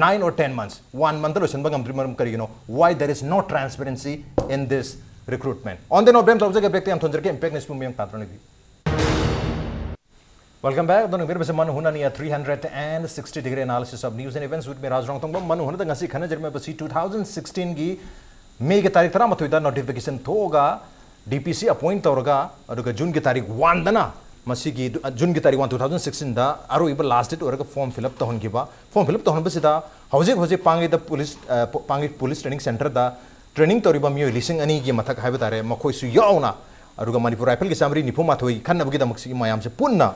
nine or ten months? One month ꯇ ꯂꯣꯏꯁꯤꯟꯕ ꯉꯝꯗ꯭ꯔꯤ ꯃꯔꯝ ꯀꯔꯤꯒꯤꯅꯣ? Why there is no transparency in this recruitment? On the note, ꯕ꯭ꯔꯦꯝ ꯇꯧꯖꯒꯦ, break ꯇ ꯌꯥꯝ ꯊꯣꯟꯖꯔꯒꯦ, Impact News ꯄꯨꯝꯕ ꯌꯦꯡ ꯇꯥꯗ꯭ꯔꯣ ꯅꯒꯤ? Welcome back. ꯑꯗꯣ ꯅꯪꯕꯤꯔꯕꯁꯦ ꯃꯅꯨ ꯍꯨꯅꯅꯤ, a three hundred and sixty degree analysis of news and events with me, ꯔꯥꯖ ꯔꯣꯡꯊꯣꯡꯕꯝ꯫ ꯃꯅꯨ ꯍꯨꯅꯗ ꯉꯁꯤ ꯈꯟꯅꯖꯔꯝꯃꯤꯕꯁꯤ two thousand sixteen ꯒꯤ May ꯒꯤ ꯇꯥꯔꯤꯛ ꯇꯔꯥꯃꯥꯊꯣꯏꯗ notification ꯊꯣꯛꯑꯒ DPC appoint ꯇꯧꯔꯒ, ꯑꯗꯨꯒ June ꯒꯤ ꯇꯥꯔꯤꯛ one ꯗꯅ ꯃꯁꯤꯒꯤ, June ꯒꯤ ꯇꯥꯔꯤꯛ one, two thousand sixteen ꯗ ꯑꯔꯣꯏꯕ last date ꯑꯣꯏꯔꯒ form fill up ꯇꯧꯍꯟꯈꯤꯕ꯫ Form fill up ꯇꯧꯍꯟꯕꯁꯤꯗ ꯍꯧꯖꯤꯛ ꯍꯧꯖꯤꯛ ꯄꯥꯡꯒꯩꯗ police, ꯑ, ꯄ-, ꯄꯥꯡꯒꯩ police training center ꯗ training ꯇꯧꯔꯤꯕ ꯃꯤꯑꯣꯏ ꯂꯤꯁꯤꯡ ꯑꯅꯤꯒꯤ ꯃꯊꯛ ꯍꯥꯏꯕ ꯇꯥꯔꯦ, ꯃꯈꯣꯏꯁꯨ ꯌꯥꯎꯅ, ꯑꯗꯨꯒ ꯃꯅꯤꯄꯨꯔ Rifle ꯒꯤ ꯆꯥꯃꯔꯤ ꯅꯤꯐꯨ ꯃꯥꯊꯣꯏ ꯈꯟꯅꯕꯒꯤꯗꯃꯛ ꯁꯤꯒꯤ ꯃꯌꯥꯝꯁꯦ ꯄꯨꯟꯅ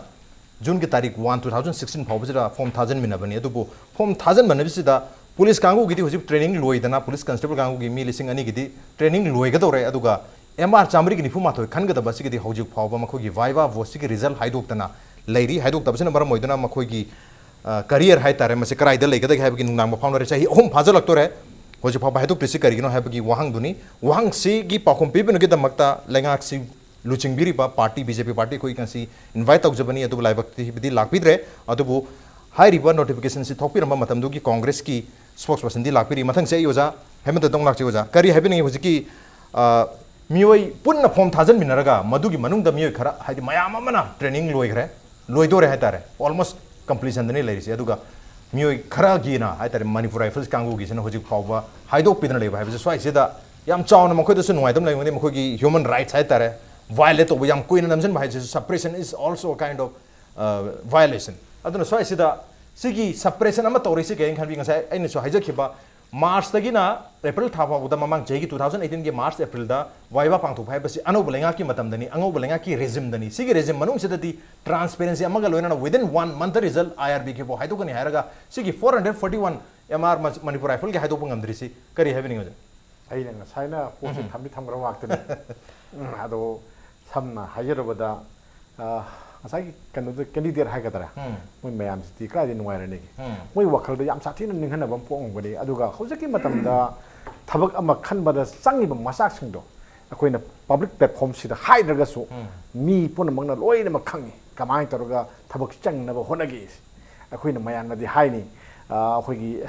June ꯒꯤ ꯇꯥꯔꯤꯛ one, two thousand sixteen ꯐꯥꯎꯕꯁꯤꯗ form ꯊꯥꯖꯤꯟꯃꯤꯟꯅꯕꯅꯤ꯫ ꯑꯗꯨꯕꯨ form ꯊꯥꯖꯤꯟꯃꯤꯟꯅꯕꯁꯤꯗ police ꯀꯥꯡꯕꯨꯒꯤꯗꯤ ꯍꯧꯖꯤꯛ training ꯂꯣꯏꯗꯅ, police constable ꯀꯥꯡꯕꯨꯒꯤ ꯃꯤ ꯂꯤꯁꯤꯡ ꯑꯅꯤꯒꯤꯗꯤ training ꯂꯣꯏꯒꯗꯧꯔꯦ꯫ ꯑꯗꯨꯒ MR ꯆꯥꯃꯔꯤꯒꯤ ꯅꯤꯐꯨ ꯃꯥꯊꯣꯏ ꯈꯟꯒꯗꯕ ꯑꯁꯤꯒꯤꯗꯤ ꯍꯧꯖꯤꯛ ꯐꯥꯎꯕ ꯃꯈꯣꯏꯒꯤ viva ꯕꯣꯠꯁꯤꯒꯤ result ꯍꯥꯏꯗꯣꯛꯇꯅ ꯂꯩꯔꯤ꯫ ꯍꯥꯏꯗꯣꯛꯇꯕꯁꯤꯅ ꯃꯔꯝ ꯑꯣꯏꯗꯨꯅ ꯃꯈꯣꯏꯒꯤ, ꯑ, career ꯍꯥꯏ ꯇꯥꯔꯦ, ꯃꯁꯤ ꯀꯗꯥꯏꯗ ꯂꯩꯒꯗꯒꯦ ꯍꯥꯏꯕꯒꯤ ꯅꯨꯡꯅꯥꯡꯕ ꯐꯥꯎꯅꯔꯦ꯫ ꯆꯍꯤ ꯑꯍꯨꯝ ꯐꯥꯖꯤꯜꯂꯛꯇꯣꯔꯦ꯫ ꯍꯧꯖꯤꯛ ꯐꯥꯎꯕ ꯍꯥꯏꯗꯣꯛꯇ꯭ꯔꯤꯁꯤ ꯀꯔꯤꯒꯤꯅꯣ ꯍꯥꯏꯕꯒꯤ ꯋꯥꯍꯪꯗꯨꯅꯤ꯫ ꯋꯥꯍꯪꯁꯤꯒꯤ ꯄꯥꯎꯈꯨꯝ ꯄꯤꯕꯤꯅꯕꯒꯤꯗꯃꯛꯇ ꯂꯩꯉꯥꯛꯁꯤ ꯂꯨꯆꯤꯡꯕꯤꯔꯤꯕ party BJP party ꯑꯩꯈꯣꯏ ꯉꯁꯤ invite ꯇꯧꯖꯕꯅꯤ, ꯑꯗꯨꯕꯨ ꯂꯥꯏꯕꯛ ꯊꯤꯕꯗꯤ ꯂꯥꯛꯄꯤꯗ꯭ꯔꯦ꯫ ꯑꯗꯨꯕꯨ ꯍꯥꯏꯔꯤꯕ notification ꯁꯤ ꯊꯣꯛꯄꯤꯔꯝꯕ ꯃꯇꯝꯗꯨꯒꯤ Congress ꯀꯤ spokesperson ꯗꯤ ꯂꯥꯛꯄꯤꯔꯤ꯫ ꯃꯊꯪꯁꯦ ꯑꯩ ꯑꯣꯖꯥ ꯍꯦꯃꯟꯇꯗ ꯑꯃꯨꯛ ꯂꯥꯛꯆꯩ꯫ ꯑꯣꯖꯥ, ꯀꯔꯤ ꯍꯥꯏꯕꯤꯅꯤꯡꯉꯤ? ꯍꯧꯖꯤꯛꯀꯤ, ꯑ, ꯃꯤꯑꯣꯏ ꯄꯨꯟꯅ ꯐꯣꯝ ꯊꯥꯖꯤꯟꯃꯤꯟꯅꯔꯒ ꯃꯗꯨꯒꯤ ꯃꯅꯨꯡꯗ ꯃꯤꯑꯣꯏ ꯈꯔ, ꯍꯥꯏꯗꯤ ꯃꯌꯥꯝ ꯑꯃꯅ ꯇ꯭ꯔꯦꯅꯤꯡ ꯂꯣꯏꯈ꯭ꯔꯦ, ꯂꯣꯏꯗꯣꯔꯦ ꯍꯥꯏꯇꯥꯔꯦ, ꯑꯣꯜꯃꯣꯁ ꯀꯝꯄ꯭ꯂꯤꯁꯟꯗꯅꯤ ꯂꯩꯔꯤꯁꯦ꯫ ꯑꯗꯨꯒ ꯃꯤꯑꯣꯏ ꯈꯔꯒꯤꯅ ꯍꯥꯏꯇꯥꯔꯦ, ꯃꯅꯤꯄꯨꯔ ꯔꯥꯏꯐꯜꯁ ꯀꯥꯡꯕꯨꯒꯤꯁꯤꯅ ꯍꯧꯖꯤꯛ ꯐꯥꯎꯕ ꯍꯥꯏꯗꯣꯛꯄꯤꯗꯅ ꯂꯩꯕ ꯍꯥꯏꯕꯁꯦ, ꯁ꯭ꯋꯥꯏꯁꯤꯗ ꯌꯥꯝ ꯆꯥꯎꯅ ꯃꯈꯣꯏꯗꯁꯨ ꯅꯨꯡꯉꯥꯏꯇꯕ ꯂꯩꯔꯝꯒꯅꯤ꯫ ꯃꯈꯣꯏꯒꯤ ꯍ꯭ꯌꯨꯃꯟ ꯔꯥꯏꯠꯁ ꯍꯥꯏꯇꯥꯔꯦ, ꯚꯥꯏꯑꯣꯂꯦꯠ ꯇꯧꯕ, ꯌꯥꯝ ꯀꯨꯏꯅ ꯅꯝꯁꯤꯟꯕ ꯍꯥꯏꯁꯤꯁꯨ suppression is also a kind of violation꯫ ꯑꯗꯨꯅ ꯁ꯭ꯋꯥꯏꯁꯤꯗ ꯁꯤꯒꯤ suppression ꯑꯃ ꯇꯧꯔꯤꯁꯤ ꯀꯩꯅꯣ ꯈꯟꯕꯤ, ꯉꯁꯥꯏ ꯑꯩꯅꯁꯨ ꯍꯥꯏꯖꯈꯤꯕ, ꯃꯥꯔꯆꯇꯒꯤꯅ ꯑꯦꯄ꯭ꯔꯤꯜ ꯊꯥ ꯐꯥꯎꯕꯗ, ꯃꯃꯥꯡ ꯆꯍꯤꯒꯤ two thousand eighteenꯒꯤ ꯃꯥꯔꯆ ꯑꯦꯄ꯭ꯔꯤꯜꯗ ꯋꯥꯏꯕꯥ ꯄꯥꯡꯊꯣꯛꯄ ꯍꯥꯏꯕꯁꯤ ꯑꯅꯧꯕ ꯂꯩꯉꯥꯛꯀꯤ ꯃꯇꯝꯗꯅꯤ, ꯑꯉꯧꯕ ꯂꯩꯉꯥꯛꯀꯤ ꯔꯦꯖꯤꯝꯗꯅꯤ꯫ ꯁꯤꯒꯤ ꯔꯦꯖꯤꯝ ꯃꯅꯨꯡꯁꯤꯗꯗꯤ transparency ꯑꯃꯒ ꯂꯣꯏꯅꯅ within one month result IRB ꯒꯤꯐꯥꯎ ꯍꯥꯏꯗꯣꯛꯀꯅꯤ ꯍꯥꯏꯔꯒ, ꯁꯤꯒꯤ four hundred forty one MR Manipur ꯔꯥꯏꯐꯜꯒꯤ ꯍꯥꯏꯗꯣꯛꯄ ꯉꯝꯗ꯭ꯔꯤꯁꯤ ꯀꯔꯤ ꯍꯥꯏꯕꯤꯅꯤꯡꯉꯤ ꯑꯣꯖꯥ? ꯑꯩꯅ ꯉꯁꯥꯏꯅ ꯄꯣꯠꯁꯦ ꯊꯝꯗꯤ ꯊꯝꯈ꯭ꯔ ꯉꯥꯛꯇꯅꯤ꯫ ꯎꯝ, ꯑꯗꯣ ꯁꯝꯅ ꯍꯥꯏꯖꯔꯕꯗ, ꯑ, ꯉꯁꯥꯏꯒꯤ ꯀꯩꯅꯣꯗ candidate ꯍꯥꯏꯒꯗ꯭ꯔꯥ, ꯎꯝ꯫ ꯃꯣꯏ ꯃꯌꯥꯝꯁꯤꯗꯤ ꯀꯗꯥꯏꯗꯒꯤ ꯅꯨꯡꯉꯥꯏꯔꯅꯤꯒꯦ? ꯎꯝ꯫ ꯃꯣꯏ ꯋꯥꯈꯜꯗ ꯌꯥꯝ ꯁꯥꯊꯤꯅ ꯅꯤꯡꯍꯟꯅꯕ ꯑꯃ ꯄꯣꯛꯂꯝꯒꯅꯤ꯫ ꯑꯗꯨꯒ ꯍꯧꯖꯤꯛꯀꯤ ꯃꯇꯝꯗ ꯊꯕꯛ ꯑꯃ ꯈꯟꯕꯗ ꯆꯪꯉꯤꯕ ꯃꯆꯥꯛꯁꯤꯡꯗꯣ ꯑꯩꯈꯣꯏꯅ public platform ꯁꯤꯗ ꯍꯥꯏꯗ꯭ꯔꯒꯁꯨ ꯎꯝ꯫ ꯃꯤ ꯄꯨꯝꯅꯃꯛꯅ ꯂꯣꯏꯅꯃꯛ ꯈꯪꯉꯤ ꯀꯃꯥꯏꯅ ꯇꯧꯔꯒ ꯊꯕꯛ ꯆꯪꯅꯕ ꯍꯣꯠꯅꯒꯦ꯫ ꯑꯩꯈꯣꯏꯅ ꯃꯌꯥꯝꯅꯗꯤ ꯍꯥꯏꯅꯤ, ꯑ, ꯑꯩꯈꯣꯏꯒꯤ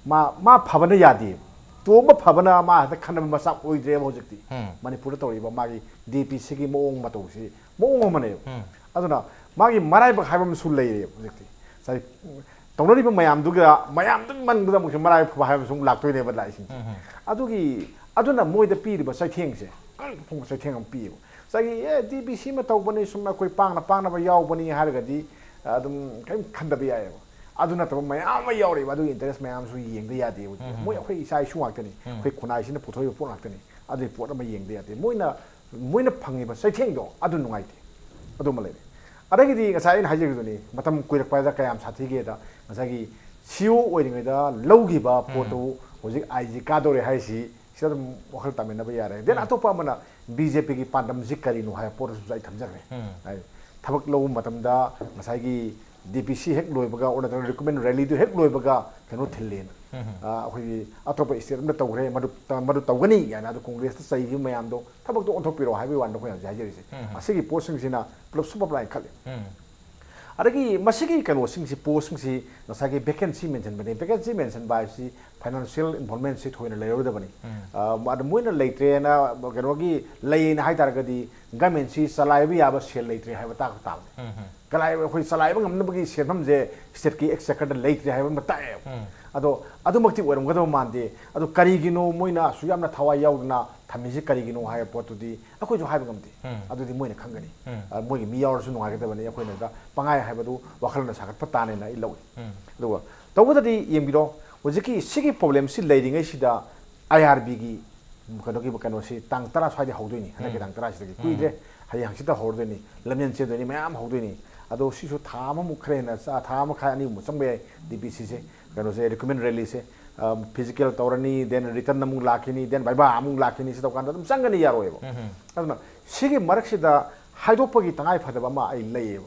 ꯃꯥ, ꯃꯥ ꯐꯕꯅ ꯌꯥꯗꯦ, ꯇꯣꯝꯕ ꯐꯕꯅ ꯃꯥ ꯍꯦꯛꯇ ꯈꯟꯅꯕ ꯃꯆꯥꯛ ꯑꯣꯏꯗ꯭ꯔꯦꯕ ꯍꯧꯖꯤꯛꯇꯤ꯫ ꯎꯝ꯫ ꯃꯅꯤꯄꯨꯔꯗ ꯇꯧꯔꯤꯕ ꯃꯥꯒꯤ DPC ꯒꯤ ꯃꯑꯣꯡ ꯃꯇꯧꯁꯤ ꯃꯑꯣꯡ ꯑꯃꯅꯦꯕ꯫ ꯎꯝ꯫ ꯑꯗꯨꯅ ꯃꯥꯒꯤ ꯃꯔꯥꯏꯕꯛ ꯍꯥꯏꯕ ꯑꯃꯁꯨ ꯂꯩꯔꯦꯕ ꯍꯧꯖꯤꯛꯇꯤ꯫ ꯉꯁꯥꯏ ꯇꯧꯅꯔꯤꯕ ꯃꯌꯥꯝꯗꯨꯒ, ꯃꯌꯥꯝꯗꯨꯒꯤ ꯃꯅꯨꯡꯗ ꯑꯃꯨꯛꯁꯨ ꯃꯔꯥꯏꯕꯛ ꯐꯕ ꯍꯥꯏꯕ ꯑꯃꯁꯨ ꯑꯃꯨꯛ ꯂꯥꯛꯇꯣꯏꯅꯦꯕ ꯂꯥꯛꯏꯁꯤꯡꯁꯦ꯫ ꯎꯝ꯫ ꯑꯗꯨꯒꯤ, ꯑꯗꯨꯅ ꯃꯣꯏꯗ ꯄꯤꯔꯤꯕ ꯆꯩꯊꯦꯡꯁꯦ, ꯀꯔꯤ ꯐꯪꯕ ꯆꯩꯊꯦꯡ ꯑꯃ ꯄꯤꯌꯦꯕ꯫ ꯉꯁꯥꯏꯒꯤ, "ꯑꯦ, DPC ꯑꯃ ꯇꯧꯕꯅꯤ, ꯁꯨꯝ ꯑꯩꯈꯣꯏ ꯄꯥꯡꯅ ꯄꯥꯡꯅꯕ ꯌꯥꯎꯕꯅꯤ" ꯍꯥꯏꯔꯒꯗꯤ ꯑꯗꯨꯝ ꯀꯔꯤꯝ ꯈꯟꯗꯕ ꯌꯥꯏꯑꯕ꯫ ꯑꯗꯨ ꯅꯠꯇꯕ ꯃꯌꯥꯝ ꯑꯃ ꯌꯥꯎꯔꯤꯕ, ꯑꯗꯨꯒꯤ interest ꯃꯌꯥꯝꯁꯨ ꯌꯦꯡꯗ ꯌꯥꯗꯦꯕ꯫ ꯎꯝ꯫ ꯃꯣꯏ ꯑꯩꯈꯣꯏ ꯏꯆꯥ ꯏꯁꯨ ꯉꯥꯛꯇꯅꯤ, ꯎꯝ꯫ ꯑꯩꯈꯣꯏ ꯈꯨꯟꯅꯥꯏꯁꯤꯅ ꯄꯨꯊꯣꯛꯏꯕ ꯄꯣꯠ ꯉꯥꯛꯇꯅꯤ꯫ ꯑꯗꯨꯒꯤ ꯄꯣꯠ ꯑꯃ ꯌꯦꯡꯗ ꯌꯥꯗꯦ꯫ ꯃꯣꯏꯅ, ꯃꯣꯏꯅ ꯐꯪꯉꯤꯕ ꯆꯩꯊꯦꯡꯗꯣ ꯑꯗꯨ ꯅꯨꯡꯉꯥꯏꯇꯦ꯫ ꯑꯗꯨꯃ ꯂꯩꯔꯦ꯫ ꯑꯗꯒꯤꯗꯤ ꯉꯁꯥꯏ ꯑꯩꯅ ꯍꯥꯏꯖꯈꯤꯕꯗꯨꯅꯤ, ꯃꯇꯝ ꯀꯨꯏꯔꯛꯄꯗ ꯀꯌꯥꯝ ꯁꯥꯊꯤꯒꯦꯗ, ꯉꯁꯥꯏꯒꯤ CEO ꯑꯣꯏꯔꯤꯉꯩꯗ ꯂꯧꯈꯤꯕ ꯄꯣꯠꯇꯨ ꯍꯧꯖꯤꯛ IG ꯀꯥꯗꯧꯔꯦ ꯍꯥꯏꯁꯤ, ꯁꯤꯗ ꯑꯗꯨꯝ ꯋꯥꯈꯜ ꯇꯥꯃꯤꯟꯅꯕ ꯌꯥꯔꯦ꯫ Then ꯎꯝ꯫ ꯑꯇꯣꯞꯄ ꯑꯃꯅ BJP ꯒꯤ ꯄꯥꯟꯗꯝꯁꯤ ꯀꯔꯤꯅꯣ ꯍꯥꯏꯕ ꯄꯣꯠ ꯑꯗꯨꯁꯨ ꯑꯩ ꯊꯝꯖꯈ꯭ꯔꯦ꯫ ꯎꯝ꯫ ꯍꯥꯏꯗꯤ ꯊꯕꯛ ꯂꯧꯕ ꯃꯇꯝꯗ ꯉꯁꯥꯏꯒꯤ DPC ꯍꯦꯛ ꯂꯣꯏꯕꯒ, ꯑꯣꯔ ꯅꯠꯇ꯭ꯔꯒ recruitment rally ꯗꯨ ꯍꯦꯛ ꯂꯣꯏꯕꯒ ꯀꯩꯅꯣ ꯊꯤꯜꯂꯦꯅ꯫ ꯎꯝ꯫ ꯑ, ꯑꯩꯈꯣꯏꯒꯤ ꯑꯇꯣꯞꯄ state ꯑꯃꯗ ꯇꯧꯈ꯭ꯔꯦ, ꯃꯗꯨ, ꯃꯗꯨ ꯇꯧꯒꯅꯤ ꯀꯥꯏꯅ, ꯑꯗꯨ ꯀꯣꯡꯒ꯭ꯔꯦꯁꯇ ꯆꯩꯈꯤꯕ ꯃꯌꯥꯝꯗꯣ ꯊꯕꯛꯇꯣ ꯑꯣꯟꯊꯣꯛꯄꯤꯔꯛꯑꯣ ꯍꯥꯏꯕꯒꯤ ꯋꯥꯅꯤ ꯑꯩꯈꯣꯏꯅ ꯍꯧꯖꯤꯛ ꯍꯥꯏꯖꯔꯤꯁꯦ꯫ ꯎꯝ꯫ ꯑꯁꯤꯒꯤ ꯄꯣꯠꯁꯤꯡꯁꯤꯅ ꯄꯨꯂꯞ super fine ꯈꯜꯂꯤ꯫ ꯎꯝ꯫ ꯑꯗꯒꯤ ꯃꯁꯤꯒꯤ ꯀꯩꯅꯣꯁꯤꯡꯁꯤ, ꯄꯣꯁꯁꯤꯡꯁꯤ ꯉꯁꯥꯏꯒꯤ ꯚꯦꯀꯦꯟꯁꯤ ꯃꯦꯟꯁꯤꯟꯕꯅꯤ꯫ ꯚꯦꯀꯦꯟꯁꯤ ꯃꯦꯟꯁꯤꯟꯕ ꯍꯥꯏꯕꯁꯤ ꯐꯥꯏꯅꯥꯟꯁꯤꯌꯦꯜ ꯏꯟꯚꯣꯜꯕꯃꯦꯟꯁꯤ ꯊꯣꯏꯅ ꯂꯩꯔꯣꯏꯗꯕꯅꯤ꯫ ꯑ, ꯑꯗ ꯃꯣꯏꯅ ꯂꯩꯇ꯭ꯔꯦꯅ ꯀꯩꯅꯣꯒꯤ ꯂꯩꯌꯦꯅ ꯍꯥꯏ ꯇꯥꯔꯒꯗꯤ ꯒꯃꯦꯟꯁꯤ ꯆꯂꯥꯏꯕ ꯌꯥꯕ ꯁꯦꯜ ꯂꯩꯇ꯭ꯔꯦ ꯍꯥꯏꯕ ꯇꯥꯛꯄ ꯇꯥꯕꯅꯤ꯫ ꯀꯂꯥꯏ ꯑꯩꯈꯣꯏ ꯆꯂꯥꯏꯕ ꯉꯝꯅꯕꯒꯤ ꯁꯦꯟꯐꯝꯁꯦ ꯁ꯭ꯇꯦꯠꯀꯤ ꯑꯦꯛꯁꯆꯦꯀꯔꯗ ꯂꯩꯇ꯭ꯔꯦ ꯍꯥꯏꯕ ꯑꯃ ꯇꯥꯛꯑꯦꯕ꯫ ꯑꯗꯣ ꯑꯗꯨꯃꯛꯇꯤ ꯑꯣꯏꯔꯝꯒꯗꯕ ꯃꯥꯟꯗꯦ꯫ ꯑꯗꯣ ꯀꯔꯤꯒꯤꯅꯣ ꯃꯣꯏꯅ ꯑꯁꯨꯛ ꯌꯥꯝꯅ ꯊꯋꯥꯏ ꯌꯥꯎꯗꯅ ꯊꯝꯃꯤꯁꯤ ꯀꯔꯤꯒꯤꯅꯣ ꯍꯥꯏꯕ ꯄꯣꯠꯇꯨꯗꯤ ꯑꯩꯈꯣꯏꯁꯨ ꯍꯥꯏꯕ ꯉꯝꯗꯦ꯫ ꯑꯗꯨꯗꯤ ꯃꯣꯏꯅ ꯈꯪꯒꯅꯤ꯫ ꯑ, ꯃꯣꯏꯒꯤ ꯃꯤ ꯌꯥꯎꯔꯁꯨ ꯅꯨꯡꯉꯥꯏꯒꯗꯕꯅꯤ, ꯑꯩꯈꯣꯏꯅ ꯍꯦꯛꯇ ꯄꯪꯍꯥꯏ ꯍꯥꯏꯕꯗꯨ ꯋꯥꯈꯜꯅ ꯁꯥꯒꯠꯄ ꯇꯥꯅꯦꯅ ꯑꯩ ꯂꯧꯏ꯫ ꯑꯗꯨꯒ ꯇꯧꯕꯗꯗꯤ ꯌꯦꯡꯕꯤꯔꯣ, ꯍꯧꯖꯤꯛꯀꯤ ꯁꯤꯒꯤ ꯄ꯭ꯔꯣꯕ꯭ꯂꯦꯝꯁꯤ ꯂꯩꯔꯤꯉꯩꯁꯤꯗ ꯑꯥꯏ ꯑꯥꯔ ꯕꯤꯒꯤ ꯀꯩꯅꯣꯒꯤ ꯀꯩꯅꯣꯁꯤ ꯇꯥꯡ ꯇꯔꯥ ꯁ꯭ꯋꯥꯏꯗ ꯍꯧꯗꯣꯏꯅꯤ, ꯍꯟꯗꯛꯀꯤ ꯇꯥꯡ ꯇꯔꯥꯁꯤꯗꯒꯤ꯫ ꯀꯨꯏꯗ꯭ꯔꯦ, ꯍꯌꯦꯡ ꯍꯪꯆꯤꯠꯇ ꯍꯧꯔꯗꯣꯏꯅꯤ, ꯂꯝꯖꯦꯟ ꯆꯦꯟꯗꯣꯏꯅꯤ, ꯃꯌꯥꯝ ꯍꯧꯗꯣꯏꯅꯤ꯫ ꯑꯗꯣ ꯁꯤꯁꯨ ꯊꯥ ꯑꯃꯃꯨꯛ ꯈꯔ ꯍꯦꯟꯅ ꯆꯥ-, ꯊꯥ ꯑꯃ ꯃꯈꯥꯏ ꯑꯅꯤꯃꯨꯛ ꯆꯪꯕ ꯌꯥꯏ꯫ ꯗꯤ ꯄꯤ ꯁꯤꯁꯦ, ꯀꯩꯅꯣꯁꯦ, ꯔꯤꯀ꯭ꯔꯨꯠꯃꯦꯟ ꯔꯦꯂꯤꯁꯦ, ꯐꯤꯖꯤꯀꯦꯜ ꯇꯧꯔꯅꯤ, ꯗꯦꯟ ꯔꯤꯇꯟ ꯑꯃꯨꯛ ꯂꯥꯛꯈꯤꯅꯤ, ꯗꯦꯟ ꯚꯥꯏꯕꯥ ꯑꯃꯨꯛ ꯂꯥꯛꯈꯤꯅꯤ, ꯁꯤ ꯇꯧꯀꯥꯟꯗ ꯑꯗꯨꯝ ꯆꯪꯒꯅꯤ, ꯌꯥꯔꯣꯏꯕ꯫ ꯑꯗꯨꯅ ꯁꯤꯒꯤ ꯃꯔꯛꯁꯤꯗ ꯍꯥꯏꯗꯣꯛꯄꯒꯤ ꯇꯉꯥꯏ ꯐꯗꯕ ꯑꯃ ꯑꯩ ꯂꯩꯌꯦꯕ꯫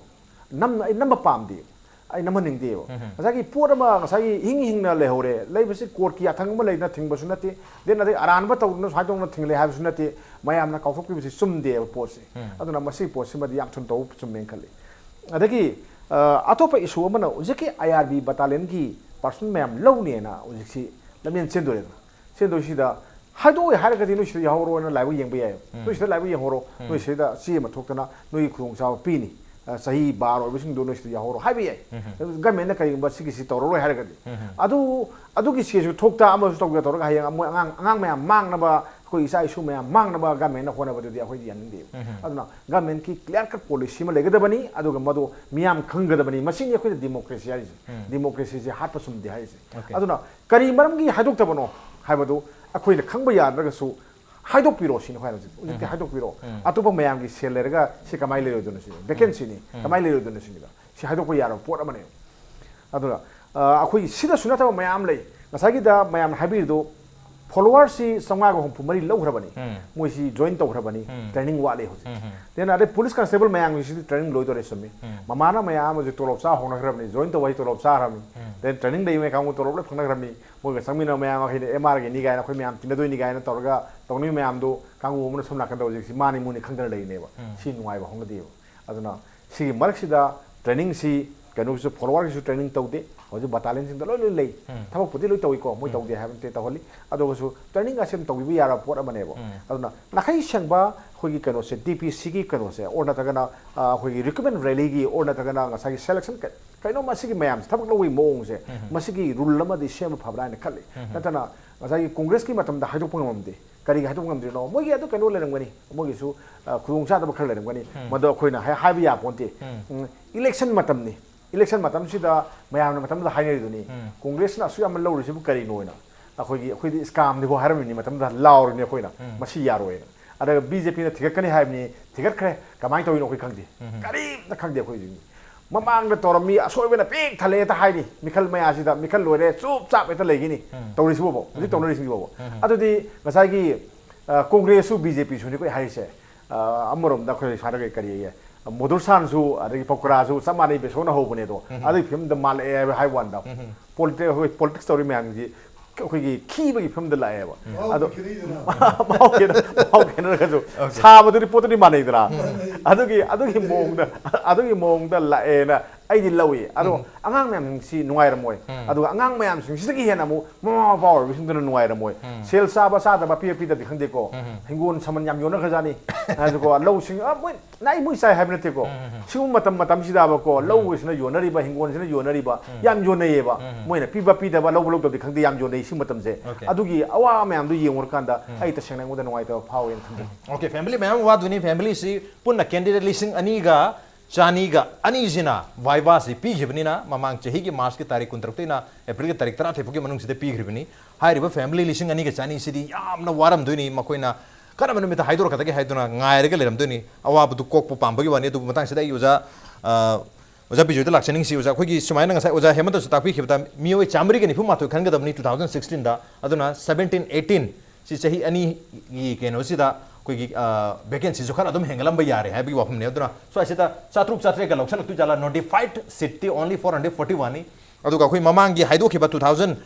ꯅꯝ-, ꯑꯩ ꯅꯝꯕ ꯄꯥꯝꯗꯦꯕ, ꯑꯩ ꯅꯝꯍꯟꯅꯤꯡꯗꯦꯕ꯫ ꯉꯁꯥꯏꯒꯤ ꯄꯣꯠ ꯑꯃ ꯉꯁꯥꯏꯒꯤ ꯍꯤꯡ ꯍꯤꯡꯅ ꯂꯩꯍꯧꯔꯦ, ꯂꯩꯕꯁꯤ ꯀꯣꯔꯠꯀꯤ ꯑꯊꯪꯕ ꯂꯩꯅ ꯊꯤꯡꯕꯁꯨ ꯅꯠꯇꯦ, ꯗꯦꯟ ꯑꯗꯩ ꯑꯔꯥꯟꯕ ꯇꯧꯗꯅ ꯁꯨꯃꯥꯏꯅ ꯇꯧꯗꯅ ꯊꯤꯡꯂꯦ ꯍꯥꯏꯕꯁꯨ ꯅꯠꯇꯦ, ꯃꯌꯥꯝꯅ ꯀꯥꯎꯊꯣꯛꯈꯤꯕꯁꯤ ꯆꯨꯝꯗꯦꯕ ꯄꯣꯠꯁꯦ꯫ ꯑꯗꯨꯅ ꯃꯁꯤꯒꯤ ꯄꯣꯠꯁꯤꯃꯗꯤ ꯌꯥꯝ ꯊꯨꯅ ꯇꯧꯕ ꯆꯨꯝꯃꯦꯅ ꯈꯜꯂꯤ꯫ ꯑꯗꯒꯤ, ꯑ, ꯑꯇꯣꯞꯄ ꯏꯁꯨ ꯑꯃꯅ ꯍꯧꯖꯤꯛꯀꯤ ꯑꯥꯏ ꯑꯥꯔ ꯕꯤ ꯕꯇꯥꯂꯤꯌꯟꯒꯤ ꯄꯥꯔꯁꯟ ꯃꯌꯥꯝ ꯂꯧꯅꯦꯅ ꯍꯧꯖꯤꯛꯁꯤ ꯂꯝꯖꯦꯟ ꯆꯦꯟꯗꯣꯔꯦꯗꯅ꯫ ꯆꯦꯟꯗꯣꯏꯁꯤꯗ ꯍꯥꯏꯗꯣꯛꯑꯣꯏ ꯍꯥꯏꯔꯒꯗꯤ ꯅꯣꯏ ꯁꯤꯗ ꯌꯥꯎꯍꯧꯔꯣꯅ ꯂꯥꯏꯕꯛ ꯌꯦꯡꯕ ꯌꯥꯏꯌꯦꯕ꯫ ꯅꯣꯏ ꯁꯤꯗ ꯂꯥꯏꯕꯛ ꯌꯦꯡꯍꯧꯔꯣ, ꯅꯣꯏ ꯁꯤꯗ ꯆꯦ ꯑꯃ ꯊꯣꯛꯇꯅ ꯅꯣꯏꯒꯤ ꯈꯨꯗꯣꯡꯆꯥꯕ ꯄꯤꯅꯤ꯫ ꯑ, ꯆꯍꯤ ꯕꯥꯔ ꯑꯣꯏꯕꯁꯤꯡꯗꯣ ꯅꯣꯏ ꯁꯤꯗ ꯌꯥꯎꯍꯧꯔꯣ ꯍꯥꯏꯕ ꯌꯥꯏ꯫ ꯒꯃꯦꯟꯅ ꯀꯔꯤꯒꯨꯝꯕ ꯁꯤꯒꯤꯁꯤ ꯇꯧꯔꯔꯣꯏ ꯍꯥꯏꯔꯒꯗꯤ꯫ ꯑꯗꯨ, ꯑꯗꯨꯒꯤ ꯆꯦꯁꯨ ꯊꯣꯛꯇ ꯑꯃꯁꯨ ꯇꯧꯗ ꯇꯧꯔꯒ ꯍꯌꯦꯡ ꯃꯣꯏ ꯑꯉꯥꯡ, ꯑꯉꯥꯡ ꯃꯌꯥꯝ ꯃꯥꯡꯅꯕ, ꯑꯩꯈꯣꯏ ꯏꯆꯥ ꯏꯁꯨ ꯃꯌꯥꯝ ꯃꯥꯡꯅꯕ ꯒꯃꯦꯟꯅ ꯍꯣꯠꯅꯕꯗꯨꯗꯤ ꯑꯩꯈꯣꯏꯗꯤ ꯌꯥꯅꯤꯡꯗꯦꯕ꯫ ꯑꯗꯨꯅ ꯒꯃꯦꯟꯒꯤ ꯀ꯭ꯂꯤꯌꯥꯔ ꯀꯠ ꯄꯣꯂꯤꯁꯤ ꯑꯃ ꯂꯩꯒꯗꯕꯅꯤ, ꯑꯗꯨꯒ ꯃꯗꯨ ꯃꯤꯌꯥꯝ ꯈꯪꯒꯗꯕꯅꯤ꯫ ꯃꯁꯤꯅꯤ ꯑꯩꯈꯣꯏꯅ ꯗꯤꯃꯣꯀ꯭ꯔꯦꯁꯤ ꯍꯥꯏꯔꯤꯁꯦ꯫ ꯗꯤꯃꯣꯀ꯭ꯔꯦꯁꯤꯁꯦ ꯍꯥꯠꯄ ꯆꯨꯝꯗꯦ ꯍꯥꯏꯔꯤꯁꯦ꯫ ꯑꯗꯨꯅ ꯀꯔꯤ ꯃꯔꯝꯒꯤ ꯍꯥꯏꯗꯣꯛꯇꯕꯅꯣ ꯍꯥꯏꯕꯗꯨ ꯑꯩꯈꯣꯏꯅ ꯈꯪꯕ ꯌꯥꯗ꯭ꯔꯒꯁꯨ ꯍꯥꯏꯗꯣꯛꯄꯤꯔꯣ ꯁꯤꯅꯤ ꯑꯩꯈꯣꯏ ꯍꯥꯏꯅ ꯍꯧꯖꯤꯛ꯫ ꯍꯧꯖꯤꯛꯇꯤ ꯍꯥꯏꯗꯣꯛꯄꯤꯔꯣ꯫ ꯑꯇꯣꯞꯄ ꯃꯌꯥꯝꯒꯤ ꯁꯦꯜ ꯂꯩꯔꯒ ꯁꯤ ꯀꯃꯥꯏꯅ ꯂꯩꯔꯣꯏꯗꯣꯏꯅꯣ ꯁꯤꯅꯤ? ꯚꯦꯀꯦꯟꯁꯤꯅꯤ, ꯀꯃꯥꯏꯅ ꯂꯩꯔꯣꯏꯗꯣꯏꯅꯣ ꯁꯤꯅꯤꯗ꯫ ꯁꯤ ꯍꯥꯏꯗꯣꯛꯄ ꯌꯥꯔꯕ ꯄꯣꯠ ꯑꯃꯅꯦꯕ꯫ ꯑꯗꯨꯅ, ꯑ, ꯑꯩꯈꯣꯏ ꯁꯤꯗꯁꯨ ꯅꯠꯇꯕ ꯃꯌꯥꯝ ꯂꯩ꯫ ꯉꯁꯥꯏꯒꯤꯗ ꯃꯌꯥꯝꯅ ꯍꯥꯏꯕꯤꯔꯤꯗꯣ, ꯐꯣꯂꯣꯋꯔꯁꯤ ꯆꯥꯝꯃꯉꯥꯒ ꯍꯨꯝꯐꯨ ꯃꯔꯤ ꯂꯧꯈ꯭ꯔꯕꯅꯤ꯫ ꯃꯣꯏꯁꯤ ꯖꯣꯏꯟ ꯇꯧꯈ꯭ꯔꯕꯅꯤ, ꯇ꯭ꯔꯦꯅꯤꯡ ꯋꯥꯠꯂꯤ ꯍꯧꯖꯤꯛ꯫ ꯗꯦꯟ ꯑꯗꯩ ꯄꯨꯂꯤꯁ ꯀꯟꯁꯇꯦꯕꯜ ꯃꯌꯥꯝꯒꯤꯁꯤꯗꯤ ꯇ꯭ꯔꯦꯅꯤꯡ ꯂꯣꯏꯗꯣꯔꯦ, ꯆꯨꯝꯃꯤ꯫ ꯃꯃꯥꯅ ꯃꯌꯥꯝ ꯍꯧꯖꯤꯛ ꯇꯣꯂꯣꯞ ꯆꯥ ꯍꯧꯅꯈ꯭ꯔꯕꯅꯤ, ꯖꯣꯏꯟ ꯇꯧꯕ ꯍꯥꯏ ꯇꯣꯂꯣꯞ ꯆꯥꯈ꯭ꯔꯕꯅꯤ꯫ ꯗꯦꯟ ꯇ꯭ꯔꯦꯅꯤꯡ ꯂꯩꯕ ꯀꯥꯡꯕꯨ ꯇꯣꯂꯣꯞ ꯂꯣꯏ ꯐꯪꯅꯈ꯭ꯔꯕꯅꯤ꯫ ꯃꯣꯏꯒ ꯆꯪꯃꯤꯟꯅꯕ ꯃꯌꯥꯝ ꯑꯩꯈꯣꯏꯅ ꯑꯦꯝ ꯑꯥꯔꯒꯤꯅꯤ ꯀꯥꯏꯅ, ꯑꯩꯈꯣꯏ ꯃꯌꯥꯝ ꯇꯤꯟꯅꯗꯣꯏꯅꯤ ꯀꯥꯏꯅ ꯇꯧꯔꯒ ꯇꯧꯅꯤꯡꯕ ꯃꯌꯥꯝꯗꯣ ꯀꯥꯡꯕꯨ ꯑꯃꯅ ꯁꯣꯝ ꯅꯥꯀꯟꯗ ꯍꯧꯖꯤꯛꯁꯤ ꯃꯥꯅꯤ ꯃꯨꯅꯤ ꯈꯪꯗꯅ ꯂꯩꯔꯤꯅꯦꯕ꯫ ꯁꯤ ꯅꯨꯡꯉꯥꯏꯕ ꯍꯧꯅꯗꯦꯕ꯫ ꯑꯗꯨꯅ ꯁꯤꯒꯤ ꯃꯔꯛꯁꯤꯗ ꯇ꯭ꯔꯦꯅꯤꯡꯁꯤ ꯀꯩꯅꯣꯒꯤꯁꯨ, ꯐꯣꯂꯣꯋꯔꯒꯤꯁꯨ ꯇ꯭ꯔꯦꯅꯤꯡ ꯇꯧꯗꯦ꯫ ꯍꯧꯖꯤꯛ ꯕꯇꯥꯂꯤꯌꯟꯁꯤꯡꯗ ꯂꯣꯏ ꯂꯣꯏ ꯂꯩ꯫ ꯎꯝ꯫ ꯊꯕꯛꯄꯨꯗꯤ ꯂꯣꯏ ꯇꯧꯏꯀꯣ, ꯃꯣꯏ ꯎꯝ꯫ ꯇꯧꯗꯦ ꯍꯥꯏꯕ ꯅꯠꯇꯦ, ꯇꯧꯍꯜꯂꯤ꯫ ꯑꯗꯨꯒꯁꯨ ꯇ꯭ꯔꯦꯅꯤꯡ ꯑꯁꯤ ꯑꯗꯨꯝ ꯇꯧꯕꯤꯕ ꯌꯥꯔꯕ ꯄꯣꯠ ꯑꯃꯅꯦꯕ꯫ ꯎꯝ꯫ ꯑꯗꯨꯅ ꯅꯥꯈꯩ ꯁꯦꯡꯕ ꯑꯩꯈꯣꯏꯒꯤ ꯀꯩꯅꯣꯁꯦ, ꯗꯤ ꯄꯤ ꯁꯤꯒꯤ ꯀꯩꯅꯣꯁꯦ, ꯑꯣꯔ ꯅꯠꯇ꯭ꯔꯒꯅ, ꯑ, ꯑꯩꯈꯣꯏꯒꯤ ꯔꯤꯀ꯭ꯔꯨꯠꯃꯦꯟ ꯔꯦꯂꯤꯒꯤ, ꯑꯣꯔ ꯅꯠꯇ꯭ꯔꯒꯅ ꯉꯁꯥꯏꯒꯤ ꯁꯦꯂꯦꯛꯁꯟ ꯀ-, ꯀꯩꯅꯣ ꯃꯁꯤꯒꯤ ꯃꯌꯥꯝꯁꯦ, ꯊꯕꯛ ꯂꯧꯕꯒꯤ ꯃꯑꯣꯡꯁꯦ, ꯎꯝ꯫ ꯃꯁꯤꯒꯤ ꯔꯨꯜ ꯑꯃꯗꯤ ꯁꯦꯝꯕ ꯐꯕ꯭ꯔꯥ ꯍꯥꯏꯅ ꯈꯜꯂꯤ꯫ ꯎꯝ꯫ ꯅꯠꯇꯅ ꯉꯁꯥꯏꯒꯤ ꯀꯣꯡꯒ꯭ꯔꯦꯁꯀꯤ ꯃꯇꯝꯗ ꯍꯥꯏꯗꯣꯛꯄ ꯉꯝꯗꯦ꯫ ꯀꯔꯤꯒꯤ ꯍꯥꯏꯗꯣꯛꯄ ꯉꯝꯗ꯭ꯔꯤꯅꯣ? ꯃꯣꯏꯒꯤ ꯑꯗꯨ ꯀꯩꯅꯣ ꯂꯩꯔꯝꯒꯅꯤ, ꯃꯣꯏꯒꯤꯁꯨ, ꯑ, ꯈꯨꯗꯣꯡꯆꯥꯗꯕ ꯈꯔ ꯂꯩꯔꯝꯒꯅꯤ꯫ ꯎꯝ꯫ ꯃꯗꯣ ꯑꯩꯈꯣꯏꯅ ꯍꯥꯏ-, ꯍꯥꯏꯕ ꯌꯥꯄꯣꯟꯇꯦ꯫ ꯎꯝ꯫ ꯎꯝ, ꯏꯂꯦꯛꯁꯟ ꯃꯇꯝꯅꯤ꯫ ꯏꯂꯦꯛꯁꯟ ꯃꯇꯝꯁꯤꯗ ꯃꯌꯥꯝꯅ ꯃꯇꯝꯗꯨꯗ ꯍꯥꯏꯅꯔꯤꯗꯨꯅꯤ, ꯎꯝ꯫ "ꯀꯣꯡꯒ꯭ꯔꯦꯁꯅ ꯑꯁꯨꯛ ꯌꯥꯝꯅ ꯂꯧꯔꯤꯁꯤꯕꯨ ꯀꯔꯤꯅꯣꯅ?" ꯑꯩꯈꯣꯏꯒꯤ, ꯑꯩꯈꯣꯏꯗꯤ ꯁ꯭ꯀꯥꯝꯅꯤꯀꯣ ꯍꯥꯏꯔꯝꯃꯤꯅꯤ, ꯃꯇꯝꯗꯨꯗ ꯂꯥꯎꯔꯤꯅꯤ ꯑꯩꯈꯣꯏꯅ, ꯎꯝ꯫ "ꯃꯁꯤ ꯌꯥꯔꯣꯏꯅ"꯫ ꯑꯗꯨꯒ ꯕꯤ ꯖꯦ ꯄꯤꯅ ꯊꯤꯒꯠꯀꯅꯤ ꯍꯥꯏꯕꯅꯤ, ꯊꯤꯒꯠꯈ꯭ꯔꯦ꯫ ꯀꯃꯥꯏꯅ ꯇꯧꯔꯤꯅꯣ ꯑꯩꯈꯣꯏ ꯈꯪꯗꯦ, ꯎꯝ꯫ ꯀꯔꯤꯝꯇ ꯈꯪꯗꯦ ꯑꯩꯈꯣꯏꯗꯤ꯫ ꯃꯃꯥꯡꯗ ꯇꯧꯔꯝꯃꯤ, ꯑꯁꯣꯏꯕꯅ ꯄꯤꯛ ꯊꯜꯂꯦ ꯍꯦꯛꯇ ꯍꯥꯏꯅꯤ, ꯃꯤꯈꯜ ꯃꯌꯥꯁꯤꯗ, "ꯃꯤꯈꯜ ꯂꯣꯏꯔꯦ, ꯆꯨꯞ ꯆꯥꯞ ꯍꯦꯛꯇ ꯂꯩꯈꯤꯅꯤ", ꯎꯝ꯫ ꯇꯧꯔꯤꯁꯤꯕꯣꯕ, ꯍꯧꯖꯤꯛ ꯎꯝ꯫ ꯇꯧꯅꯔꯤꯁꯤꯡꯁꯤꯕꯣꯕ꯫ ꯎꯝ꯫ ꯑꯗꯨꯗꯤ ꯉꯁꯥꯏꯒꯤ, ꯑ, ꯀꯣꯡꯒ꯭ꯔꯦꯁꯁꯨ ꯕꯤ ꯖꯦ ꯄꯤꯁꯨꯅꯤ ꯑꯩꯈꯣꯏ ꯍꯥꯏꯔꯤꯁꯦ꯫ ꯑ, ꯑꯃꯔꯣꯝꯗ ꯑꯩꯈꯣꯏ ꯁ꯭ꯋꯥꯏꯗ ꯀꯔꯤ, ꯀꯔꯤ, ꯃꯣꯗꯨꯔꯁꯥꯟꯁꯨ ꯑꯗꯒꯤ ꯄꯀꯣꯔꯥꯁꯨ ꯆꯞ ꯃꯥꯟꯅꯩ, ꯕꯦꯁꯣꯟꯅ ꯍꯧꯕꯅꯦ ꯑꯗꯣ, ꯎꯝ꯫ ꯑꯗꯨꯒꯤ ꯐꯤꯕꯝꯗ ꯃꯥꯜꯂꯛꯑꯦ ꯍꯥꯏꯕ, ꯍꯥꯏꯕ ꯋꯥꯅꯤꯗ꯫ ꯎꯝ꯫ ꯄꯣꯂꯤꯇꯤ-, ꯑꯩꯈꯣꯏ ꯄꯣꯂꯤꯇꯤꯛꯁ ꯇꯧꯔꯤ ꯃꯌꯥꯝꯁꯤ ꯑꯩꯈꯣꯏꯒꯤ ꯈꯤꯕꯒꯤ ꯐꯤꯕꯝꯗ ꯂꯥꯛꯑꯦꯕ꯫ ꯃꯍꯥꯎ ꯑꯗꯣ ꯈꯦꯠꯅꯩꯗꯅ꯫ ꯃꯍꯥꯎ ꯈꯦꯠꯅ-, ꯃꯍꯥꯎ ꯈꯦꯠꯅꯔꯒꯁꯨ ꯑꯣꯀꯦ꯫ ꯁꯥꯕꯗꯨꯗꯤ ꯄꯣꯠꯇꯨꯗꯤ ꯃꯥꯟꯅꯩꯗꯅ꯫ ꯎꯝ꯫ ꯑꯗꯨꯒꯤ, ꯑꯗꯨꯒꯤ ꯃꯑꯣꯡꯗ, ꯑꯗꯨꯒꯤ ꯃꯑꯣꯡꯗ ꯂꯥꯛꯑꯦꯅ ꯑꯩꯗꯤ ꯂꯧꯏ꯫ ꯑꯗꯣ ꯎꯝ꯫ ꯑꯉꯥꯡ ꯃꯌꯥꯝꯁꯤ ꯅꯨꯡꯉꯥꯏꯔꯝꯃꯣꯏ꯫ ꯎꯝ꯫ ꯑꯗꯨꯒ ꯑꯉꯥꯡ ꯃꯌꯥꯝꯁꯤꯡꯁꯤꯗꯒꯤ ꯍꯦꯟꯅ ꯑꯃꯨꯛ ꯃꯃꯥ ꯃꯄꯥ ꯑꯣꯏꯕꯁꯤꯡꯗꯨꯅ ꯅꯨꯡꯉꯥꯏꯔꯝꯃꯣꯏ꯫ ꯎꯝ꯫ ꯁꯦꯜ ꯆꯥꯕ ꯆꯥꯗꯕ ꯄꯤꯕ ꯄꯤꯗꯕꯗꯤ ꯈꯪꯗꯦꯀꯣ꯫ ꯎꯝ꯫ ꯍꯤꯡꯒꯣꯜ ꯁꯝꯕꯜ ꯌꯥꯝ ꯌꯣꯟꯅꯈ꯭ꯔꯖꯥꯠꯅꯤ꯫ ꯑꯗꯨꯀꯣ ꯂꯧꯁꯤꯡ, ꯑ, ꯃꯣꯏ ꯅꯥꯏ ꯃꯣꯏ ꯆꯥꯏ ꯍꯥꯏꯕ ꯅꯠꯇꯦꯀꯣ꯫ ꯎꯝ, ꯎꯝ, ꯎꯝ꯫ ꯁꯤꯒꯨꯝꯕ ꯃꯇꯝ ꯃꯇꯝꯁꯤꯗꯕꯀꯣ, ꯎꯝ꯫ ꯂꯧꯁꯤꯅ ꯌꯣꯟꯅꯔꯤꯕ, ꯍꯤꯡꯒꯣꯜꯁꯤꯅ ꯌꯣꯟꯅꯔꯤꯕ, ꯎꯝ꯫ ꯌꯥꯝ ꯌꯣꯟꯅꯩꯌꯦꯕ꯫ ꯎꯝ, ꯎꯝ꯫ ꯃꯣꯏꯅ ꯄꯤꯕ ꯄꯤꯗꯕ, ꯂꯧꯕ ꯂꯧꯗꯕꯗꯤ ꯈꯪꯗꯦ, ꯌꯥꯝ ꯌꯣꯟꯅꯩ ꯁꯤ ꯃꯇꯝꯁꯦ꯫ ꯑꯣꯀꯦ꯫ ꯑꯗꯨꯒꯤ ꯑꯋꯥꯕ ꯃꯌꯥꯝꯗꯨ ꯌꯦꯡꯉꯨꯔꯀꯥꯟꯗ ꯎꯝ꯫ ꯑꯩ ꯇꯁꯦꯡꯅ ꯑꯩꯉꯣꯟꯗ ꯅꯨꯡꯉꯥꯏꯇꯕ ꯐꯥꯎꯋꯦꯅ ꯊꯝꯖꯒꯦ꯫ ꯎꯝ꯫ ꯑꯣꯀꯦ, ꯐꯦꯃꯤꯂꯤ ꯃꯌꯥꯝ ꯋꯥꯗꯣꯏꯅꯤ꯫ ꯐꯦꯃꯤꯂꯤꯁꯤ ꯄꯨꯟꯅ ꯀꯦꯟꯗꯤꯗꯦꯠ ꯂꯤꯁꯤꯡ ꯑꯅꯤꯒ ꯆꯥꯅꯤꯒ ꯑꯅꯤꯁꯤꯅ ꯚꯥꯏꯚꯥꯁꯤ ꯄꯤꯈꯤꯕꯅꯤꯅ, ꯃꯃꯥꯡ ꯆꯍꯤꯒꯤ ꯃꯥꯔꯆꯀꯤ ꯇꯥꯔꯤꯛ ꯀꯨꯟꯇꯔꯨꯛꯇꯩꯅ ꯑꯦꯄ꯭ꯔꯤꯜꯒꯤ ꯇꯥꯔꯤꯛ ꯇꯔꯥꯇꯔꯦꯠ ꯐꯥꯎꯒꯤ ꯃꯅꯨꯡꯁꯤꯗ ꯄꯤꯈ꯭ꯔꯤꯕꯅꯤ꯫ ꯍꯥꯏꯔꯤꯕ ꯐꯦꯃꯤꯂꯤ ꯂꯤꯁꯤꯡ ꯑꯅꯤꯒ ꯆꯥꯅꯤꯁꯤꯗꯤ ꯌꯥꯝꯅ ꯋꯥꯔꯝꯗꯣꯏꯅꯤ, ꯃꯈꯣꯏꯅ ꯀꯔꯝꯕ ꯅꯨꯃꯤꯠꯇ ꯍꯥꯏꯗꯣꯔꯛꯀꯗꯒꯦ ꯍꯥꯏꯗꯨꯅ ꯉꯥꯏꯔꯒ ꯂꯩꯔꯝꯗꯣꯏꯅꯤ꯫ ꯑꯋꯥꯕꯗꯨ ꯀꯣꯛꯄ ꯄꯥꯝꯕꯒꯤ ꯋꯥꯅꯤ꯫ ꯑꯗꯨꯕꯨ ꯃꯇꯥꯡꯁꯤꯗ ꯑꯩ ꯑꯣꯖꯥ, ꯑ, ꯑꯣꯖꯥ ꯕꯤꯖꯣꯏꯗ ꯂꯥꯛꯆꯅꯤꯡꯁꯤ꯫ ꯑꯣꯖꯥ, ꯑꯩꯈꯣꯏꯒꯤ ꯁꯨꯃꯥꯏꯅ ꯉꯁꯥꯏ ꯑꯣꯖꯥ ꯍꯦꯃꯟꯇꯁꯨ ꯇꯥꯛꯄꯤꯈꯤꯕꯗ ꯃꯤꯑꯣꯏ ꯆꯥꯃꯔꯤꯒ ꯅꯤꯐꯨ ꯃꯥꯊꯣꯏ ꯈꯟꯒꯗꯕꯅꯤ two thousand sixteenꯗ, ꯑꯗꯨꯅ seventeen eighteen ꯁꯤ ꯆꯍꯤ ꯑꯅꯤꯒꯤ ꯀꯩꯅꯣꯁꯤꯗ ꯑꯩꯈꯣꯏꯒꯤ, ꯑ, ꯚꯦꯀꯦꯟꯁꯤꯁꯨ ꯈꯔ ꯑꯗꯨꯝ ꯍꯦꯟꯒꯠꯂꯝꯕ ꯌꯥꯔꯦ ꯍꯥꯏꯕꯒꯤ ꯋꯥꯐꯝꯅꯤ꯫ ꯑꯗꯨꯅ ꯁ꯭ꯋꯥꯏꯁꯤꯗ ꯆꯥꯇ꯭ꯔꯨꯛ ꯆꯥꯇ꯭ꯔꯦꯠꯀ ꯂꯧꯁꯜꯂꯛꯇꯣꯏ ꯖꯥꯠꯂꯥ? Notified seatꯇꯤ only four hundred forty oneꯅꯤ꯫ ꯑꯗꯨꯒ ꯑꯩꯈꯣꯏ ꯃꯃꯥꯡꯒꯤ ꯍꯥꯏꯗꯣꯛꯈꯤꯕ two thousand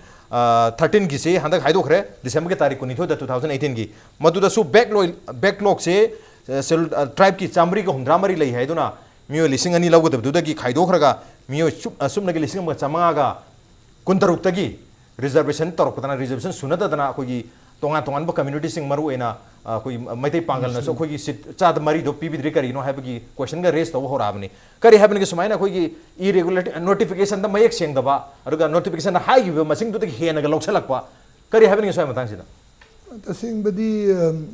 thirteenꯒꯤꯁꯤ ꯍꯟꯗꯛ ꯍꯥꯏꯗꯣꯛꯈ꯭ꯔꯦ, ꯗꯤꯁꯦꯝꯕꯔꯒꯤ ꯇꯥꯔꯤꯛ ꯀꯨꯟꯅꯤꯊꯣꯏꯗ two thousand eighteenꯒꯤ꯫ ꯃꯗꯨꯗꯁꯨ backlog, backlogꯁꯦ, ꯑ, ꯁꯦꯜ-, ꯑ, tribeꯀꯤ ꯆꯥꯃꯔꯤꯒ ꯍꯨꯝꯗ꯭ꯔꯥ ꯃꯔꯤ ꯂꯩ ꯍꯥꯏꯗꯨꯅ ꯃꯤꯑꯣꯏ ꯂꯤꯁꯤꯡ ꯑꯅꯤ ꯂꯧꯒꯗꯕꯗꯨꯗꯒꯤ ꯈꯥꯏꯗꯣꯛꯈ꯭ꯔꯒ ꯃꯤꯑꯣꯏ ꯁꯨꯞ-, ꯑ, ꯁꯨꯞꯅꯒꯤ ꯂꯤꯁꯤꯡ ꯑꯃꯒ ꯆꯥꯃꯉꯥꯒ ꯀꯨꯟꯇꯔꯨꯛꯇꯒꯤ reservation ꯇꯧꯔꯛꯄꯗꯅ, reservation ꯁꯨꯅꯗꯗꯅ ꯑꯩꯈꯣꯏꯒꯤ ꯇꯣꯉꯥꯟ ꯇꯣꯉꯥꯟꯕ communityꯁꯤꯡ, ꯃꯔꯨ ꯑꯣꯏꯅ, ꯑ, ꯑꯩꯈꯣꯏꯒꯤ ꯃꯩꯇꯩ ꯄꯥꯡꯒꯜꯅꯁꯨ ꯑꯩꯈꯣꯏꯒꯤ seat ꯆꯥꯗ ꯃꯔꯤꯗꯣ ꯄꯤꯕꯤꯗ꯭ꯔꯤ ꯀꯔꯤꯅꯣ ꯍꯥꯏꯕꯒꯤ questionꯒ raise ꯇꯧꯕ ꯍꯧꯔꯛꯑꯕꯅꯤ꯫ ꯀꯔꯤ ꯍꯥꯏꯕꯅꯤꯒ ꯁꯨꯃꯥꯏꯅ ꯑꯩꯈꯣꯏꯒꯤ irregular notificationꯗ ꯃꯌꯦꯛ ꯁꯦꯡꯗꯕ, ꯑꯗꯨꯒ notificationꯗ ꯍꯥꯏꯈꯤꯕ ꯃꯁꯤꯡꯗꯨꯗꯒꯤ ꯍꯦꯟꯅꯒ ꯂꯧꯁꯜꯂꯛꯄ, ꯀꯔꯤ ꯍꯥꯏꯕꯅꯤꯒ ꯁ꯭ꯋꯥꯏ ꯃꯇꯥꯡꯁꯤꯗ? ꯇꯁꯦꯡꯕꯗꯤ, ꯑꯝ,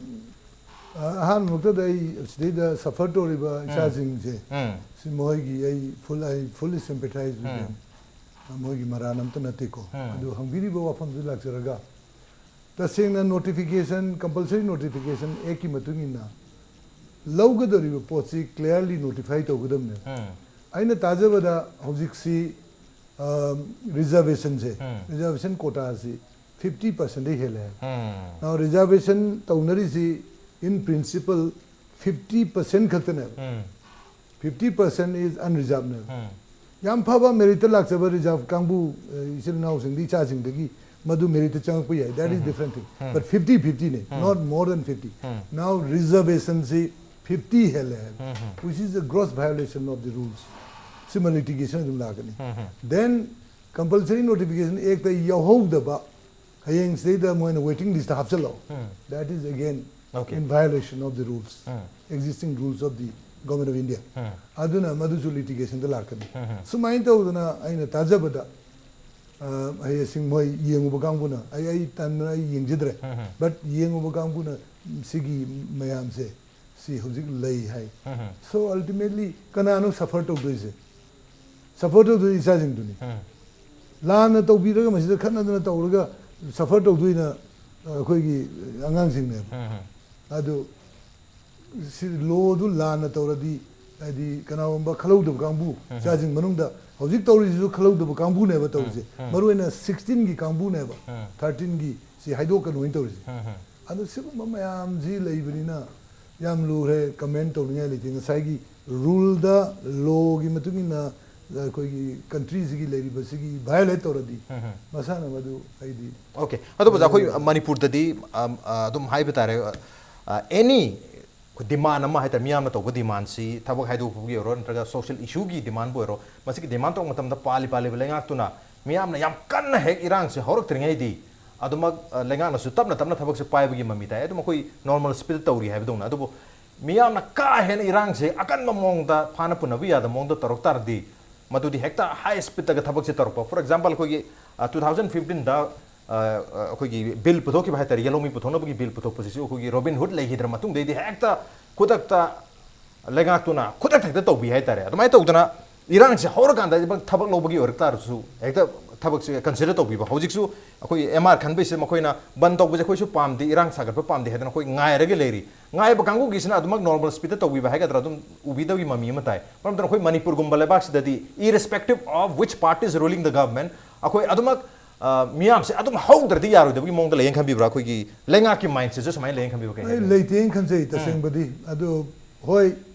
ꯑ, ꯑꯍꯥꯟꯕꯃꯛꯇꯗ ꯑꯩ ꯁꯤꯗꯩꯗ suffer ꯇꯧꯔꯤꯕ ꯏꯆꯥꯁꯤꯡꯁꯦ, ꯎꯝ꯫ ꯁꯤ ꯃꯈꯣꯏꯒꯤ ꯑꯩ full, I fully sympathize with um. Them꯫ ꯃꯣꯏꯒꯤ ꯃꯔꯥꯟ ꯑꯝꯇ ꯅꯠꯇꯦꯀꯣ꯫ ꯎꯝ꯫ ꯑꯗꯨ ꯍꯪꯕꯤꯔꯤꯕ ꯋꯥꯐꯝꯗꯨ ꯂꯥꯛꯆꯔꯒ, ꯇꯁꯦꯡꯅ notification, compulsory notification actꯀꯤ ꯃꯇꯨꯡ ꯏꯟꯅ ꯂꯧꯒꯗꯧꯔꯤꯕ ꯄꯣꯠꯁꯤ clearly notify ꯇꯧꯒꯗꯕꯅꯦ꯫ ꯎꯝ꯫ ꯑꯩꯅ ꯇꯥꯖꯕꯗ ꯍꯧꯖꯤꯛꯁꯤ, ꯑ, reservationꯁꯦ, ꯎꯝ꯫ Reservation quotaꯁꯤ fifty percentꯗꯒꯤ ꯍꯦꯜꯂꯦ ꯍꯥꯏ꯫ ꯎꯝ꯫ Now, reservation ꯇꯧꯅꯔꯤꯁꯤ in principle fifty percent ꯈꯛꯇꯅꯦꯕ꯫ ꯎꯝ꯫ Fifty percent is unreservedꯅꯦꯕ꯫ ꯎꯝ꯫ ꯌꯥꯝ ꯐꯕ meritꯇ ꯂꯥꯛꯆꯕ reserve ꯀꯥꯡꯕꯨ, ꯑ, ꯏꯆꯤꯜ ꯏꯅꯥꯎꯁꯤꯡꯗꯤ, ꯏꯆꯥꯁꯤꯡꯗꯒꯤ ꯃꯗꯨ meritꯇ ꯆꯪꯉꯛꯄ ꯌꯥꯏ, that is um. Different thing꯫ Um. But fifty fiftyꯅꯦ, um. Not more than fifty꯫ Um. Now, reservationꯁꯤ fifty ꯍꯦꯜꯂꯦ ꯍꯥꯏꯕ, ꯎꯝ꯫ Which is a gross violation of the rules꯫ ꯁꯤꯃ litigation ꯑꯗꯨꯝ ꯂꯥꯛꯀꯅꯤ꯫ ꯎꯝ꯫ Then, compulsory notification actꯇ ꯌꯥꯎꯍꯧꯗꯕ, ꯍꯌꯦꯡ ꯁꯤꯗꯩꯗ ꯃꯣꯏꯅ waiting listꯇ ꯍꯥꯞꯆꯤꯜꯂꯛꯑꯣ꯫ Um. That is again Okay꯫ In violation of the rules, um. Existing rules of the Government of India꯫ ꯎꯝ꯫ ꯑꯗꯨꯅ ꯃꯗꯨꯁꯨ litigationꯗ ꯂꯥꯛꯀꯅꯤ꯫ ꯎꯝ꯫ ꯁꯨꯃꯥꯏꯅ ꯇꯧꯗꯅ ꯑꯩꯅ ꯇꯥꯖꯕꯗ, ꯑ, ꯍꯌꯦꯡꯁꯤꯡ ꯃꯣꯏ ꯌꯦꯡꯉꯨꯕ ꯀꯥꯡꯕꯨꯅ, ꯑꯩ, ꯑꯩ ꯇꯟꯗꯅ ꯑꯩ ꯌꯦꯡꯖꯗ꯭ꯔꯦ꯫ ꯎꯝ꯫ But ꯌꯦꯡꯉꯨꯕ ꯀꯥꯡꯕꯨꯅ ꯁꯤꯒꯤ ꯃꯌꯥꯝꯁꯦ ꯁꯤ ꯍꯧꯖꯤꯛ ꯂꯩ ꯍꯥꯏ꯫ ꯎꯝ꯫ So, ultimately, ꯀꯅꯥꯅꯣ suffer ꯇꯧꯗꯣꯏꯁꯦ? Suffer ꯇꯧꯗꯣꯏꯁꯦ ꯏꯆꯥꯁꯤꯡꯗꯨꯅꯤ꯫ ꯎꯝ꯫ ꯂꯥꯟꯅ ꯇꯧꯕꯤꯔꯒ ꯃꯁꯤꯗ ꯈꯠꯅꯗꯅ ꯇꯧꯔꯒ suffer ꯇꯧꯗꯣꯏꯅ ꯑꯩꯈꯣꯏꯒꯤ ꯑꯉꯥꯡꯁꯤꯡꯅꯦꯕ꯫ ꯎꯝ꯫ ꯑꯗꯨ ꯁꯤ lawꯗꯨ ꯂꯥꯟꯅ ꯇꯧꯔꯗꯤ, ꯍꯥꯏꯗꯤ ꯀꯅꯥꯒꯨꯝꯕ ꯈꯜꯍꯧꯗꯕ ꯀꯥꯡꯕꯨ, ꯎꯝ꯫ ꯏꯆꯥꯁꯤꯡ ꯃꯅꯨꯡꯗ ꯍꯧꯖꯤꯛ ꯇꯧꯔꯤꯁꯤꯁꯨ ꯈꯜꯍꯧꯗꯕ ꯀꯥꯡꯕꯨꯅꯦꯕ ꯇꯧꯔꯤꯁꯦ꯫ ꯎꯝ꯫ ꯃꯔꯨꯑꯣꯏꯅ sixteenꯒꯤ ꯀꯥꯡꯕꯨꯅꯦꯕ, ꯎꯝ꯫ Thirteenꯒꯤ ꯁꯤ ꯍꯥꯏꯗꯣꯛꯀꯅꯨ ꯍꯥꯏꯅ ꯇꯧꯔꯤꯁꯦ꯫ ꯎꯝ꯫ ꯑꯗꯣ ꯁꯤꯒꯨꯝꯕ ꯃꯌꯥꯝꯁꯤ ꯂꯩꯕꯅꯤꯅ ꯌꯥꯝ ꯂꯨꯔꯦ, comment ꯇꯧꯅꯤꯡꯉꯥꯏ ꯂꯩꯇꯦ꯫ ꯉꯁꯥꯏꯒꯤ ruleꯗ, lawꯒꯤ ꯃꯇꯨꯡ ꯏꯟꯅ ꯑꯩꯈꯣꯏꯒꯤ countryꯁꯤꯒꯤ ꯂꯩꯔꯤꯕꯁꯤꯒꯤ violate ꯇꯧꯔꯗꯤ ꯎꯝ꯫ ꯃꯁꯥꯅ ꯃꯗꯨ ꯑꯩꯗꯤ Okay꯫ ꯑꯗꯨꯕꯨ ꯑꯣꯖꯥ, ꯑꯩꯈꯣꯏ ꯎꯝ꯫ ꯃꯅꯤꯄꯨꯔꯗꯗꯤ, ꯑꯝ, ꯑ, ꯑꯗꯨꯝ ꯍꯥꯏꯕ ꯇꯥꯔꯦ, ꯑ, ꯑ, any ꯗꯤꯃꯥꯟ ꯑꯃ ꯍꯥꯏꯇꯥꯔꯦ, ꯃꯤꯌꯥꯝꯅ ꯇꯧꯕ ꯗꯤꯃꯥꯟꯁꯤ, ꯊꯕꯛ ꯍꯥꯏꯗꯣꯛꯄꯒꯤ ꯑꯣꯏꯔꯣ ꯅꯠꯇ꯭ꯔꯒ ꯁꯣꯁꯤꯌꯦꯜ ꯏꯁꯨꯒꯤ ꯗꯤꯃꯥꯟꯕꯨ ꯑꯣꯏꯔꯣ, ꯃꯁꯤꯒꯤ ꯗꯤꯃꯥꯟ ꯇꯧꯕ ꯃꯇꯝꯗ ꯄꯥꯜꯂꯤ ꯄꯥꯜꯂꯤꯕ ꯂꯩꯉꯥꯛꯇꯨꯅ ꯃꯤꯌꯥꯝꯅ ꯌꯥꯝ ꯀꯟꯅ ꯍꯦꯛ ꯏꯔꯥꯡꯁꯤ ꯍꯧꯔꯛꯇ꯭ꯔꯤꯉꯩꯗꯤ ꯑꯗꯨꯃꯛ, ꯑ, ꯂꯩꯉꯥꯛꯅꯁꯨ ꯇꯞꯅ ꯇꯞꯅ ꯊꯕꯛꯁꯦ ꯄꯥꯏꯕꯒꯤ ꯃꯃꯤ ꯇꯥꯏ꯫ ꯑꯗꯨꯝ ꯑꯩꯈꯣꯏ ꯅꯣꯔꯃꯦꯜ ꯁ꯭ꯄꯤꯗ ꯇꯧꯔꯤ ꯍꯥꯏꯕꯗꯧꯅ꯫ ꯑꯗꯨꯕꯨ ꯃꯤꯌꯥꯝꯅ ꯀꯥ ꯍꯦꯟꯅ ꯏꯔꯥꯡꯁꯦ ꯑꯀꯟꯕ ꯃꯑꯣꯡꯗ ꯐꯥꯅ ꯄꯨꯅꯕ ꯌꯥꯗꯕ ꯃꯑꯣꯡꯗ ꯇꯧꯔꯛ ꯇꯥꯔꯗꯤ, ꯃꯗꯨꯗꯤ ꯍꯦꯛꯇ ꯍꯥꯏ ꯁ꯭ꯄꯤꯗꯇꯒ ꯊꯕꯛꯁꯦ ꯇꯧꯔꯛꯄ꯫ ꯐꯣꯔ ꯑꯦꯛꯖꯥꯝꯄꯜ, ꯑꯩꯈꯣꯏꯒꯤ, ꯑ, ꯇꯨ ꯊꯥꯎꯖꯟ ꯐꯤꯐꯇꯤꯟꯗ, ꯑ, ꯑ, ꯑꯩꯈꯣꯏꯒꯤ ꯕꯤꯜ ꯄꯨꯊꯣꯛꯈꯤꯕ ꯍꯥꯏꯇꯥꯔꯦ, ꯌꯦꯜꯍꯧꯃꯤ ꯄꯨꯊꯣꯛꯅꯕꯒꯤ ꯕꯤꯜ ꯄꯨꯊꯣꯛꯄꯁꯤꯁꯨ ꯑꯩꯈꯣꯏꯒꯤ ꯔꯣꯕꯤꯟ ꯍꯨꯗ ꯂꯩꯈꯤꯗ꯭ꯔ ꯃꯇꯨꯡꯗꯩꯗꯤ ꯍꯦꯛꯇ ꯈꯨꯗꯛꯇ ꯂꯩꯉꯥꯛꯇꯨꯅ ꯈꯨꯗꯛꯇ ꯍꯦꯛꯇ ꯇꯧꯕꯤ ꯍꯥꯏꯇꯥꯔꯦ꯫ ꯑꯗꯨꯃꯥꯏꯅ ꯇꯧꯗꯅ ꯏꯔꯥꯡꯁꯦ ꯍꯧꯔꯀꯥꯟꯗ ꯊꯕꯛ ꯂꯧꯕꯒꯤ ꯑꯣꯏꯔꯛ ꯇꯥꯔꯁꯨ ꯍꯦꯛꯇ ꯊꯕꯛꯁꯦ ꯀꯟꯁꯤꯗꯔ ꯇꯧꯕꯤꯕ꯫ ꯍꯧꯖꯤꯛꯁꯨ ꯑꯩꯈꯣꯏ ꯑꯦꯝ ꯑꯥꯔ ꯈꯟꯕꯩꯁꯤꯗ ꯃꯈꯣꯏꯅ ꯕꯟ ꯇꯧꯕꯁꯦ ꯑꯩꯈꯣꯏꯁꯨ ꯄꯥꯝꯗꯦ, ꯏꯔꯥꯡ ꯁꯥꯒꯠꯄ ꯄꯥꯝꯗꯦ ꯍꯥꯏꯗꯅ ꯑꯩꯈꯣꯏ ꯉꯥꯏꯔꯒ ꯂꯩꯔꯤ꯫ ꯉꯥꯏꯕ ꯀꯥꯡꯕꯨꯒꯤꯁꯤꯅ ꯑꯗꯨꯃꯛ ꯅꯣꯔꯃꯦꯜ ꯁ꯭ꯄꯤꯗꯇ ꯇꯧꯕꯤꯕ ꯍꯥꯏꯒꯗ꯭ꯔꯥ ꯑꯗꯨꯝ ꯎꯕꯤꯗꯕꯒꯤ ꯃꯃꯤ ꯑꯃ ꯇꯥꯏ꯫ ꯃꯔꯝ ꯑꯗꯨꯅ ꯑꯩꯈꯣꯏ ꯃꯅꯤꯄꯨꯔꯒꯨꯝꯕ ꯂꯩꯕꯥꯛꯁꯤꯗꯗꯤ, irrespective of which party is ruling the government, ꯑꯩꯈꯣꯏ ꯑꯗꯨꯃꯛ, ꯑ, ꯃꯤꯌꯥꯝꯁꯦ ꯑꯗꯨꯝ ꯍꯧꯗ꯭ꯔꯗꯤ ꯌꯥꯔꯣꯏꯗꯕꯒꯤ ꯃꯑꯣꯡꯗ ꯂꯩꯌꯦꯅ ꯈꯟꯕꯤꯕ꯭ꯔꯥ? ꯑꯩꯈꯣꯏꯒꯤ ꯂꯩꯉꯥꯛꯀꯤ ꯃꯥꯏꯟꯁꯦꯠꯁꯨ ꯁꯨꯃꯥꯏꯅ ꯂꯩꯌꯦꯅ ꯈꯟꯕꯤꯕ꯭ꯔꯥ? ꯀꯩ ꯑꯩ ꯍꯥꯏꯅꯤ? ꯂꯩꯇꯦꯅ ꯈꯟꯖꯩ, ꯎꯝ꯫ ꯇꯁꯦꯡꯕꯗꯤ꯫ ꯑꯗꯣ ꯍꯣꯏ,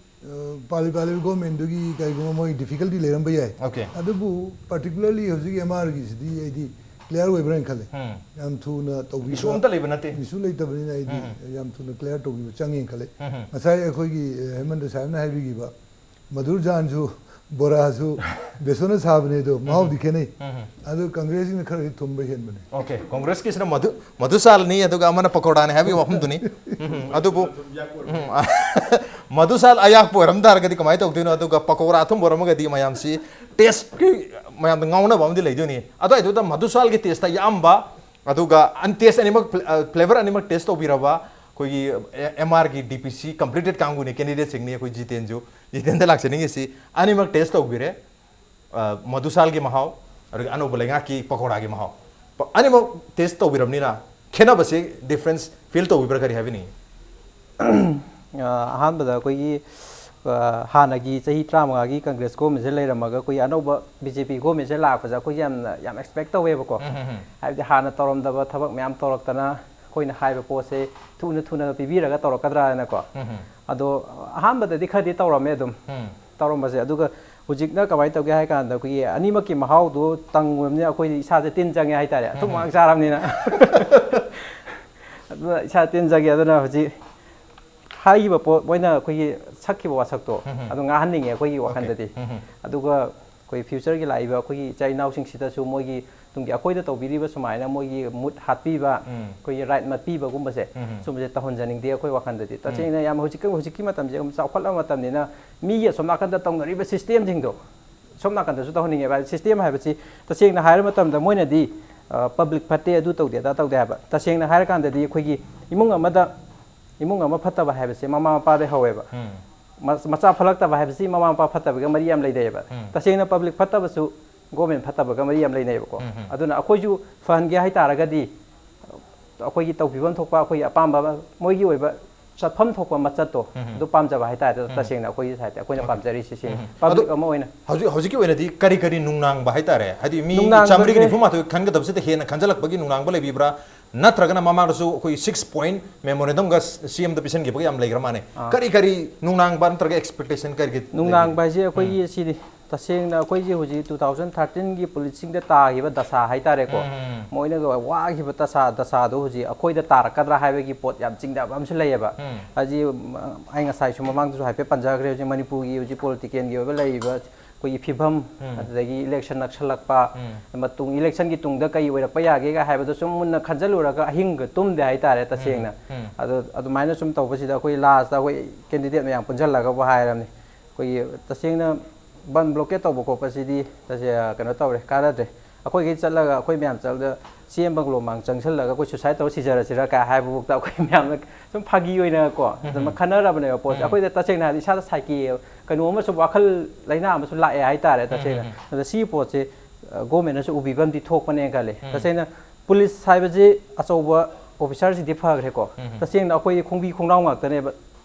ꯑ, ꯄꯥꯜꯂꯤ ꯄꯥꯜꯂꯤꯕ ꯒꯣꯔꯃꯦꯟꯗꯨꯒꯤ ꯀꯔꯤꯒꯨꯝꯕ ꯃꯣꯏ ꯗꯤꯐꯤꯀꯜꯇꯤ ꯂꯩꯔꯝꯕ ꯌꯥꯏ꯫ ꯑꯣꯀꯦ꯫ ꯑꯗꯨꯕꯨ ꯄꯥꯔꯇꯤꯀꯨꯂꯔꯂꯤ ꯍꯧꯖꯤꯛ ꯑꯦꯝ ꯑꯥꯔꯒꯤꯁꯤꯗꯤ ꯑꯩꯗꯤ ꯀ꯭ꯂꯤꯌꯥꯔ ꯑꯣꯏꯕ꯭ꯔꯥ ꯍꯥꯏꯅ ꯈꯜꯂꯦ꯫ ꯎꯝ꯫ ꯌꯥꯝ ꯊꯨꯅ ꯇꯧꯕꯤꯕ ꯏꯁꯨ ꯑꯝꯇ ꯂꯩꯕ ꯅꯠꯇꯦ꯫ ꯏꯁꯨ ꯂꯩꯇꯕꯅꯤꯅ ꯑꯩꯗꯤ ꯎꯝ꯫ ꯌꯥꯝ ꯊꯨꯅ ꯀ꯭ꯂꯤꯌꯥꯔ ꯇꯧꯕꯤꯕ ꯆꯪꯉꯦꯅ ꯈꯜꯂꯦ꯫ ꯎꯝ꯫ ꯉꯁꯥꯏ ꯑꯩꯈꯣꯏꯒꯤ, ꯑ, ꯍꯦꯃꯟꯇ ꯁꯥꯍꯦꯕꯅ ꯍꯥꯏꯕꯤꯈꯤꯕ ꯃꯙꯨꯔꯖꯥꯟꯁꯨ, ꯕꯣꯔꯥꯁꯨ ꯕꯦꯁꯣꯟꯅ ꯁꯥꯕꯅꯦ, ꯑꯗꯣ ꯃꯍꯥꯎꯗꯤ ꯈꯦꯠꯅꯩ꯫ ꯎꯝ꯫ ꯑꯗꯣ ꯀꯪꯒ꯭ꯔꯦꯁꯁꯤꯅ ꯈꯔꯗꯤ ꯊꯨꯝꯕ ꯍꯦꯟꯕꯅꯦ꯫ ꯑꯣꯀꯦ, ꯀꯪꯒ꯭ꯔꯦꯁꯀꯤꯁꯤꯅ ꯃꯙꯨ-, ꯃꯙꯨꯁꯥꯜꯅꯤ, ꯑꯗꯨꯒ ꯑꯃꯅ ꯄꯀꯣꯔꯥꯅꯤ ꯍꯥꯏꯕꯒꯤ ꯋꯥꯐꯝꯗꯨꯅꯤ꯫ ꯎꯝ, ꯑꯗꯨꯕꯨ, ꯎꯝ, ꯃꯙꯨꯁꯥꯜ ꯑꯌꯥꯛꯄ ꯑꯣꯏꯔꯝ ꯇꯥꯔꯒꯗꯤ ꯀꯃꯥꯏꯅ ꯇꯧꯗꯣꯏꯅꯣ? ꯑꯗꯨꯒ ꯄꯀꯣꯔꯥ ꯑꯊꯨꯝꯕ ꯑꯣꯏꯔꯝꯃꯒꯗꯤ ꯃꯌꯥꯝꯁꯤ ꯇꯦꯁꯀꯤ ꯃꯌꯥꯝꯗ ꯉꯥꯎꯅꯕ ꯑꯃꯗꯤ ꯂꯩꯗꯣꯏꯅꯤ꯫ ꯑꯗꯨꯋꯥꯏꯗꯨꯗ ꯃꯙꯨꯁꯥꯜꯒꯤ ꯇꯦꯁꯇ ꯌꯥꯝꯕ, ꯑꯗꯨꯒ ꯑꯟ-, ꯇꯦꯁ ꯑꯅꯤꯃꯛ, ꯐ꯭ꯂꯦ-, ꯑ, ꯐ꯭ꯂꯦꯚꯔ ꯑꯅꯤꯃꯛ ꯇꯦꯁ ꯇꯧꯕꯤꯔꯕ ꯑꯩꯈꯣꯏꯒꯤ ꯑꯦ-, ꯑꯦꯝ ꯑꯥꯔꯒꯤ ꯗꯤ ꯄꯤ ꯁꯤ ꯀꯝꯄ꯭ꯂꯤꯇꯦꯗ ꯀꯥꯡꯕꯨꯅꯤ, ꯀꯦꯟꯗꯤꯗꯦꯠꯁꯤꯡꯅꯤ꯫ ꯑꯩꯈꯣꯏ ꯖꯤꯇꯦꯟꯁꯨ, ꯖꯤꯇꯦꯟꯗ ꯂꯥꯛꯆꯅꯤꯡꯉꯤꯁꯤ꯫ ꯑꯅꯤꯃꯛ ꯇꯦꯁ ꯇꯧꯕꯤꯔꯦ꯫ ꯑ, ꯃꯙꯨꯁꯥꯜꯒꯤ ꯃꯍꯥꯎ, ꯑꯗꯨꯒ ꯑꯅꯧꯕ ꯂꯩꯉꯥꯛꯀꯤ ꯄꯀꯣꯔꯥꯒꯤ ꯃꯍꯥꯎ꯫ ꯄ-, ꯑꯅꯤꯃꯛ ꯇꯦꯁ ꯇꯧꯕꯤꯔꯕꯅꯤꯅ ꯈꯦꯠꯅꯕꯁꯦ, ꯗꯤꯐ꯭ꯔꯦꯟꯁ ꯐꯤꯜ ꯇꯧꯕꯤꯕ꯭ꯔꯥ, ꯀꯔꯤ ꯍꯥꯏꯕꯤꯅꯤꯡꯉꯤ? ꯑ, ꯑꯍꯥꯟꯕꯗ ꯑꯩꯈꯣꯏꯒꯤ, ꯑ, ꯍꯥꯟꯅꯒꯤ ꯆꯍꯤ ꯇꯔꯥꯃꯉꯥꯒꯤ ꯀꯪꯒ꯭ꯔꯦꯁ ꯒꯣꯔꯃꯦꯟꯁꯦ ꯂꯩꯔꯝꯃꯒ ꯑꯩꯈꯣꯏꯒꯤ ꯑꯅꯧꯕ ꯕꯤ ꯖꯦ ꯄꯤ ꯒꯣꯔꯃꯦꯟꯁꯦ ꯂꯥꯛꯄꯁꯦ ꯑꯩꯈꯣꯏꯁꯦ ꯌꯥꯝꯅ, ꯌꯥꯝ ꯑꯦꯛꯁꯄꯦꯛ ꯇꯧꯋꯦꯕꯀꯣ꯫ ꯎꯝ, ꯎꯝ, ꯎꯝ꯫ ꯍꯥꯏꯕꯗꯤ ꯍꯥꯟꯅ ꯇꯧꯔꯝꯗꯕ ꯊꯕꯛ ꯃꯌꯥꯝ ꯇꯧꯔꯛꯇꯅ ꯑꯩꯈꯣꯏꯅ ꯍꯥꯏꯕ ꯄꯣꯠꯁꯦ ꯊꯨꯅ ꯊꯨꯅ ꯄꯤꯕꯤꯔꯒ ꯇꯧꯔꯛꯀꯗ꯭ꯔꯥ ꯍꯥꯏꯅꯀꯣ꯫ ꯎꯝ, ꯎꯝ꯫ ꯑꯗꯣ ꯑꯍꯥꯟꯕꯗꯗꯤ ꯈꯔꯗꯤ ꯇꯧꯔꯝꯃꯦ ꯑꯗꯨꯝ꯫ ꯎꯝ꯫ ꯇꯧꯔꯝꯕꯁꯦ꯫ ꯑꯗꯨꯒ ꯍꯧꯖꯤꯛꯅ ꯀꯃꯥꯏꯅ ꯇꯧꯒꯦ ꯍꯥꯏ ꯀꯥꯟꯗ, ꯑꯩꯈꯣꯏꯒꯤ ꯑꯅꯤꯃꯛꯀꯤ ꯃꯍꯥꯎꯗꯣ ꯇꯪꯉꯨꯔꯕꯅꯤꯅ ꯑꯩꯈꯣꯏꯗꯤ ꯏꯁꯥꯁꯦ ꯇꯤꯟ ꯆꯪꯉꯦ ꯍꯥꯏꯇꯥꯔꯦ, ꯑꯊꯨꯝꯕ ꯎꯝ꯫ ꯉꯥꯛ ꯆꯥꯔꯕꯅꯤꯅ꯫ ꯑꯗꯨꯅ ꯏꯁꯥ ꯇꯤꯟ ꯆꯪꯉꯦ꯫ ꯑꯗꯨꯅ ꯍꯧꯖꯤꯛ ꯍꯥꯏꯈꯤꯕ ꯄꯣꯠ, ꯃꯣꯏꯅ ꯑꯩꯈꯣꯏꯒꯤ ꯁꯛꯈꯤꯕ ꯋꯥꯁꯛꯇꯣ, ꯑꯗꯨ ꯉꯥꯡꯍꯟꯅꯤꯡꯉꯦ ꯑꯩꯈꯣꯏꯒꯤ ꯋꯥꯈꯜꯗꯗꯤ꯫ ꯑꯗꯨꯒ ꯑꯩꯈꯣꯏ future ꯒꯤ ꯂꯥꯛꯏꯕ ꯑꯩꯈꯣꯏꯒꯤ ꯏꯆꯥ ꯏꯅꯥꯎꯁꯤꯡꯁꯤꯗꯁꯨ ꯃꯣꯏꯒꯤ ꯇꯨꯡꯒꯤ ꯑꯩꯈꯣꯏꯗ ꯇꯧꯕꯤꯔꯤꯕ ꯁꯨꯃꯥꯏꯅ ꯃꯣꯏꯒꯤ ꯃꯨꯠ ꯍꯥꯠꯄꯤꯕ, ꯑꯩꯈꯣꯏꯒꯤ right ꯃꯠꯄꯤꯕꯒꯨꯝꯕꯁꯦ, ꯁꯨꯝꯕꯁꯦ ꯇꯧꯍꯟꯖꯅꯤꯡꯗꯦ ꯑꯩꯈꯣꯏ ꯋꯥꯈꯜꯗꯗꯤ꯫ ꯇꯁꯦꯡꯅ ꯌꯥꯝ ꯍꯧꯖꯤꯛꯀꯤ, ꯍꯧꯖꯤꯛꯀꯤ ꯃꯇꯝꯁꯦ ꯌꯥꯝ ꯆꯥꯎꯈꯠꯂꯕ ꯃꯇꯝꯅꯤꯅ, ꯃꯤꯒꯤ ꯑꯁꯣꯝ ꯅꯥꯀꯟꯗ ꯇꯧꯅꯔꯤꯕ system ꯁꯤꯡꯗꯣ ꯁꯣꯝ ꯅꯥꯀꯟꯗꯁꯨ ꯇꯧꯍꯟꯅꯤꯡꯉꯦꯕ꯫ System ꯍꯥꯏꯕꯁꯤ ꯇꯁꯦꯡꯅ ꯍꯥꯏꯔ ꯃꯇꯝꯗ ꯃꯣꯏꯅꯗꯤ, ꯑ, public ꯐꯠꯇꯦ, ꯑꯗꯨ ꯇꯧꯗꯦ, ꯑꯗꯥ ꯇꯧꯗꯦ ꯍꯥꯏꯕ꯫ ꯇꯁꯦꯡꯅ ꯍꯥꯏꯔꯀꯥꯟꯗꯗꯤ ꯑꯩꯈꯣꯏꯒꯤ ꯏꯃꯨꯡ ꯑꯃꯗ, ꯏꯃꯨꯡ ꯑꯃ ꯐꯠꯇꯕ ꯍꯥꯏꯕꯁꯦ ꯃꯃꯥ ꯃꯄꯥꯗꯩ ꯍꯧꯋꯦꯕ꯫ ꯃ-, ꯃꯆꯥ ꯐꯠꯂꯛꯇꯕ ꯍꯥꯏꯕꯁꯤ ꯃꯃꯥ ꯃꯄꯥ ꯐꯠꯇꯕꯒ ꯃꯔꯤ ꯌꯥꯝ ꯂꯩꯅꯩꯌꯦꯕ꯫ ꯇꯁꯦꯡꯅ public ꯐꯠꯇꯕꯁꯨ government ꯐꯠꯇꯕꯒ ꯃꯔꯤ ꯌꯥꯝ ꯂꯩꯅꯩꯌꯦꯕꯀꯣ꯫ ꯑꯗꯨꯅ ꯑꯩꯈꯣꯏꯁꯨ ꯐꯍꯟꯒꯦ ꯍꯥꯏꯇꯥꯔꯒꯗꯤ ꯑꯩꯈꯣꯏꯒꯤ ꯇꯧꯕꯤꯐꯝ ꯊꯣꯛꯄ, ꯑꯩꯈꯣꯏꯒꯤ ꯑꯄꯥꯝꯕ ꯑꯃ, ꯃꯣꯏꯒꯤ ꯑꯣꯏꯕ ꯆꯠꯐꯝ ꯊꯣꯛꯄ ꯃꯆꯠꯇꯣ, ꯑꯗꯨ ꯄꯥꯝꯖꯕ ꯍꯥꯏꯇꯥꯔꯦ꯫ ꯇꯁꯦꯡꯅ ꯑꯩꯈꯣꯏꯒꯤ side ꯇ ꯑꯩꯈꯣꯏꯅ ꯄꯥꯝꯖꯔꯤꯁꯦ ꯁꯤꯅꯤ꯫ Public ꯑꯗꯨ ꯑꯃ ꯑꯣꯏꯅ꯫ ꯍꯧꯖꯤꯛ, ꯍꯧꯖꯤꯛꯀꯤ ꯑꯣꯏꯅꯗꯤ ꯀꯔꯤ ꯀꯔꯤ ꯅꯨꯡꯅꯥꯡꯕ ꯍꯥꯏꯇꯥꯔꯦ? ꯍꯥꯏꯗꯤ ꯃꯤ ꯅꯨꯡꯅꯥꯡꯕꯁꯦ ꯆꯥꯃꯔꯤꯒ ꯅꯤꯐꯨ ꯃꯥꯊꯣꯏ ꯈꯟꯒꯗꯕꯁꯤꯗ ꯍꯦꯟꯅ ꯈꯟꯖꯜꯂꯛꯄꯒꯤ ꯅꯨꯡꯅꯥꯡꯕ ꯂꯩꯕꯤꯕ꯭ꯔꯥ? ꯅꯠꯇ꯭ꯔꯒꯅ ꯃꯃꯥꯡꯗꯁꯨ ꯑꯩꯈꯣꯏ six point memorandum ꯒ C M ꯗ ꯄꯤꯁꯟꯈꯤꯕꯒ ꯌꯥꯝ ꯂꯩꯈ꯭ꯔ ꯃꯥꯅꯦ꯫ ꯑꯥ꯫ ꯀꯔꯤ ꯀꯔꯤ ꯅꯨꯡꯅꯥꯡꯕ ꯅꯠꯇ꯭ꯔꯒ expectation ꯀꯔꯤ ꯀꯔꯤ ꯂꯩꯒꯦ? ꯅꯨꯡꯅꯥꯡꯕ ꯍꯥꯏꯁꯦ ꯑꯩꯈꯣꯏꯒꯤ ꯁꯤꯅꯤ꯫ ꯇꯁꯦꯡꯅ ꯑꯩꯈꯣꯏꯁꯦ ꯍꯧꯖꯤꯛ two thousand thirteen ꯒꯤ ꯄꯨꯂꯤꯁꯁꯤꯡꯗ ꯇꯥꯈꯤꯕ ꯗꯁꯥ ꯍꯥꯏꯇꯥꯔꯦꯀꯣ, ꯃꯣꯏꯅꯒ ꯋꯥꯈꯤꯕ ꯗꯁꯥ, ꯗꯁꯥꯗꯣ ꯍꯧꯖꯤꯛ ꯑꯩꯈꯣꯏꯗ ꯇꯥꯔꯛꯀꯗ꯭ꯔꯥ ꯍꯥꯏꯕꯒꯤ ꯄꯣꯠ ꯌꯥꯝ ꯆꯤꯡꯅꯕ ꯑꯃꯁꯨ ꯂꯩꯌꯦꯕ꯫ ꯍꯥꯏꯗꯤ, ꯎꯝ, ꯑꯩ ꯉꯁꯥꯏꯁꯨ ꯃꯃꯥꯡꯗꯁꯨ ꯍꯥꯏꯐꯦꯠ ꯄꯟꯖꯈ꯭ꯔꯦ, ꯍꯧꯖꯤꯛ ꯃꯅꯤꯄꯨꯔꯒꯤ ꯍꯧꯖꯤꯛ political ꯒꯤ ꯑꯣꯏꯕ ꯂꯩꯔꯤꯕ ꯑꯩꯈꯣꯏꯒꯤ ꯐꯤꯕꯝ, ꯑꯗꯨꯗꯒꯤ election ꯅꯛꯁꯜꯂꯛꯄ, ꯃꯇꯨꯡ, election ꯒꯤ ꯇꯨꯡꯗ ꯀꯩ ꯑꯣꯏꯔꯛꯄ ꯌꯥꯒꯦꯒ ꯍꯥꯏꯕꯗꯣ ꯁꯨꯝ ꯃꯨꯟꯅ ꯈꯟꯖꯜꯂꯨꯔꯒ ꯑꯍꯤꯡꯒ ꯇꯨꯝꯗꯦ ꯍꯥꯏꯇꯥꯔꯦ ꯇꯁꯦꯡꯅ꯫ ꯑꯗꯣ ꯑꯗꯨꯃꯥꯏꯅ ꯁꯨꯝ ꯇꯧꯕꯁꯤꯗ ꯑꯩꯈꯣꯏ last ꯇ ꯑꯩꯈꯣꯏ candidate ꯃꯌꯥꯝ ꯄꯨꯟꯁꯜꯂꯒꯕꯨ ꯍꯥꯏꯔꯕꯅꯤ, ꯑꯩꯈꯣꯏꯒꯤ ꯇꯁꯦꯡꯅ ꯕꯟ blockade ꯇꯧꯕ ꯈꯣꯠꯄꯁꯤꯗꯤ ꯇꯁꯦ-, ꯀꯩꯅꯣ ꯇꯧꯔꯦ, ꯀꯥꯟꯅꯗ꯭ꯔꯦ꯫ ꯑꯩꯈꯣꯏꯈꯩ ꯆꯠꯂꯒ ꯑꯩꯈꯣꯏ ꯃꯌꯥꯝ ꯆꯠꯂꯒ ꯆꯦꯟꯕ ꯂꯣꯝꯃꯥꯡ ꯆꯪꯁꯜꯂꯒ ꯑꯩꯈꯣꯏ suicide ꯇꯧꯔ ꯁꯤꯖꯔꯁꯤꯔ ꯀꯥꯏ ꯍꯥꯏꯕꯐꯥꯎꯗ ꯑꯩꯈꯣꯏ ꯃꯌꯥꯝꯅ ꯁꯨꯝ ꯐꯥꯒꯤ ꯑꯣꯏꯅꯀꯣ, ꯑꯗꯨꯝ ꯈꯟꯅꯔꯕꯅꯦꯕ ꯄꯣꯠꯁꯦ꯫ ꯑꯩꯈꯣꯏꯗ ꯇꯁꯦꯡꯅ ꯍꯥꯏꯔꯗꯤ ꯏꯁꯥꯗ psyche ꯀꯩꯅꯣ ꯑꯃꯁꯨ, ꯋꯥꯈꯜ ꯂꯩꯅꯥ ꯑꯃꯁꯨ ꯂꯥꯛꯑꯦ ꯍꯥꯏꯇꯥꯔꯦ ꯇꯁꯦꯡꯅ꯫ ꯑꯗ ꯁꯤꯒꯤ ꯄꯣꯠꯁꯦ, ꯑ, government ꯅꯁꯨ ꯎꯕꯤꯕ ꯑꯃꯗꯤ ꯊꯣꯛꯄꯅꯦꯅ ꯈꯜꯂꯦ꯫ ꯇꯁꯦꯡꯅ ꯄꯨꯂꯤꯁ ꯍꯥꯏꯕꯁꯤ ꯑꯆꯧꯕ officer ꯁꯤꯡꯗꯤ ꯐꯈ꯭ꯔꯦꯀꯣ꯫ ꯇꯁꯦꯡꯅ ꯑꯩꯈꯣꯏꯗꯤ ꯈꯣꯡꯕꯤ ꯈꯣꯡꯅꯥꯎ ꯉꯥꯛꯇꯅꯦꯕ꯫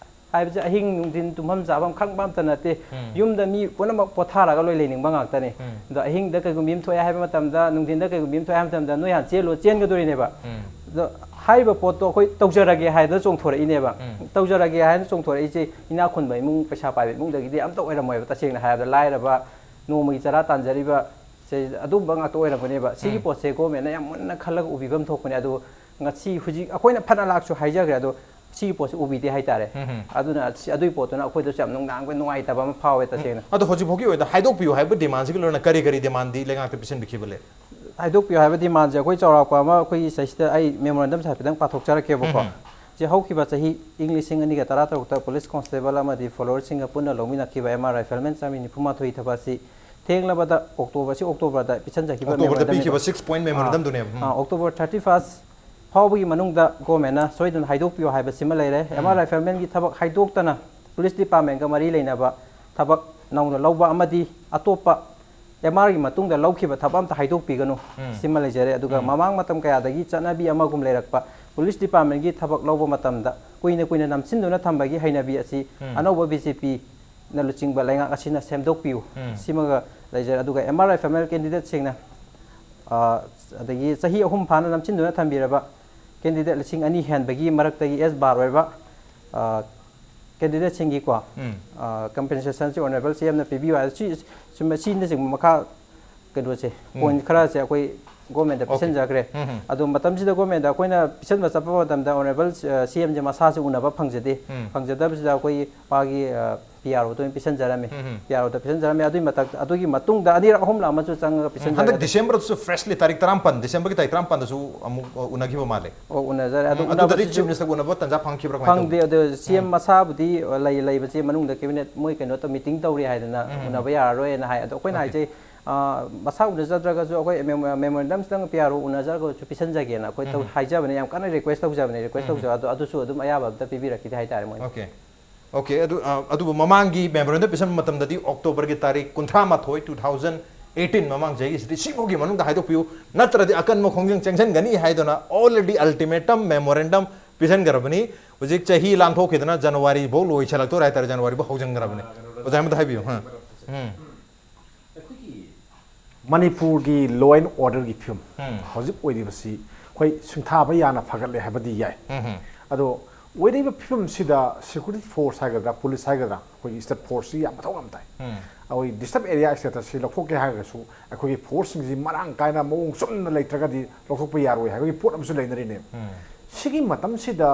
ꯍꯥꯏꯕꯁꯦ ꯑꯍꯤꯡ ꯅꯨꯡꯊꯤꯟ ꯇꯨꯝꯐꯝ ꯆꯥꯐꯝ ꯈꯪꯕ ꯑꯝꯇ ꯅꯠꯇꯦ꯫ ꯌꯨꯝꯗ ꯃꯤ ꯄꯨꯝꯅꯃꯛ ꯄꯣꯊꯥꯔꯒ ꯂꯣꯏ ꯂꯩꯅꯤꯡꯕ ꯉꯥꯛꯇꯅꯤ꯫ ꯑꯗꯣ ꯑꯍꯤꯡꯗ ꯀꯩꯒꯨꯝꯕ ꯑꯃ ꯊꯣꯛꯑꯦ ꯍꯥꯏꯕ ꯃꯇꯝꯗ, ꯅꯨꯡꯊꯤꯟꯗ ꯀꯩꯒꯨꯝꯕ ꯑꯃ ꯊꯣꯛꯑꯦ ꯍꯥꯏꯕ ꯃꯇꯝꯗ, "ꯅꯣꯏ ꯍꯥꯟꯅ ꯆꯦꯜꯂꯣ", ꯆꯦꯟꯒꯗꯣꯔꯤꯅꯦꯕ꯫ ꯑꯗꯣ ꯍꯥꯏꯔꯤꯕ ꯄꯣꯠꯇꯣ ꯑꯩꯈꯣꯏ ꯇꯧꯖꯔꯒꯦ ꯍꯥꯏꯗꯅ ꯆꯣꯡꯊꯣꯔꯛꯏꯅꯦꯕ꯫ ꯇꯧꯖꯔꯒꯦ ꯍꯥꯏꯅ ꯆꯣꯡꯊꯣꯔꯛꯏꯁꯦ ꯏꯅꯥꯛ ꯈꯨꯟꯕ ꯏꯃꯨꯡ, ꯄꯩꯁꯥ ꯄꯥꯏꯕ ꯏꯃꯨꯡꯗꯒꯤꯗꯤ ꯑꯝꯇ ꯑꯣꯏꯔꯝꯃꯣꯏꯕ꯫ ꯇꯁꯦꯡꯅ ꯍꯥꯏꯔꯕꯗ ꯂꯥꯏꯔꯕ, ꯅꯣꯡꯃꯒꯤ ꯆꯔꯥ ꯇꯥꯟꯖꯔꯤꯕ, ꯁꯦ, ꯑꯗꯨꯝꯕ ꯉꯥꯛꯇ ꯑꯣꯏꯔꯝꯒꯅꯦꯕ꯫ ꯁꯤꯒꯤ ꯄꯣꯠꯁꯦ government ꯅ ꯌꯥꯝ ꯃꯨꯟꯅ ꯈꯜꯂꯒ ꯎꯕꯤꯐꯝ ꯊꯣꯛꯄꯅꯦ꯫ ꯑꯗꯣ ꯉꯁꯤ ꯍꯧꯖꯤꯛ ꯑꯩꯈꯣꯏꯅ ꯐꯅ ꯂꯥꯛꯁꯨ ꯍꯥꯏꯖꯈ꯭ꯔꯦ, ꯑꯗꯣ ꯁꯤꯒꯤ ꯄꯣꯠꯁꯤ ꯎꯕꯤꯗꯦ ꯍꯥꯏꯇꯥꯔꯦ꯫ ꯑꯗꯨꯅ ꯁꯤ- ꯑꯗꯨꯒꯤ ꯄꯣꯠꯇꯨꯅ ꯑꯩꯈꯣꯏꯗꯁꯨ ꯌꯥꯝ ꯅꯨꯡꯅꯥꯡꯕ ꯅꯨꯡꯉꯥꯏꯇꯕ ꯑꯃ ꯐꯥꯎꯋꯦ ꯇꯁꯦꯡꯅ꯫ ꯑꯗꯣ ꯍꯧꯖꯤꯛ ꯐꯥꯎꯒꯤ ꯑꯣꯏꯅ ꯍꯥꯏꯗꯣꯛꯄꯤꯌꯨ ꯍꯥꯏꯕ ꯗꯤꯃꯥꯟꯁꯤꯒꯤ ꯂꯣꯏꯅ ꯀꯔꯤ ꯀꯔꯤ ꯗꯤꯃꯥꯟꯗꯤ ꯂꯩꯉꯥꯛꯇ ꯄꯤꯁꯤꯟꯕꯤꯈꯤꯕ ꯂꯩ? ꯍꯥꯏꯗꯣꯛꯄꯤꯌꯨ ꯍꯥꯏꯕ ꯗꯤꯃꯥꯟꯁꯦ ꯑꯩꯈꯣꯏ ꯆꯥꯎꯔꯥꯛꯄ ꯑꯃ ꯑꯩꯈꯣꯏꯒꯤ ꯁꯤꯗꯩꯁꯤꯗ ꯑꯩ ꯃꯦꯃꯣꯔꯦꯟꯗꯝꯁꯦ ꯍꯥꯏꯐꯦꯠꯇꯪ ꯄꯥꯊꯣꯛꯆꯔꯛꯀꯦꯕꯀꯣ꯫ ꯁꯤ ꯍꯧꯈꯤꯕ ꯆꯍꯤ ꯏꯪ ꯂꯤꯁꯤꯡ ꯑꯅꯤꯒ ꯇꯔꯥ ꯇꯔꯨꯛꯇ ꯄꯨꯂꯤꯁ ꯀꯣꯟꯁꯇꯦꯕꯜ ꯑꯃꯗꯤ ꯐꯣꯂꯣꯋꯔꯁꯤꯡꯒ ꯄꯨꯟꯅ ꯂꯧꯃꯤꯟꯅꯈꯤꯕ ꯑꯦꯝ ꯑꯥꯔ ꯔꯥꯏꯐꯜꯃꯦꯟ ꯆꯥꯝꯃꯔꯤ ꯅꯤꯐꯨ ꯃꯥꯊꯣꯏ ꯊꯕꯛ ꯑꯁꯤ ꯊꯦꯡꯂꯕꯗ ꯑꯣꯛꯇꯣꯕꯔ, ꯁꯤ ꯑꯣꯛꯇꯣꯕꯔꯗ ꯄꯤꯁꯟꯖꯈꯤꯕ ꯑꯣꯛꯇꯣꯕꯔꯗ memorandum ꯅꯤꯀꯣ꯫ ꯄꯤꯈꯤꯕ six point memorandum ꯗꯨꯅꯦꯕ꯫ ꯎꯝ꯫ ꯑꯥ, ꯑꯣꯛꯇꯣꯕꯔ ꯊꯥꯔꯇꯤ ꯐꯥꯔꯁ ꯐꯥꯎꯕꯒꯤ ꯃꯅꯨꯡꯗ ꯒꯣꯔꯃꯦꯟꯅ ꯁꯣꯏꯗꯅ ꯍꯥꯏꯗꯣꯛꯄꯤꯌꯨ ꯍꯥꯏꯕꯁꯤꯃ ꯂꯩꯔꯦ꯫ ꯑꯦꯝ ꯑꯥꯔ ꯔꯥꯏꯐꯜꯃꯦꯟꯒꯤ ꯊꯕꯛ ꯍꯥꯏꯗꯣꯛꯇꯅ ꯄꯨꯂꯤꯁ ꯗꯤꯄꯥꯔꯠꯃꯦꯟꯒ ꯃꯔꯤ ꯂꯩꯅꯕ ꯊꯕꯛ ꯅꯧꯅ ꯂꯧꯕ ꯑꯃꯗꯤ ꯑꯇꯣꯞꯄ ꯑꯦꯝ ꯑꯥꯔꯒꯤ ꯃꯇꯨꯡꯗ ꯂꯧꯈꯤꯕ ꯊꯕꯛ ꯑꯝꯇ ꯍꯥꯏꯗꯣꯛꯄꯤꯒꯅꯨ꯫ ꯁꯤꯃ ꯂꯩꯖꯔꯦ꯫ ꯑꯗꯨꯒ ꯃꯃꯥꯡ ꯃꯇꯝ ꯀꯌꯥꯗꯒꯤ ꯆꯠꯅꯕꯤ ꯑꯃꯒꯨꯝ ꯂꯩꯔꯛꯄ ꯄꯨꯂꯤꯁ ꯗꯤꯄꯥꯔꯠꯃꯦꯟꯒꯤ ꯊꯕꯛ ꯂꯧꯕ ꯃꯇꯝꯗ ꯀꯨꯏꯅ ꯀꯨꯏꯅ ꯅꯝꯁꯤꯟꯗꯨꯅ ꯊꯝꯕꯒꯤ ꯍꯩꯅꯕꯤ ꯑꯁꯤ ꯑꯅꯧꯕ ꯕꯤ ꯖꯦ ꯄꯤꯅ ꯂꯨꯆꯤꯡꯕ ꯂꯩꯉꯥꯛ ꯑꯁꯤꯅ ꯁꯦꯝꯗꯣꯛꯄꯤꯌꯨ꯫ ꯁꯤꯃꯒ ꯂꯩꯖꯔꯦ꯫ ꯑꯗꯨꯒ ꯑꯦꯝ ꯑꯥꯔ ꯔꯥꯏꯐꯜꯃꯦꯟ ꯀꯦꯟꯗꯤꯗꯦꯠꯁꯤꯡꯅ, ꯑ, ꯑꯗꯒꯤ ꯆꯍꯤ ꯑꯍꯨꯝ ꯐꯥꯅ ꯅꯝꯁꯤꯟꯗꯨꯅ ꯊꯝꯕꯤꯔꯕ ꯀꯦꯟꯗꯤꯗꯦꯠ ꯂꯤꯁꯤꯡ ꯑꯅꯤ ꯍꯦꯟꯕꯒꯤ ꯃꯔꯛꯇꯒꯤ ꯑꯦꯁ ꯕꯥꯔ ꯑꯣꯏꯕ, ꯑ, ꯀꯦꯟꯗꯤꯗꯦꯠꯁꯤꯡꯒꯤꯀꯣ, ꯑ, ꯀꯝꯄꯦꯟꯁꯦꯁꯟꯁꯤ ꯑꯣꯅꯔꯦꯕꯜ ꯁꯤ ꯑꯦꯝꯅ ꯄꯤꯕꯤꯌꯨ ꯍꯥꯏ꯫ ꯁꯤ, ꯁꯨꯝ ꯑꯁꯤꯅꯆꯤꯡꯕ ꯃꯈꯥ ꯀꯩꯅꯣꯁꯦ, ꯄꯣꯏꯟꯠ ꯈꯔꯁꯦ ꯑꯩꯈꯣꯏ ꯒꯣꯔꯃꯦꯟꯗ ꯄꯤꯁꯟꯖꯈ꯭ꯔꯦ꯫ ꯑꯗꯣ ꯃꯇꯝꯁꯤꯗ ꯒꯣꯔꯃꯦꯟꯗ ꯑꯩꯈꯣꯏꯅ ꯄꯤꯁꯟꯕ ꯆꯠꯄ ꯃꯇꯝꯗ ꯑꯣꯅꯔꯦꯕꯜ ꯁꯤ ꯑꯦꯝꯁꯦ ꯃꯁꯥꯁꯦ ꯎꯅꯕ ꯐꯪꯖꯗꯦ꯫ ꯐꯪꯖꯗꯕꯁꯤꯗ ꯑꯩꯈꯣꯏꯒꯤ ꯃꯥꯒꯤ, ꯑ, ꯄꯤ ꯑꯥꯔ ꯑꯣꯗ ꯑꯣꯏꯅ ꯄꯤꯁꯟꯖꯔꯝꯃꯤ꯫ ꯄꯤ ꯑꯥꯔ ꯑꯣꯗ ꯄꯤꯁꯟꯖꯔꯝꯃꯤ꯫ ꯑꯗꯨꯒꯤ ꯃꯊꯛ-, ꯑꯗꯨꯒꯤ ꯃꯇꯨꯡꯗ ꯑꯅꯤꯔꯛ ꯑꯍꯨꯝꯂꯛ ꯑꯃꯁꯨ ꯆꯪꯉꯒ ꯄꯤꯁꯟꯖꯔꯦ꯫ ꯍꯟꯗꯛ ꯗꯤꯁꯦꯝꯕꯔꯗꯁꯨ ꯐ꯭ꯔꯦꯁꯂꯤ ꯇꯥꯔꯤꯛ ꯇꯔꯥꯃꯥꯄꯟ, ꯗꯤꯁꯦꯝꯕꯔꯒꯤ ꯇꯥꯔꯤꯛ ꯇꯔꯥꯃꯥꯄꯟꯗꯁꯨ ꯑꯃꯨꯛ, ꯑ, ꯎꯅꯈꯤꯕ ꯃꯥꯜꯂꯦ꯫ ꯑꯣ, ꯎꯅꯖꯔꯦ꯫ ꯑꯗꯨ ꯎꯝ, ꯑꯗꯨꯗꯗꯤ ꯎꯅꯕꯗꯁꯨ ꯆꯤꯐ ꯃꯤꯅꯤꯁꯇꯔꯒ ꯎꯅꯕ ꯇꯟꯖꯥ ꯐꯪꯈꯤꯕ꯭ꯔꯥ ꯀꯃꯥꯏꯅ ꯐꯪꯗꯦ꯫ ꯇꯧꯒꯦ? ꯑꯗꯣ ꯁꯤ ꯑꯦꯝ ꯃꯁꯥꯕꯨꯗꯤ ꯂꯩ-, ꯂꯩꯕꯁꯦ ꯃꯅꯨꯡꯗ ꯀꯦꯕꯤꯅꯦꯠ ꯃꯣꯏ ꯀꯩꯅꯣ ꯇꯧ-, ꯃꯤꯇꯤꯡ ꯇꯧꯔꯤ ꯍꯥꯏꯗꯅ ꯎꯅꯕ ꯌꯥꯔꯔꯣꯏꯅ ꯍꯥꯏ꯫ ꯑꯗꯣ ꯑꯩꯈꯣꯏꯅ ꯍꯥꯏꯁꯦ, ꯑ, ꯃꯁꯥ ꯎꯅꯖꯗ꯭ꯔꯒꯁꯨ ꯑꯩꯈꯣꯏ ꯃꯦꯃꯣ-, ꯃꯦꯃꯣꯔꯦꯟꯗꯝꯁꯤꯗꯪ ꯄꯤ ꯑꯥꯔ ꯑꯣ ꯎꯅꯖꯔꯒꯁꯨ ꯄꯤꯁꯟꯖꯒꯦꯅ ꯑꯩꯈꯣꯏ ꯇꯧ-, ꯍꯥꯏꯖꯕꯅꯦ꯫ ꯌꯥꯝ ꯀꯟꯅ ꯔꯤꯀ꯭ꯋꯦꯁ ꯇꯧꯖꯕꯅꯦ꯫ ꯔꯤꯀ꯭ꯋꯦꯁ ꯇꯧꯖꯕ ꯑꯗꯣ ꯑꯗꯨꯁꯨ ꯑꯗꯨꯝ ꯑꯌꯥꯕ ꯑꯝꯇ ꯄꯤꯕꯤꯔꯛꯈꯤꯗꯦ ꯍꯥꯏꯇꯥꯔꯦ ꯃꯣꯏꯅ꯫ ꯑꯣꯀꯦ꯫ ꯑꯣꯀꯦ, ꯑꯗꯨ, ꯑ, ꯑꯗꯨꯕꯨ ꯃꯃꯥꯡꯒꯤ ꯃꯦꯃꯣꯔꯦꯟꯗꯝ ꯄꯤꯁꯟꯕ ꯃꯇꯝꯗꯗꯤ ꯑꯣꯛꯇꯣꯕꯔꯒꯤ ꯇꯥꯔꯤꯛ ꯀꯨꯟꯊ꯭ꯔꯥ ꯃꯥꯊꯣꯏ, two thousand eighteen, ꯃꯃꯥꯡ ꯆꯍꯤꯒꯤꯁꯤꯗꯤ ꯁꯤꯐꯥꯎꯒꯤ ꯃꯅꯨꯡꯗ ꯍꯥꯏꯗꯣꯛꯄꯤꯌꯨ, ꯅꯠꯇ꯭ꯔꯗꯤ ꯑꯀꯟꯕ ꯈꯣꯡꯖꯪ ꯆꯪꯁꯤꯟꯒꯅꯤ ꯍꯥꯏꯗꯨꯅ already ultimatum memorandum ꯄꯤꯁꯟꯈ꯭ꯔꯕꯅꯤ꯫ ꯍꯧꯖꯤꯛ ꯆꯍꯤ ꯂꯥꯟꯊꯣꯛꯈꯤꯗꯅ ꯖꯅꯋꯥꯔꯤ ꯐꯥꯎ ꯂꯣꯏꯁꯤꯜꯂꯛꯇꯣꯔꯦ ꯍꯥꯏꯇꯥꯔꯦ, ꯖꯅꯋꯥꯔꯤ ꯐꯥꯎ ꯍꯧꯖꯤꯟꯈ꯭ꯔꯕꯅꯤ꯫ ꯑꯣꯖꯥ ꯑꯃꯗ ꯍꯥꯏꯕꯤꯌꯨ꯫ ꯍꯥ꯫ ꯎꯝ꯫ ꯑꯩꯈꯣꯏꯒꯤ ꯃꯅꯤꯄꯨꯔꯒꯤ law and orderꯒꯤ ꯐꯤꯕꯝ ꯍꯧꯖꯤꯛ ꯑꯣꯏꯔꯤꯕꯁꯤ ꯑꯩꯈꯣꯏ ꯁꯤꯡꯊꯥꯕ ꯌꯥꯅ ꯐꯒꯠꯂꯦ ꯍꯥꯏꯕꯗꯤ ꯌꯥꯏ꯫ ꯑꯗꯣ ꯑꯣꯏꯔꯤꯕ ꯐꯤꯕꯝꯁꯤꯗ security force ꯍꯥꯏꯒꯗ꯭ꯔꯥ, ꯄꯨꯂꯤꯁ ꯍꯥꯏꯒꯗ꯭ꯔꯥ, ꯑꯩꯈꯣꯏꯒꯤ state forceꯁꯤ ꯌꯥꯝ ꯃꯊꯧ ꯌꯥꯝ ꯇꯥꯏ꯫ ꯑꯩꯈꯣꯏ disturb area statusꯁꯤ ꯂꯧꯊꯣꯛꯀꯦ ꯍꯥꯏꯔꯒꯁꯨ ꯑꯩꯈꯣꯏꯒꯤ forceꯁꯤꯡꯁꯤ ꯃꯔꯥꯡ ꯀꯥꯏꯅ ꯃꯑꯣꯡ ꯆꯨꯝꯅ ꯂꯩꯇ꯭ꯔꯒꯗꯤ ꯂꯧꯊꯣꯛꯄ ꯌꯥꯔꯣꯏ ꯍꯥꯏꯕꯒꯤ ꯄꯣꯠ ꯑꯃꯁꯨ ꯂꯩꯅꯔꯤꯅꯦꯕ꯫ ꯁꯤꯒꯤ ꯃꯇꯝꯁꯤꯗ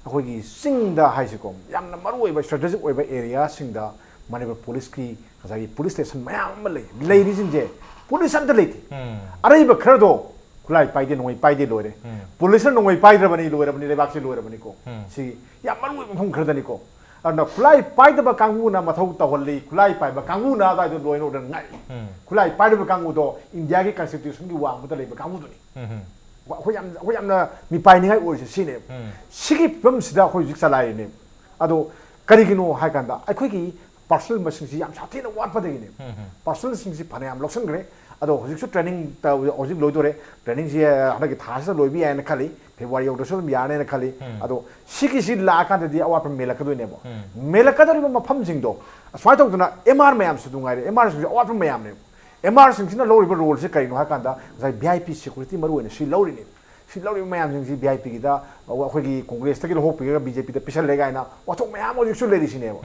ꯑꯩꯈꯣꯏꯒꯤ ꯆꯤꯡꯗ ꯍꯥꯏꯁꯤꯀꯣ, ꯌꯥꯝꯅ ꯃꯔꯨ ꯑꯣꯏꯕ strategic ꯑꯣꯏꯕ areaꯁꯤꯡꯗ ꯃꯅꯤꯄꯨꯔ policeꯀꯤ ꯉꯁꯥꯏꯒꯤ police station ꯃꯌꯥꯝ ꯑꯃ ꯂꯩ꯫ ꯂꯩꯔꯤꯁꯤꯡꯁꯦ police ꯑꯝꯇ ꯂꯩꯇꯦ꯫ ꯑꯔꯩꯕ ꯈꯔꯗꯣ ꯈꯨꯠꯂꯥꯏ ꯄꯥꯏꯗꯦ, ꯅꯣꯡꯃꯩ ꯄꯥꯏꯗꯦ, ꯂꯣꯏꯔꯦ꯫ Policeꯅ ꯅꯣꯡꯃꯩ ꯄꯥꯏꯗ꯭ꯔꯕꯅꯤ, ꯂꯣꯏꯔꯕꯅꯤ, ꯂꯩꯕꯥꯛꯁꯤ ꯂꯣꯏꯔꯕꯅꯤꯀꯣ꯫ ꯁꯤ ꯌꯥꯝ ꯃꯔꯨ ꯑꯣꯏꯕ ꯃꯐꯝ ꯈꯔꯗꯅꯤꯀꯣ꯫ ꯑꯗꯨꯅ ꯈꯨꯠꯂꯥꯏ ꯄꯥꯏꯗꯕ ꯀꯥꯡꯕꯨꯅ ꯃꯊꯧ ꯇꯧꯍꯜꯂꯤ, ꯈꯨꯠꯂꯥꯏ ꯄꯥꯏꯕ ꯀꯥꯡꯕꯨꯅ ꯑꯗꯨꯋꯥꯏꯗꯣ law and order ꯉꯥꯛꯏ꯫ ꯈꯨꯠꯂꯥꯏ ꯄꯥꯏꯗꯕ ꯀꯥꯡꯕꯨꯗꯣ ꯏꯟꯗꯤꯌꯥꯒꯤ constitutionꯒꯤ ꯋꯥꯡꯃꯗ ꯂꯩꯕ ꯀꯥꯡꯕꯨꯗꯨꯅꯤ꯫ ꯑꯩꯈꯣꯏ ꯌꯥꯝ, ꯑꯩꯈꯣꯏ ꯌꯥꯝꯅ ꯃꯤꯄꯥꯏꯅꯤꯡꯉꯥꯏ ꯑꯣꯏꯔꯤꯁꯦ ꯁꯤꯅꯦꯕ꯫ ꯁꯤꯒꯤ ꯐꯤꯕꯝꯁꯤꯗ ꯑꯩꯈꯣꯏ ꯍꯧꯖꯤꯛ ꯆꯂꯥꯏꯔꯤꯅꯦꯕ꯫ ꯑꯗꯣ ꯀꯔꯤꯒꯤꯅꯣ ꯍꯥꯏ ꯀꯥꯟꯗ ꯑꯩꯈꯣꯏꯒꯤ personnel ꯃꯁꯤꯡꯁꯤ ꯌꯥꯝ ꯁꯥꯊꯤꯅ ꯋꯥꯠꯄꯗꯒꯤꯅꯦꯕ꯫ Personnelꯁꯤꯡꯁꯤ ꯐꯅꯌꯥꯝ ꯂꯧꯁꯤꯟꯈ꯭ꯔꯦ꯫ ꯑꯗꯣ ꯍꯧꯖꯤꯛꯁꯨ training ꯇꯧ-, ꯍꯧꯖꯤꯛ ꯂꯣꯏꯗꯣꯔꯦ꯫ Trainingꯁꯤ ꯍꯟꯗꯛꯀꯤ ꯊꯥꯁꯤꯗ ꯂꯣꯏꯕ ꯌꯥꯏꯅ ꯈꯜꯂꯤ꯫ February ꯌꯧꯗ꯭ꯔꯁꯨ ꯑꯗꯨꯝ ꯌꯥꯔꯅꯦꯅ ꯈꯜꯂꯤ꯫ ꯑꯗꯣ ꯁꯤꯒꯤꯁꯤ ꯂꯥꯛꯑꯀꯥꯟꯗꯗꯤ ꯑꯋꯥꯠꯄ ꯃꯦꯜꯂꯛꯀꯗꯣꯏꯅꯦꯕ꯫ ꯃꯦꯜꯂꯛꯀꯗꯧꯔꯤꯕ ꯃꯐꯝꯁꯤꯡꯗꯣ ꯑꯁꯨꯃꯥꯏꯅ ꯇꯧꯗꯅ MR ꯃꯌꯥꯝꯁꯨ ꯅꯨꯡꯉꯥꯏꯔꯦ, MRꯁꯤꯡꯁꯨ ꯑꯋꯥꯠꯄ ꯃꯌꯥꯝꯅꯦꯕ꯫ MRꯁꯤꯡꯁꯤꯅ ꯂꯧꯔꯤꯕ roleꯁꯦ ꯀꯔꯤꯅꯣ ꯍꯥꯏ ꯀꯥꯟꯗ ꯉꯁꯥꯏ VIP security ꯃꯔꯨ ꯑꯣꯏꯅ ꯁꯤ ꯂꯧꯔꯤꯅꯦꯕ꯫ ꯁꯤ ꯂꯧꯔꯤꯕ ꯃꯌꯥꯝꯁꯤꯡꯁꯤ VIPꯒꯤꯗ ꯑꯩꯈꯣꯏꯒꯤ Congressꯇꯒꯤ ꯂꯧꯊꯣꯛꯄꯤꯔꯒ BJPꯗ ꯄꯤꯁꯜꯂꯦ ꯀꯥꯏꯅ ꯋꯥꯊꯣꯛ ꯃꯌꯥꯝ ꯍꯧꯖꯤꯛꯁꯨ ꯂꯩꯔꯤꯁꯤꯅꯦꯕ꯫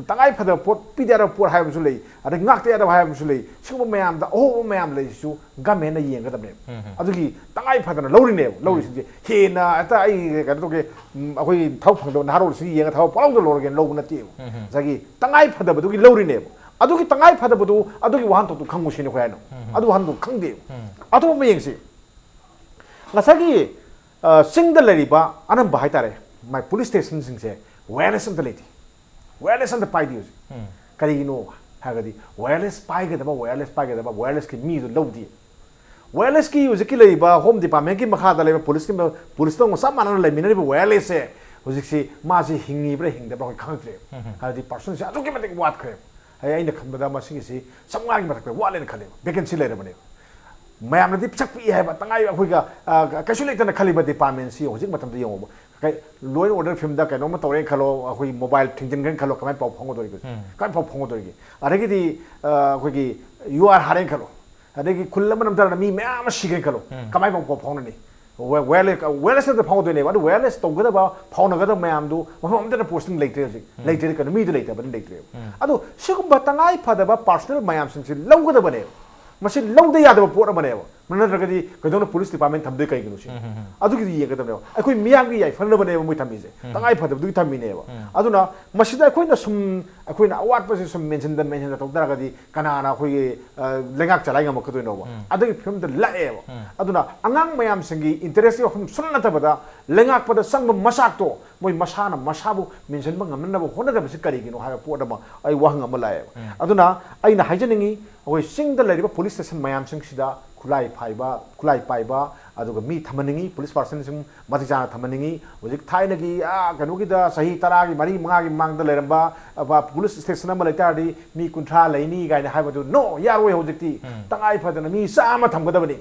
ꯇꯉꯥꯏ ꯐꯗꯕ ꯄꯣꯠ, ꯄꯤꯗ ꯌꯥꯗꯕ ꯄꯣꯠ ꯍꯥꯏꯕꯁꯨ ꯂꯩ, ꯑꯗꯩ ꯉꯥꯛꯇ ꯌꯥꯗꯕ ꯍꯥꯏꯕꯁꯨ ꯂꯩ꯫ ꯁꯤꯒꯨꯝꯕ ꯃꯌꯥꯝꯗ ꯑꯍꯣꯕ ꯃꯌꯥꯝ ꯂꯩꯔꯤꯁꯤꯁꯨ governmentꯅ ꯌꯦꯡꯒꯗꯕꯅꯦꯕ꯫ ꯑꯗꯨꯒꯤ ꯇꯉꯥꯏ ꯐꯗꯅ ꯂꯧꯔꯤꯅꯦꯕ꯫ ꯂꯧꯔꯤꯁꯤꯡꯁꯦ ꯍꯦꯟꯅ ꯍꯦꯛꯇ ꯑꯩ ꯀꯩꯅꯣ ꯇꯧꯒꯦ, ꯎꯝ, ꯑꯩꯈꯣꯏ ꯊꯕꯛ ꯐꯪꯗꯕ ꯅꯍꯥꯔꯣꯜꯁꯤꯡ ꯌꯦꯡꯉ ꯊꯕꯛ ꯄꯪꯂꯧꯗ ꯂꯧꯔꯒꯦꯅ ꯂꯧꯕ ꯅꯠꯇꯦꯕ꯫ ꯉꯁꯥꯏꯒꯤ ꯇꯉꯥꯏ ꯐꯗꯕꯗꯨꯒꯤ ꯂꯧꯔꯤꯅꯦꯕ꯫ ꯑꯗꯨꯒꯤ ꯇꯉꯥꯏ ꯐꯗꯕꯗꯨ, ꯑꯗꯨꯒꯤ ꯋꯥꯍꯟꯊꯣꯛꯇꯨ ꯈꯪꯉꯨ ꯁꯤꯅꯤ ꯑꯩꯈꯣꯏ ꯍꯥꯏꯅꯣ꯫ ꯑꯗꯨ ꯋꯥꯍꯟꯊꯣꯛ ꯈꯪꯗꯦꯕ꯫ ꯑꯇꯣꯞꯄ ꯑꯃ ꯌꯦꯡꯁꯤ꯫ ꯉꯁꯥꯏꯒꯤ, ꯑ, ꯆꯤꯡꯗ ꯂꯩꯔꯤꯕ ꯑꯅꯝꯕ ꯍꯥꯏꯇꯥꯔꯦ, ꯃꯥꯏ police stationꯁꯤꯡꯁꯦ wireless ꯑꯝꯇ ꯂꯩꯇꯦ꯫ Wireless ꯑꯝꯇ ꯄꯥꯏꯗꯦ ꯍꯧꯖꯤꯛ꯫ ꯀꯔꯤꯒꯤꯅꯣ ꯍꯥꯏꯔꯒꯗꯤ wireless ꯄꯥꯏꯒꯗꯕ, wireless ꯄꯥꯏꯒꯗꯕ wirelessꯀꯤ ꯃꯤꯗꯨ ꯂꯧꯗꯦ꯫ Wirelessꯀꯤ ꯍꯧꯖꯤꯛꯀꯤ ꯂꯩꯔꯤꯕ Home Departmentꯀꯤ ꯃꯈꯥꯗ ꯂꯩꯕ policeꯀꯤ, police ꯇꯧꯅ ꯆꯞ ꯃꯥꯟꯅꯅ ꯂꯩꯃꯤꯟꯅꯔꯤꯕ wirelessꯁꯦ ꯍꯧꯖꯤꯛꯁꯤ ꯃꯥꯁꯤ ꯍꯤꯡꯉꯤꯕ꯭ꯔꯥ ꯍꯤꯡꯗꯕ꯭ꯔꯥ ꯑꯩꯈꯣꯏ ꯈꯪꯗ꯭ꯔꯦꯕ꯫ ꯍꯥꯏꯕꯗꯤ personnelꯁꯦ ꯑꯗꯨꯛꯀꯤ ꯃꯇꯤꯛ ꯋꯥꯠꯈ꯭ꯔꯦꯕ꯫ ꯑꯩ, ꯑꯩꯅ ꯈꯟꯕꯗ ꯃꯁꯤꯒꯤꯁꯤ ꯆꯥꯝꯃꯉꯥꯒꯤ ꯃꯊꯛꯇ ꯋꯥꯠꯂꯦꯅ ꯈꯜꯂꯦꯕ, vacancy ꯂꯩꯔꯕꯅꯦꯕ꯫ ꯃꯌꯥꯝꯅꯗꯤ ꯄꯤꯁꯛ ꯄꯤꯛꯏ ꯍꯥꯏꯕ, ꯇꯉꯥꯏ ꯑꯩꯈꯣꯏꯒ, ꯑ, ꯀꯩꯁꯨ ꯂꯩꯇꯅ ꯈꯜꯂꯤꯕ departmentꯁꯤ ꯍꯧꯖꯤꯛ ꯃꯇꯝꯗ ꯌꯦꯡꯉꯣꯕ꯫ ꯀꯩ, law and order filmꯗ ꯀꯩꯅꯣꯝꯃ ꯇꯧꯔꯦꯅ ꯈꯜꯂꯣ, ꯑꯩꯈꯣꯏꯒꯤ mobile ꯊꯤꯡꯖꯤꯟꯈ꯭ꯔꯦꯅ ꯈꯜꯂꯣ, ꯀꯃꯥꯏꯅ ꯄꯥꯎ ꯐꯥꯎꯅꯗꯣꯔꯤꯒꯦ? ꯀꯃꯥꯏꯅ ꯄꯥꯎ ꯐꯥꯎꯅꯗꯣꯔꯤꯒꯦ? ꯑꯗꯒꯤꯗꯤ, ꯑ, ꯑꯩꯈꯣꯏꯒꯤ ꯌꯨ ꯑꯥꯔ ꯍꯥꯠꯂꯦꯅ ꯈꯜꯂꯣ, ꯑꯗꯒꯤ ꯈꯨꯜ ꯑꯃ ꯅꯝꯊꯔꯒ ꯃꯤ ꯃꯌꯥꯝ ꯑꯃ ꯁꯤꯈ꯭ꯔꯦꯅ ꯈꯜꯂꯣ, ꯀꯃꯥꯏꯅ ꯄꯥꯎ ꯐꯥꯎꯅꯅꯤ? ꯋꯦ-, wireless, wirelessꯇ ꯐꯥꯎꯅꯗꯣꯏꯅꯦꯕ꯫ ꯑꯗꯨ wireless ꯇꯧꯒꯗꯕ, ꯐꯥꯎꯅꯒꯗꯕ ꯃꯌꯥꯝꯗꯨ ꯃꯐꯝ ꯑꯝꯇꯗ posting ꯂꯩꯇ꯭ꯔꯦ ꯍꯧꯖꯤꯛ꯫ ꯂꯩꯇ꯭ꯔꯦ ꯀꯩꯅꯣ? ꯃꯤꯗꯨ ꯂꯩꯇꯕꯅꯤ, ꯂꯩꯇ꯭ꯔꯦꯕ꯫ ꯑꯗꯨ ꯁꯤꯒꯨꯝꯕ ꯇꯉꯥꯏ ꯐꯗꯕ personnel ꯃꯌꯥꯝꯁꯤꯡꯁꯤ ꯂꯧꯒꯗꯕꯅꯦꯕ꯫ ꯃꯁꯤ ꯂꯧꯗ ꯌꯥꯗꯕ ꯄꯣꯠ ꯑꯃꯅꯦꯕ꯫ ꯅꯠꯇ꯭ꯔꯒꯗꯤ ꯀꯩꯗꯧꯅ ꯄꯨꯂꯤꯁ ꯗꯤꯄꯥꯔꯠꯃꯦꯟ ꯊꯝꯗꯣꯏ ꯀꯩꯒꯤꯅꯣ ꯁꯤ? ꯑꯗꯨꯒꯤꯗꯤ ꯌꯦꯡꯒꯗꯕꯅꯦꯕ꯫ ꯑꯩꯈꯣꯏ ꯃꯤꯌꯥꯝꯒꯤ ꯌꯥꯏꯐꯅꯕꯅꯦꯕ ꯃꯣꯏ ꯊꯝꯃꯤꯁꯦ, ꯇꯉꯥꯏ ꯐꯗꯕꯗꯨꯒꯤ ꯊꯝꯃꯤꯅꯦꯕ꯫ ꯑꯗꯨꯅ ꯃꯁꯤꯗ ꯑꯩꯈꯣꯏꯅ ꯁꯨꯝ, ꯑꯩꯈꯣꯏꯅ ꯑꯋꯥꯠꯄꯁꯦ ꯁꯨꯝ ꯃꯦꯟꯁꯤꯟꯗ ꯃꯦꯟꯁꯤꯟꯗ ꯇꯧ ꯇꯥꯔꯒꯗꯤ ꯀꯅꯥꯅ ꯑꯩꯈꯣꯏꯒꯤ, ꯑ, ꯂꯩꯉꯥꯛ ꯆꯂꯥꯏ ꯉꯝꯃꯛꯀꯗꯣꯏꯅꯣꯕ? ꯑꯗꯨꯒꯤ ꯐꯤꯕꯝꯗ ꯂꯥꯛꯑꯦꯕ꯫ ꯑꯗꯨꯅ ꯑꯉꯥꯡ ꯃꯌꯥꯝꯁꯤꯡꯒꯤ ꯏꯟꯇꯔꯦꯁꯀꯤ ꯋꯥꯐꯝ ꯁꯨꯝ ꯅꯠꯇꯕꯗ, ꯂꯩꯉꯥꯛꯄꯗ ꯆꯪꯕ ꯃꯆꯥꯛꯇꯣ ꯃꯣꯏ ꯃꯁꯥꯅ ꯃꯁꯥꯕꯨ ꯃꯦꯟꯁꯤꯟꯕ ꯉꯝꯅꯅꯕ ꯍꯣꯠꯅꯗꯕꯁꯤ ꯀꯔꯤꯒꯤꯅꯣ ꯍꯥꯏꯕ ꯄꯣꯠ ꯑꯃ, ꯑꯩ ꯋꯥꯍꯪ ꯑꯃ ꯂꯥꯛꯑꯦꯕ꯫ ꯑꯗꯨꯅ ꯑꯩꯅ ꯍꯥꯏꯖꯅꯤꯡꯉꯤ, ꯑꯩꯈꯣꯏ ꯆꯤꯡꯗ ꯂꯩꯔꯤꯕ ꯄꯨꯂꯤꯁ ꯁ꯭ꯇꯦꯁꯟ ꯃꯌꯥꯝꯁꯤꯡꯁꯤꯗ ꯈꯨꯠꯂꯥꯏ ꯐꯥꯏꯕ, ꯈꯨꯠꯂꯥꯏ ꯄꯥꯏꯕ, ꯑꯗꯨꯒ ꯃꯤ ꯊꯝꯍꯟꯅꯤꯡꯉꯤ, ꯄꯨꯂꯤꯁ ꯄꯥꯔꯁꯟꯁꯤꯡ ꯃꯇꯤꯛ ꯆꯥꯅ ꯊꯝꯍꯟꯅꯤꯡꯉꯤ꯫ ꯍꯧꯖꯤꯛ ꯊꯥꯏꯅꯒꯤ, ꯑꯥ, ꯀꯩꯅꯣꯒꯤꯗ ꯆꯍꯤ ꯇꯔꯥꯒꯤ, ꯃꯔꯤ, ꯃꯉꯥꯒꯤ ꯃꯃꯥꯡꯗ ꯂꯩꯔꯝꯕ, ꯑ, ꯄꯨꯂꯤꯁ ꯁ꯭ꯇꯦꯁꯟ ꯑꯃ ꯂꯩꯇꯥꯔꯗꯤ ꯃꯤ ꯀꯨꯟꯊ꯭ꯔꯥ ꯂꯩꯅꯤ ꯀꯥꯏꯅ ꯍꯥꯏꯕꯗꯨ, no, ꯌꯥꯔꯣꯏ꯫ ꯍꯧꯖꯤꯛꯇꯤ ꯇꯉꯥꯏ ꯐꯗꯅ ꯃꯤ ꯆꯥꯝꯃ ꯊꯝꯒꯗꯕꯅꯤ꯫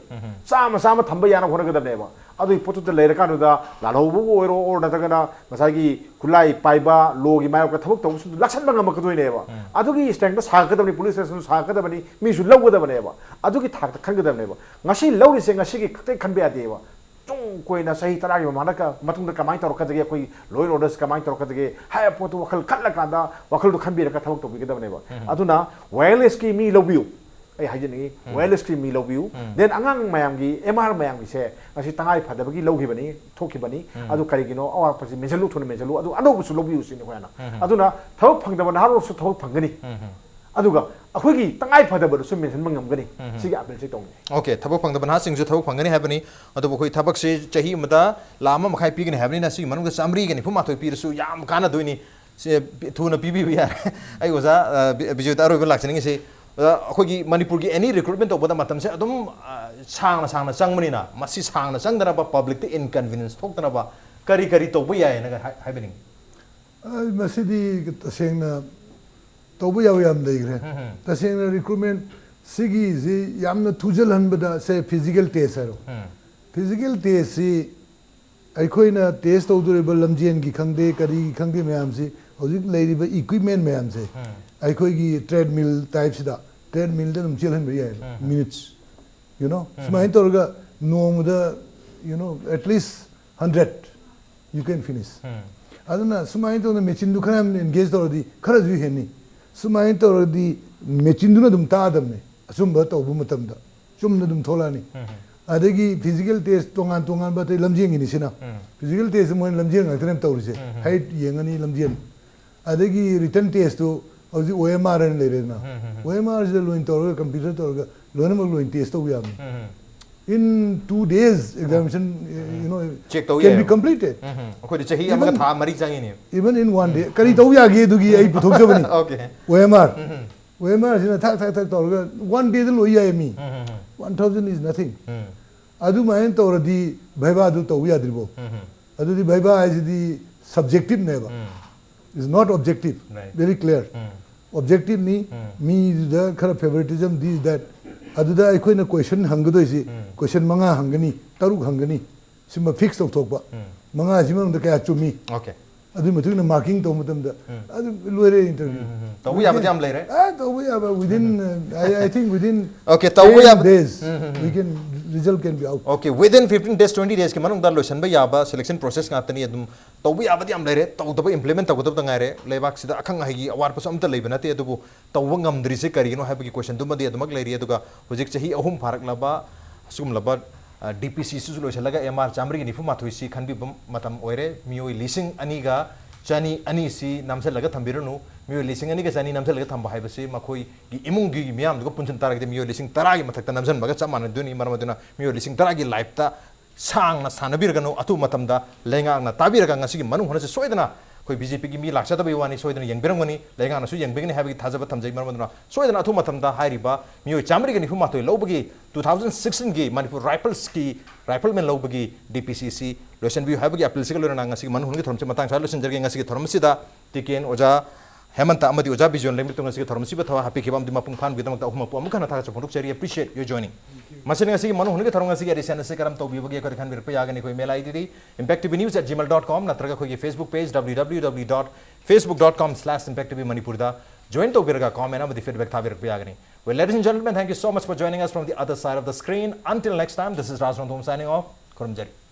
ꯆꯥꯝꯃ, ꯆꯥꯝꯃ ꯊꯝꯕ ꯌꯥꯅꯕ ꯍꯣꯠꯅꯒꯗꯕꯅꯦꯕ꯫ ꯑꯗꯨꯒꯤ ꯄꯣꯠꯇꯨꯗ ꯂꯩꯔꯀꯥꯟꯗꯨꯗ ꯂꯥꯜꯍꯧꯕꯕꯨ ꯑꯣꯏꯔꯣ, or ꯅꯠꯇ꯭ꯔꯒꯅ ꯉꯁꯥꯏꯒꯤ ꯈꯨꯠꯂꯥꯏ ꯄꯥꯏꯕ, ꯂꯣꯒꯤ ꯃꯥꯌꯣꯛꯇ ꯊꯕꯛ ꯇꯧꯕꯁꯤꯡꯗꯨ ꯂꯥꯛꯁꯟꯕ ꯉꯝꯃꯛꯀꯗꯣꯏꯅꯦꯕ꯫ ꯑꯗꯨꯒꯤ ꯁ꯭ꯇꯦꯟꯗ ꯁꯥꯒꯠꯀꯗꯕꯅꯤ, ꯄꯨꯂꯤꯁ ꯁ꯭ꯇꯦꯁꯟ ꯁꯥꯒꯠꯀꯗꯕꯅꯤ, ꯃꯤꯁꯨ ꯂꯧꯒꯗꯕꯅꯦꯕ꯫ ꯑꯗꯨꯒꯤ ꯊꯥꯛꯇ ꯈꯟꯒꯗꯕꯅꯦꯕ꯫ ꯉꯁꯤ ꯂꯧꯔꯤꯁꯦ ꯉꯁꯤꯒꯤ ꯈꯛꯇꯪ ꯈꯟꯕ ꯌꯥꯗꯦꯕ꯫ ꯇꯨꯡ ꯀꯣꯏꯅ ꯆꯍꯤ ꯇꯔꯥꯒꯤ ꯃꯃꯥꯡꯗ ꯀ-, ꯃꯇꯨꯡꯗ ꯀꯃꯥꯏꯅ ꯇꯧꯔꯛꯀꯗꯒꯦ, ꯑꯩꯈꯣꯏ law and order ꯁꯤ ꯀꯃꯥꯏꯅ ꯇꯧꯔꯛꯀꯗꯒꯦ ꯍꯥꯏꯕ ꯄꯣꯠꯇꯨ ꯋꯥꯈꯜ ꯈꯜꯂꯀꯥꯟꯗ ꯋꯥꯈꯜꯗꯣ ꯈꯟꯕꯤꯔꯒ ꯊꯕꯛ ꯇꯧꯕꯤꯒꯗꯕꯅꯦꯕ꯫ ꯑꯗꯨꯅ wireless ꯀꯤ ꯃꯤ ꯂꯧꯕꯤꯌꯨ꯫ ꯑꯩ ꯍꯥꯏꯖꯅꯤꯡꯉꯤ, wireless ꯀꯤ ꯃꯤ ꯂꯧꯕꯤꯌꯨ꯫ Then ꯑꯉꯥꯡ ꯃꯌꯥꯝꯒꯤ, M R ꯃꯌꯥꯝꯒꯤꯁꯦ ꯉꯁꯤ ꯇꯉꯥꯏ ꯐꯗꯕꯒꯤ ꯂꯧꯈꯤꯕꯅꯤ, ꯊꯣꯛꯈꯤꯕꯅꯤ꯫ ꯑꯗꯨ ꯀꯔꯤꯒꯤꯅꯣ? ꯑꯋꯥꯠꯄꯁꯤ ꯃꯦꯟꯁꯤꯜꯂꯨ, ꯊꯨꯅ ꯃꯦꯟꯁꯤꯜꯂꯨ, ꯑꯗꯨ ꯑꯅꯧꯕꯁꯨ ꯂꯧꯕꯤꯌꯨ ꯁꯤꯅꯤ ꯑꯩꯈꯣꯏꯅ꯫ ꯑꯗꯨꯅ ꯊꯕꯛ ꯐꯪꯗꯕ ꯅꯍꯥꯔꯣꯜꯁꯨ ꯊꯕꯛ ꯐꯪꯒꯅꯤ꯫ ꯑꯗꯨꯒ ꯑꯩꯈꯣꯏꯒꯤ ꯇꯉꯥꯏ ꯐꯗꯕꯗꯨꯁꯨ ꯃꯦꯟꯁꯤꯟꯕ ꯉꯝꯒꯅꯤ꯫ ꯁꯤꯒꯤ ꯑꯄꯤꯜꯁꯦ ꯇꯧꯅꯤꯡꯉꯤ꯫ Okay, ꯊꯕꯛ ꯐꯪꯗꯕ ꯅꯍꯥꯁꯤꯡꯁꯨ ꯊꯕꯛ ꯐꯪꯒꯅꯤ ꯍꯥꯏꯕꯅꯤ꯫ ꯑꯗꯨꯕꯨ ꯑꯩꯈꯣꯏ ꯊꯕꯛꯁꯦ ꯆꯍꯤ ꯑꯃꯗ ꯂꯥꯈ ꯑꯃ ꯃꯈꯥꯏ ꯄꯤꯒꯅꯤ ꯍꯥꯏꯕꯅꯤꯅ, ꯁꯤꯒꯤ ꯃꯅꯨꯡꯗ ꯆꯥꯃꯔꯤꯒ ꯅꯤꯐꯨ ꯃꯥꯊꯣꯏ ꯄꯤꯔꯁꯨ ꯌꯥꯝ ꯀꯥꯟꯅꯗꯣꯏꯅꯤ꯫ ꯁꯦ ꯄꯤ-, ꯊꯨꯅ ꯄꯤꯕꯤꯕ ꯌꯥꯔꯦ꯫ ꯑꯩ ꯑꯣꯖꯥ, ꯑ, ꯕꯤ-, ꯕꯤꯖꯣꯏꯗ ꯑꯔꯣꯏꯕ ꯂꯥꯛꯆꯅꯤꯡꯉꯤꯁꯤ, ꯑꯣꯖꯥ, ꯑꯩꯈꯣꯏꯒꯤ ꯃꯅꯤꯄꯨꯔꯒꯤ any recruitment ꯇꯧꯕꯗ ꯃꯇꯝꯁꯦ ꯑꯗꯨꯝ, ꯑ, ꯁꯥꯡꯅ ꯁꯥꯡꯅ ꯆꯪꯕꯅꯤꯅ, ꯃꯁꯤ ꯁꯥꯡꯅ ꯆꯪꯗꯅꯕ, public ꯇ inconvenience ꯊꯣꯛꯇꯅꯕ ꯀꯔꯤ ꯀꯔꯤ ꯇꯧꯕ ꯌꯥꯏꯅ ꯍꯥꯏ-, ꯍꯥꯏꯕꯤꯅꯤꯡꯉꯤ? ꯑ, ꯃꯁꯤꯗꯤ ꯇꯁꯦꯡꯅ ꯇꯧꯕ ꯌꯥꯕ ꯌꯥꯝ ꯂꯩꯈ꯭ꯔꯦ꯫ ꯇꯁꯦꯡꯅ recruitment ꯁꯤꯒꯤꯁꯤ ꯌꯥꯝꯅ ꯊꯨꯖꯜꯍꯟꯕꯗ, ꯁꯦ, physical test ꯍꯥꯏꯔꯣ꯫ Physical test ꯁꯤ ꯑꯩꯈꯣꯏꯅ test ꯇꯧꯗꯣꯔꯤꯕ ꯂꯝꯖꯦꯟꯒꯤ ꯈꯪꯗꯦ, ꯀꯔꯤꯒꯤ ꯈꯪꯗꯦ ꯃꯌꯥꯝꯁꯤ, ꯍꯧꯖꯤꯛ ꯂꯩꯔꯤꯕ equipment ꯃꯌꯥꯝꯁꯦ, ꯑꯩꯈꯣꯏꯒꯤ treadmill type ꯁꯤꯗ, treadmill ꯗ ꯑꯗꯨꯝ ꯆꯦꯜꯍꯟꯕ ꯌꯥꯏꯕ, minutes, you know, ꯁꯨꯃꯥꯏꯅ ꯇꯧꯔꯒ ꯅꯣꯡꯃꯗ, you know, at least hundred you can finish. ꯑꯗꯨꯅ ꯁꯨꯃꯥꯏꯅ ꯇꯧꯗꯅ machine ꯗꯨ ꯈꯔ ꯌꯥꯝ engage ꯇꯧꯔꯗꯤ ꯈꯔꯁꯨ ꯍꯦꯟꯅꯤ꯫ ꯁꯨꯃꯥꯏꯅ ꯇꯧꯔꯗꯤ machine ꯗꯨꯅ ꯑꯗꯨꯝ ꯇꯥꯛꯑꯗꯕꯅꯤ ꯑꯆꯨꯝꯕ ꯇꯧꯕ ꯃꯇꯝꯗ꯫ ꯆꯨꯝꯅ ꯑꯗꯨꯝ ꯊꯣꯛꯂꯛꯑꯅꯤ꯫ ꯑꯗꯒꯤ physical test ꯇꯣꯉꯥꯟ ꯇꯣꯉꯥꯟꯕ ꯑꯇꯩ ꯂꯝꯖꯦꯟꯒꯤꯅꯤ ꯁꯤꯅ꯫ Physical test ꯃꯣꯏꯅ ꯂꯝꯖꯦꯟ ꯉꯥꯛꯇꯅꯦ ꯇꯧꯔꯤꯁꯦ꯫ Height ꯌꯦꯡꯉꯅꯤ, ꯂꯝꯖꯦꯟ꯫ ꯑꯗꯒꯤ written test ꯇꯨ ꯍꯧꯖꯤꯛ O M R ꯍꯥꯏꯅ ꯂꯩꯔꯦꯗꯅ꯫ O M R ꯁꯤꯗ ꯂꯣꯏꯅ ꯇꯧꯔꯒ, computer ꯇꯧꯔꯒ ꯂꯣꯏꯅꯃꯛ ꯂꯣꯏꯅ test ꯇꯧꯕ ꯌꯥꯕꯅꯤ꯫ In two days examination, you know, Check ꯇꯧ can be ꯌꯥꯏ꯫ completed ꯑꯩꯈꯣꯏꯗꯤ ꯆꯍꯤ ꯑꯃꯒ Even- ꯊꯥ ꯃꯔꯤ ꯆꯪꯉꯤꯅꯦ꯫ Even in one day. ꯀꯔꯤ ꯇꯧ ꯌꯥꯒꯦ ꯑꯗꯨꯒꯤ ꯑꯩ ꯄꯨꯊꯣꯛꯆꯕꯅꯤ꯫ Okay. O M R. O M R ꯁꯤꯅ ꯊꯛ ꯊꯛ ꯊꯛ ꯇꯧꯔꯒ one day ꯗ ꯂꯣꯏ ꯌꯥꯏ ꯃꯤ꯫ One thousand is nothing. ꯑꯗꯨꯃꯥꯏꯅ ꯇꯧꯔꯗꯤ viva ꯗꯨ ꯇꯧꯕ ꯌꯥꯗ꯭ꯔꯤꯕꯣ? ꯑꯗꯨꯗꯤ viva ꯍꯥꯏꯁꯤꯗꯤ subjective ꯅꯦꯕ꯫ It's not objective. Right. Very clear. Objective ꯅꯤ, ꯃꯤꯗꯨꯗ ꯈꯔ favoritism, this, that. ꯑꯗꯨꯗ ꯑꯩꯈꯣꯏꯅ question ꯍꯪꯒꯗꯣꯏꯁꯤ, question ꯃꯉꯥ ꯍꯪꯒꯅꯤ, ꯇꯔꯨꯛ ꯍꯪꯒꯅꯤ, ꯁꯤꯃ fix ꯇꯧꯊꯣꯛꯄ꯫ ꯃꯉꯥꯁꯤ ꯃꯅꯨꯡꯗ ꯀꯌꯥ ꯆꯨꯝꯃꯤ, Okay. ꯑꯗꯨꯒꯤ ꯃꯇꯨꯡ ꯏꯟꯅ marking ꯇꯧꯕ ꯃꯇꯝꯗ ꯑꯗꯨꯝ ꯂꯣꯏꯔꯦ interview꯫ ꯇꯧꯕ ꯌꯥꯕꯗꯤ ꯌꯥꯝ ꯂꯩꯔꯦ꯫ ꯑ, ꯇꯧꯕ ꯌꯥꯕ within, uh, I, I think within Okay, ꯇꯧꯕ ten ꯌꯥꯕ- days, we can, result can be out. Okay, within fifteen days, twenty days ꯀꯤ ꯃꯅꯨꯡꯗ ꯂꯣꯏꯁꯤꯟꯕ ꯌꯥꯕ selection process ꯉꯥꯛꯇꯅꯤ꯫ ꯑꯗꯨꯝ ꯇꯧꯕ ꯌꯥꯕꯗꯤ ꯌꯥꯝ ꯂꯩꯔꯦ, ꯇꯧꯗꯕ, implement ꯇꯧꯒꯗꯕꯗ ꯉꯥꯏꯔꯦ꯫ ꯂꯩꯕꯥꯛꯁꯤꯗ ꯑꯈꯪ ꯑꯍꯩꯒꯤ ꯑꯋꯥꯠꯄꯁꯨ ꯑꯝꯇ ꯂꯩꯕ ꯅꯠꯇꯦ, ꯑꯗꯨꯕꯨ ꯇꯧꯕ ꯉꯝꯗ꯭ꯔꯤꯁꯦ ꯀꯔꯤꯒꯤꯅꯣ ꯍꯥꯏꯕꯒꯤ question ꯗꯨꯃꯗꯤ ꯑꯗꯨꯃꯛ ꯂꯩꯔꯤ꯫ ꯑꯗꯨꯒ ꯍꯧꯖꯤꯛ ꯆꯍꯤ ꯑꯍꯨꯝ ꯐꯥꯔꯛꯂꯕ ꯑꯁꯤꯒꯨꯝꯂꯕ, ꯑ, D P C ꯁꯤꯁꯨ ꯂꯣꯏꯁꯤꯜꯂꯒ M R ꯆꯥꯃꯔꯤꯒ ꯅꯤꯐꯨ ꯃꯥꯊꯣꯏꯁꯤ ꯈꯟꯕꯤꯕ ꯃꯇꯝ ꯑꯣꯏꯔꯦ꯫ ꯃꯤꯑꯣꯏ ꯂꯤꯁꯤꯡ ꯑꯅꯤꯒ ꯆꯅꯤ ꯑꯅꯤꯁꯤ ꯅꯝꯁꯤꯜꯂꯒ ꯊꯝꯕꯤꯔꯅꯨ꯫ ꯃꯤꯑꯣꯏ ꯂꯤꯁꯤꯡ ꯑꯅꯤꯒ ꯆꯅꯤ ꯅꯝꯁꯤꯜꯂꯒ ꯊꯝꯕ ꯍꯥꯏꯕꯁꯤ ꯃꯈꯣꯏꯒꯤ ꯏꯃꯨꯡꯒꯤ ꯃꯤꯌꯥꯝꯗꯨꯒ ꯄꯨꯟꯁꯤꯟ ꯇꯥꯔꯒꯗꯤ ꯃꯤꯑꯣꯏ ꯂꯤꯁꯤꯡ ꯇꯔꯥꯒꯤ ꯃꯊꯛꯇ ꯅꯝꯁꯤꯟꯕꯒ ꯆꯞ ꯃꯥꯟꯅꯗꯣꯏꯅꯤ꯫ ꯃꯔꯝ ꯑꯗꯨꯅ ꯃꯤꯑꯣꯏ ꯂꯤꯁꯤꯡ ꯇꯔꯥꯒꯤ life ꯇ ꯁꯥꯡꯅ ꯁꯥꯟꯅꯕꯤꯔꯒꯅꯨ꯫ ꯑꯊꯨꯕ ꯃꯇꯝꯗ ꯂꯩꯉꯥꯛꯅ ꯇꯥꯕꯤꯔꯒ ꯉꯁꯤꯒꯤ ꯃꯅꯨꯡ ꯍꯨꯠꯅꯁꯤ ꯁꯣꯏꯗꯅ, ꯑꯩꯈꯣꯏ B J P ꯒꯤ ꯃꯤ ꯂꯥꯛꯆꯗꯕꯒꯤ ꯋꯥꯅꯤ, ꯁꯣꯏꯗꯅ ꯌꯦꯡꯕꯤꯔꯝꯒꯅꯤ, ꯂꯩꯉꯥꯛꯅꯁꯨ ꯌꯦꯡꯕꯤꯒꯅꯤ ꯍꯥꯏꯕꯒꯤ ꯊꯥꯖꯕ ꯊꯝꯖꯩ꯫ ꯃꯔꯝ ꯑꯗꯨꯅ ꯁꯣꯏꯗꯅ ꯑꯊꯨꯕ ꯃꯇꯝꯗ ꯍꯥꯏꯔꯤꯕ ꯃꯤꯑꯣꯏ ꯆꯥꯃꯔꯤꯒ ꯅꯤꯐꯨ ꯃꯥꯊꯣꯏ ꯂꯧꯕꯒꯤ two thousand sixteen ꯒꯤ Manipur Rifles ꯀꯤ rifleman ꯂꯧꯕꯒꯤ D P C ꯁꯤ ꯂꯣꯏꯁꯤꯟꯕꯤꯌꯨ ꯍꯥꯏꯕꯒꯤ appeal ꯁꯤꯒ ꯂꯣꯏꯅꯅ ꯉꯁꯤꯒꯤ ꯃꯅꯨꯡ ꯍꯨꯠꯅꯒꯤ ꯊꯧꯔꯝꯁꯤ ꯃꯇꯥꯡ ꯁ꯭ꯋꯥꯏꯗ ꯂꯣꯏꯁꯤꯟꯖꯔꯒꯦ꯫ ꯉꯁꯤꯒꯤ ꯊꯧꯔꯝ ꯑꯁꯤꯗ T K N ꯑꯣꯖꯥ ꯍꯦꯃꯟꯇ ꯑꯃꯗꯤ ꯑꯣꯖꯥ ꯕꯤꯖꯣꯟ ꯂꯩꯃꯤꯠꯇ ꯉꯁꯤꯒꯤ ꯊꯧꯔꯝ ꯑꯁꯤꯕꯨ ꯊꯋꯥꯏ ꯍꯥꯞꯄꯤꯈꯤꯕ ꯑꯃꯗꯤ ꯃꯄꯨꯡ ꯐꯥꯍꯟꯕꯒꯤꯗꯃꯛꯇ ꯑꯍꯨꯝꯃꯛꯄꯨ ꯑꯃꯨꯛ ꯍꯟꯅ ꯊꯥꯒꯠꯆꯕ ꯐꯣꯡꯗꯣꯛꯆꯔꯤ꯫ Appreciate your joining. ꯃꯁꯤꯅ ꯉꯁꯤꯒꯤ ꯃꯅꯨꯡ ꯍꯨꯠꯅꯒꯤ ꯊꯧꯔꯝ ꯑꯁꯤꯒꯤ edition ꯑꯁꯤ ꯀꯔꯝ ꯇꯧꯕꯤꯕꯒꯦ ꯑꯩꯈꯣꯏꯗ ꯈꯟꯕꯤꯔꯛꯄ ꯌꯥꯒꯅꯤ꯫ ꯑꯩꯈꯣꯏ email I D D impact T V news at gmail dot com ꯅꯠꯇ꯭ꯔꯒ ꯑꯩꯈꯣꯏꯒꯤ Facebook page W W W dot facebook dot com slash impact T V Manipur ꯗ join ꯇꯧꯕꯤꯔꯒ comment ꯑꯃꯗꯤ feedback ꯊꯥꯕꯤꯔꯛꯄ ꯌꯥꯒꯅꯤ꯫ Well, ladies and gentlemen, thank you so much for joining us from the other side of the screen. Until next time, this is Raj Rongthom signing off. ꯈꯨꯔꯨꯝꯖꯔꯤ꯫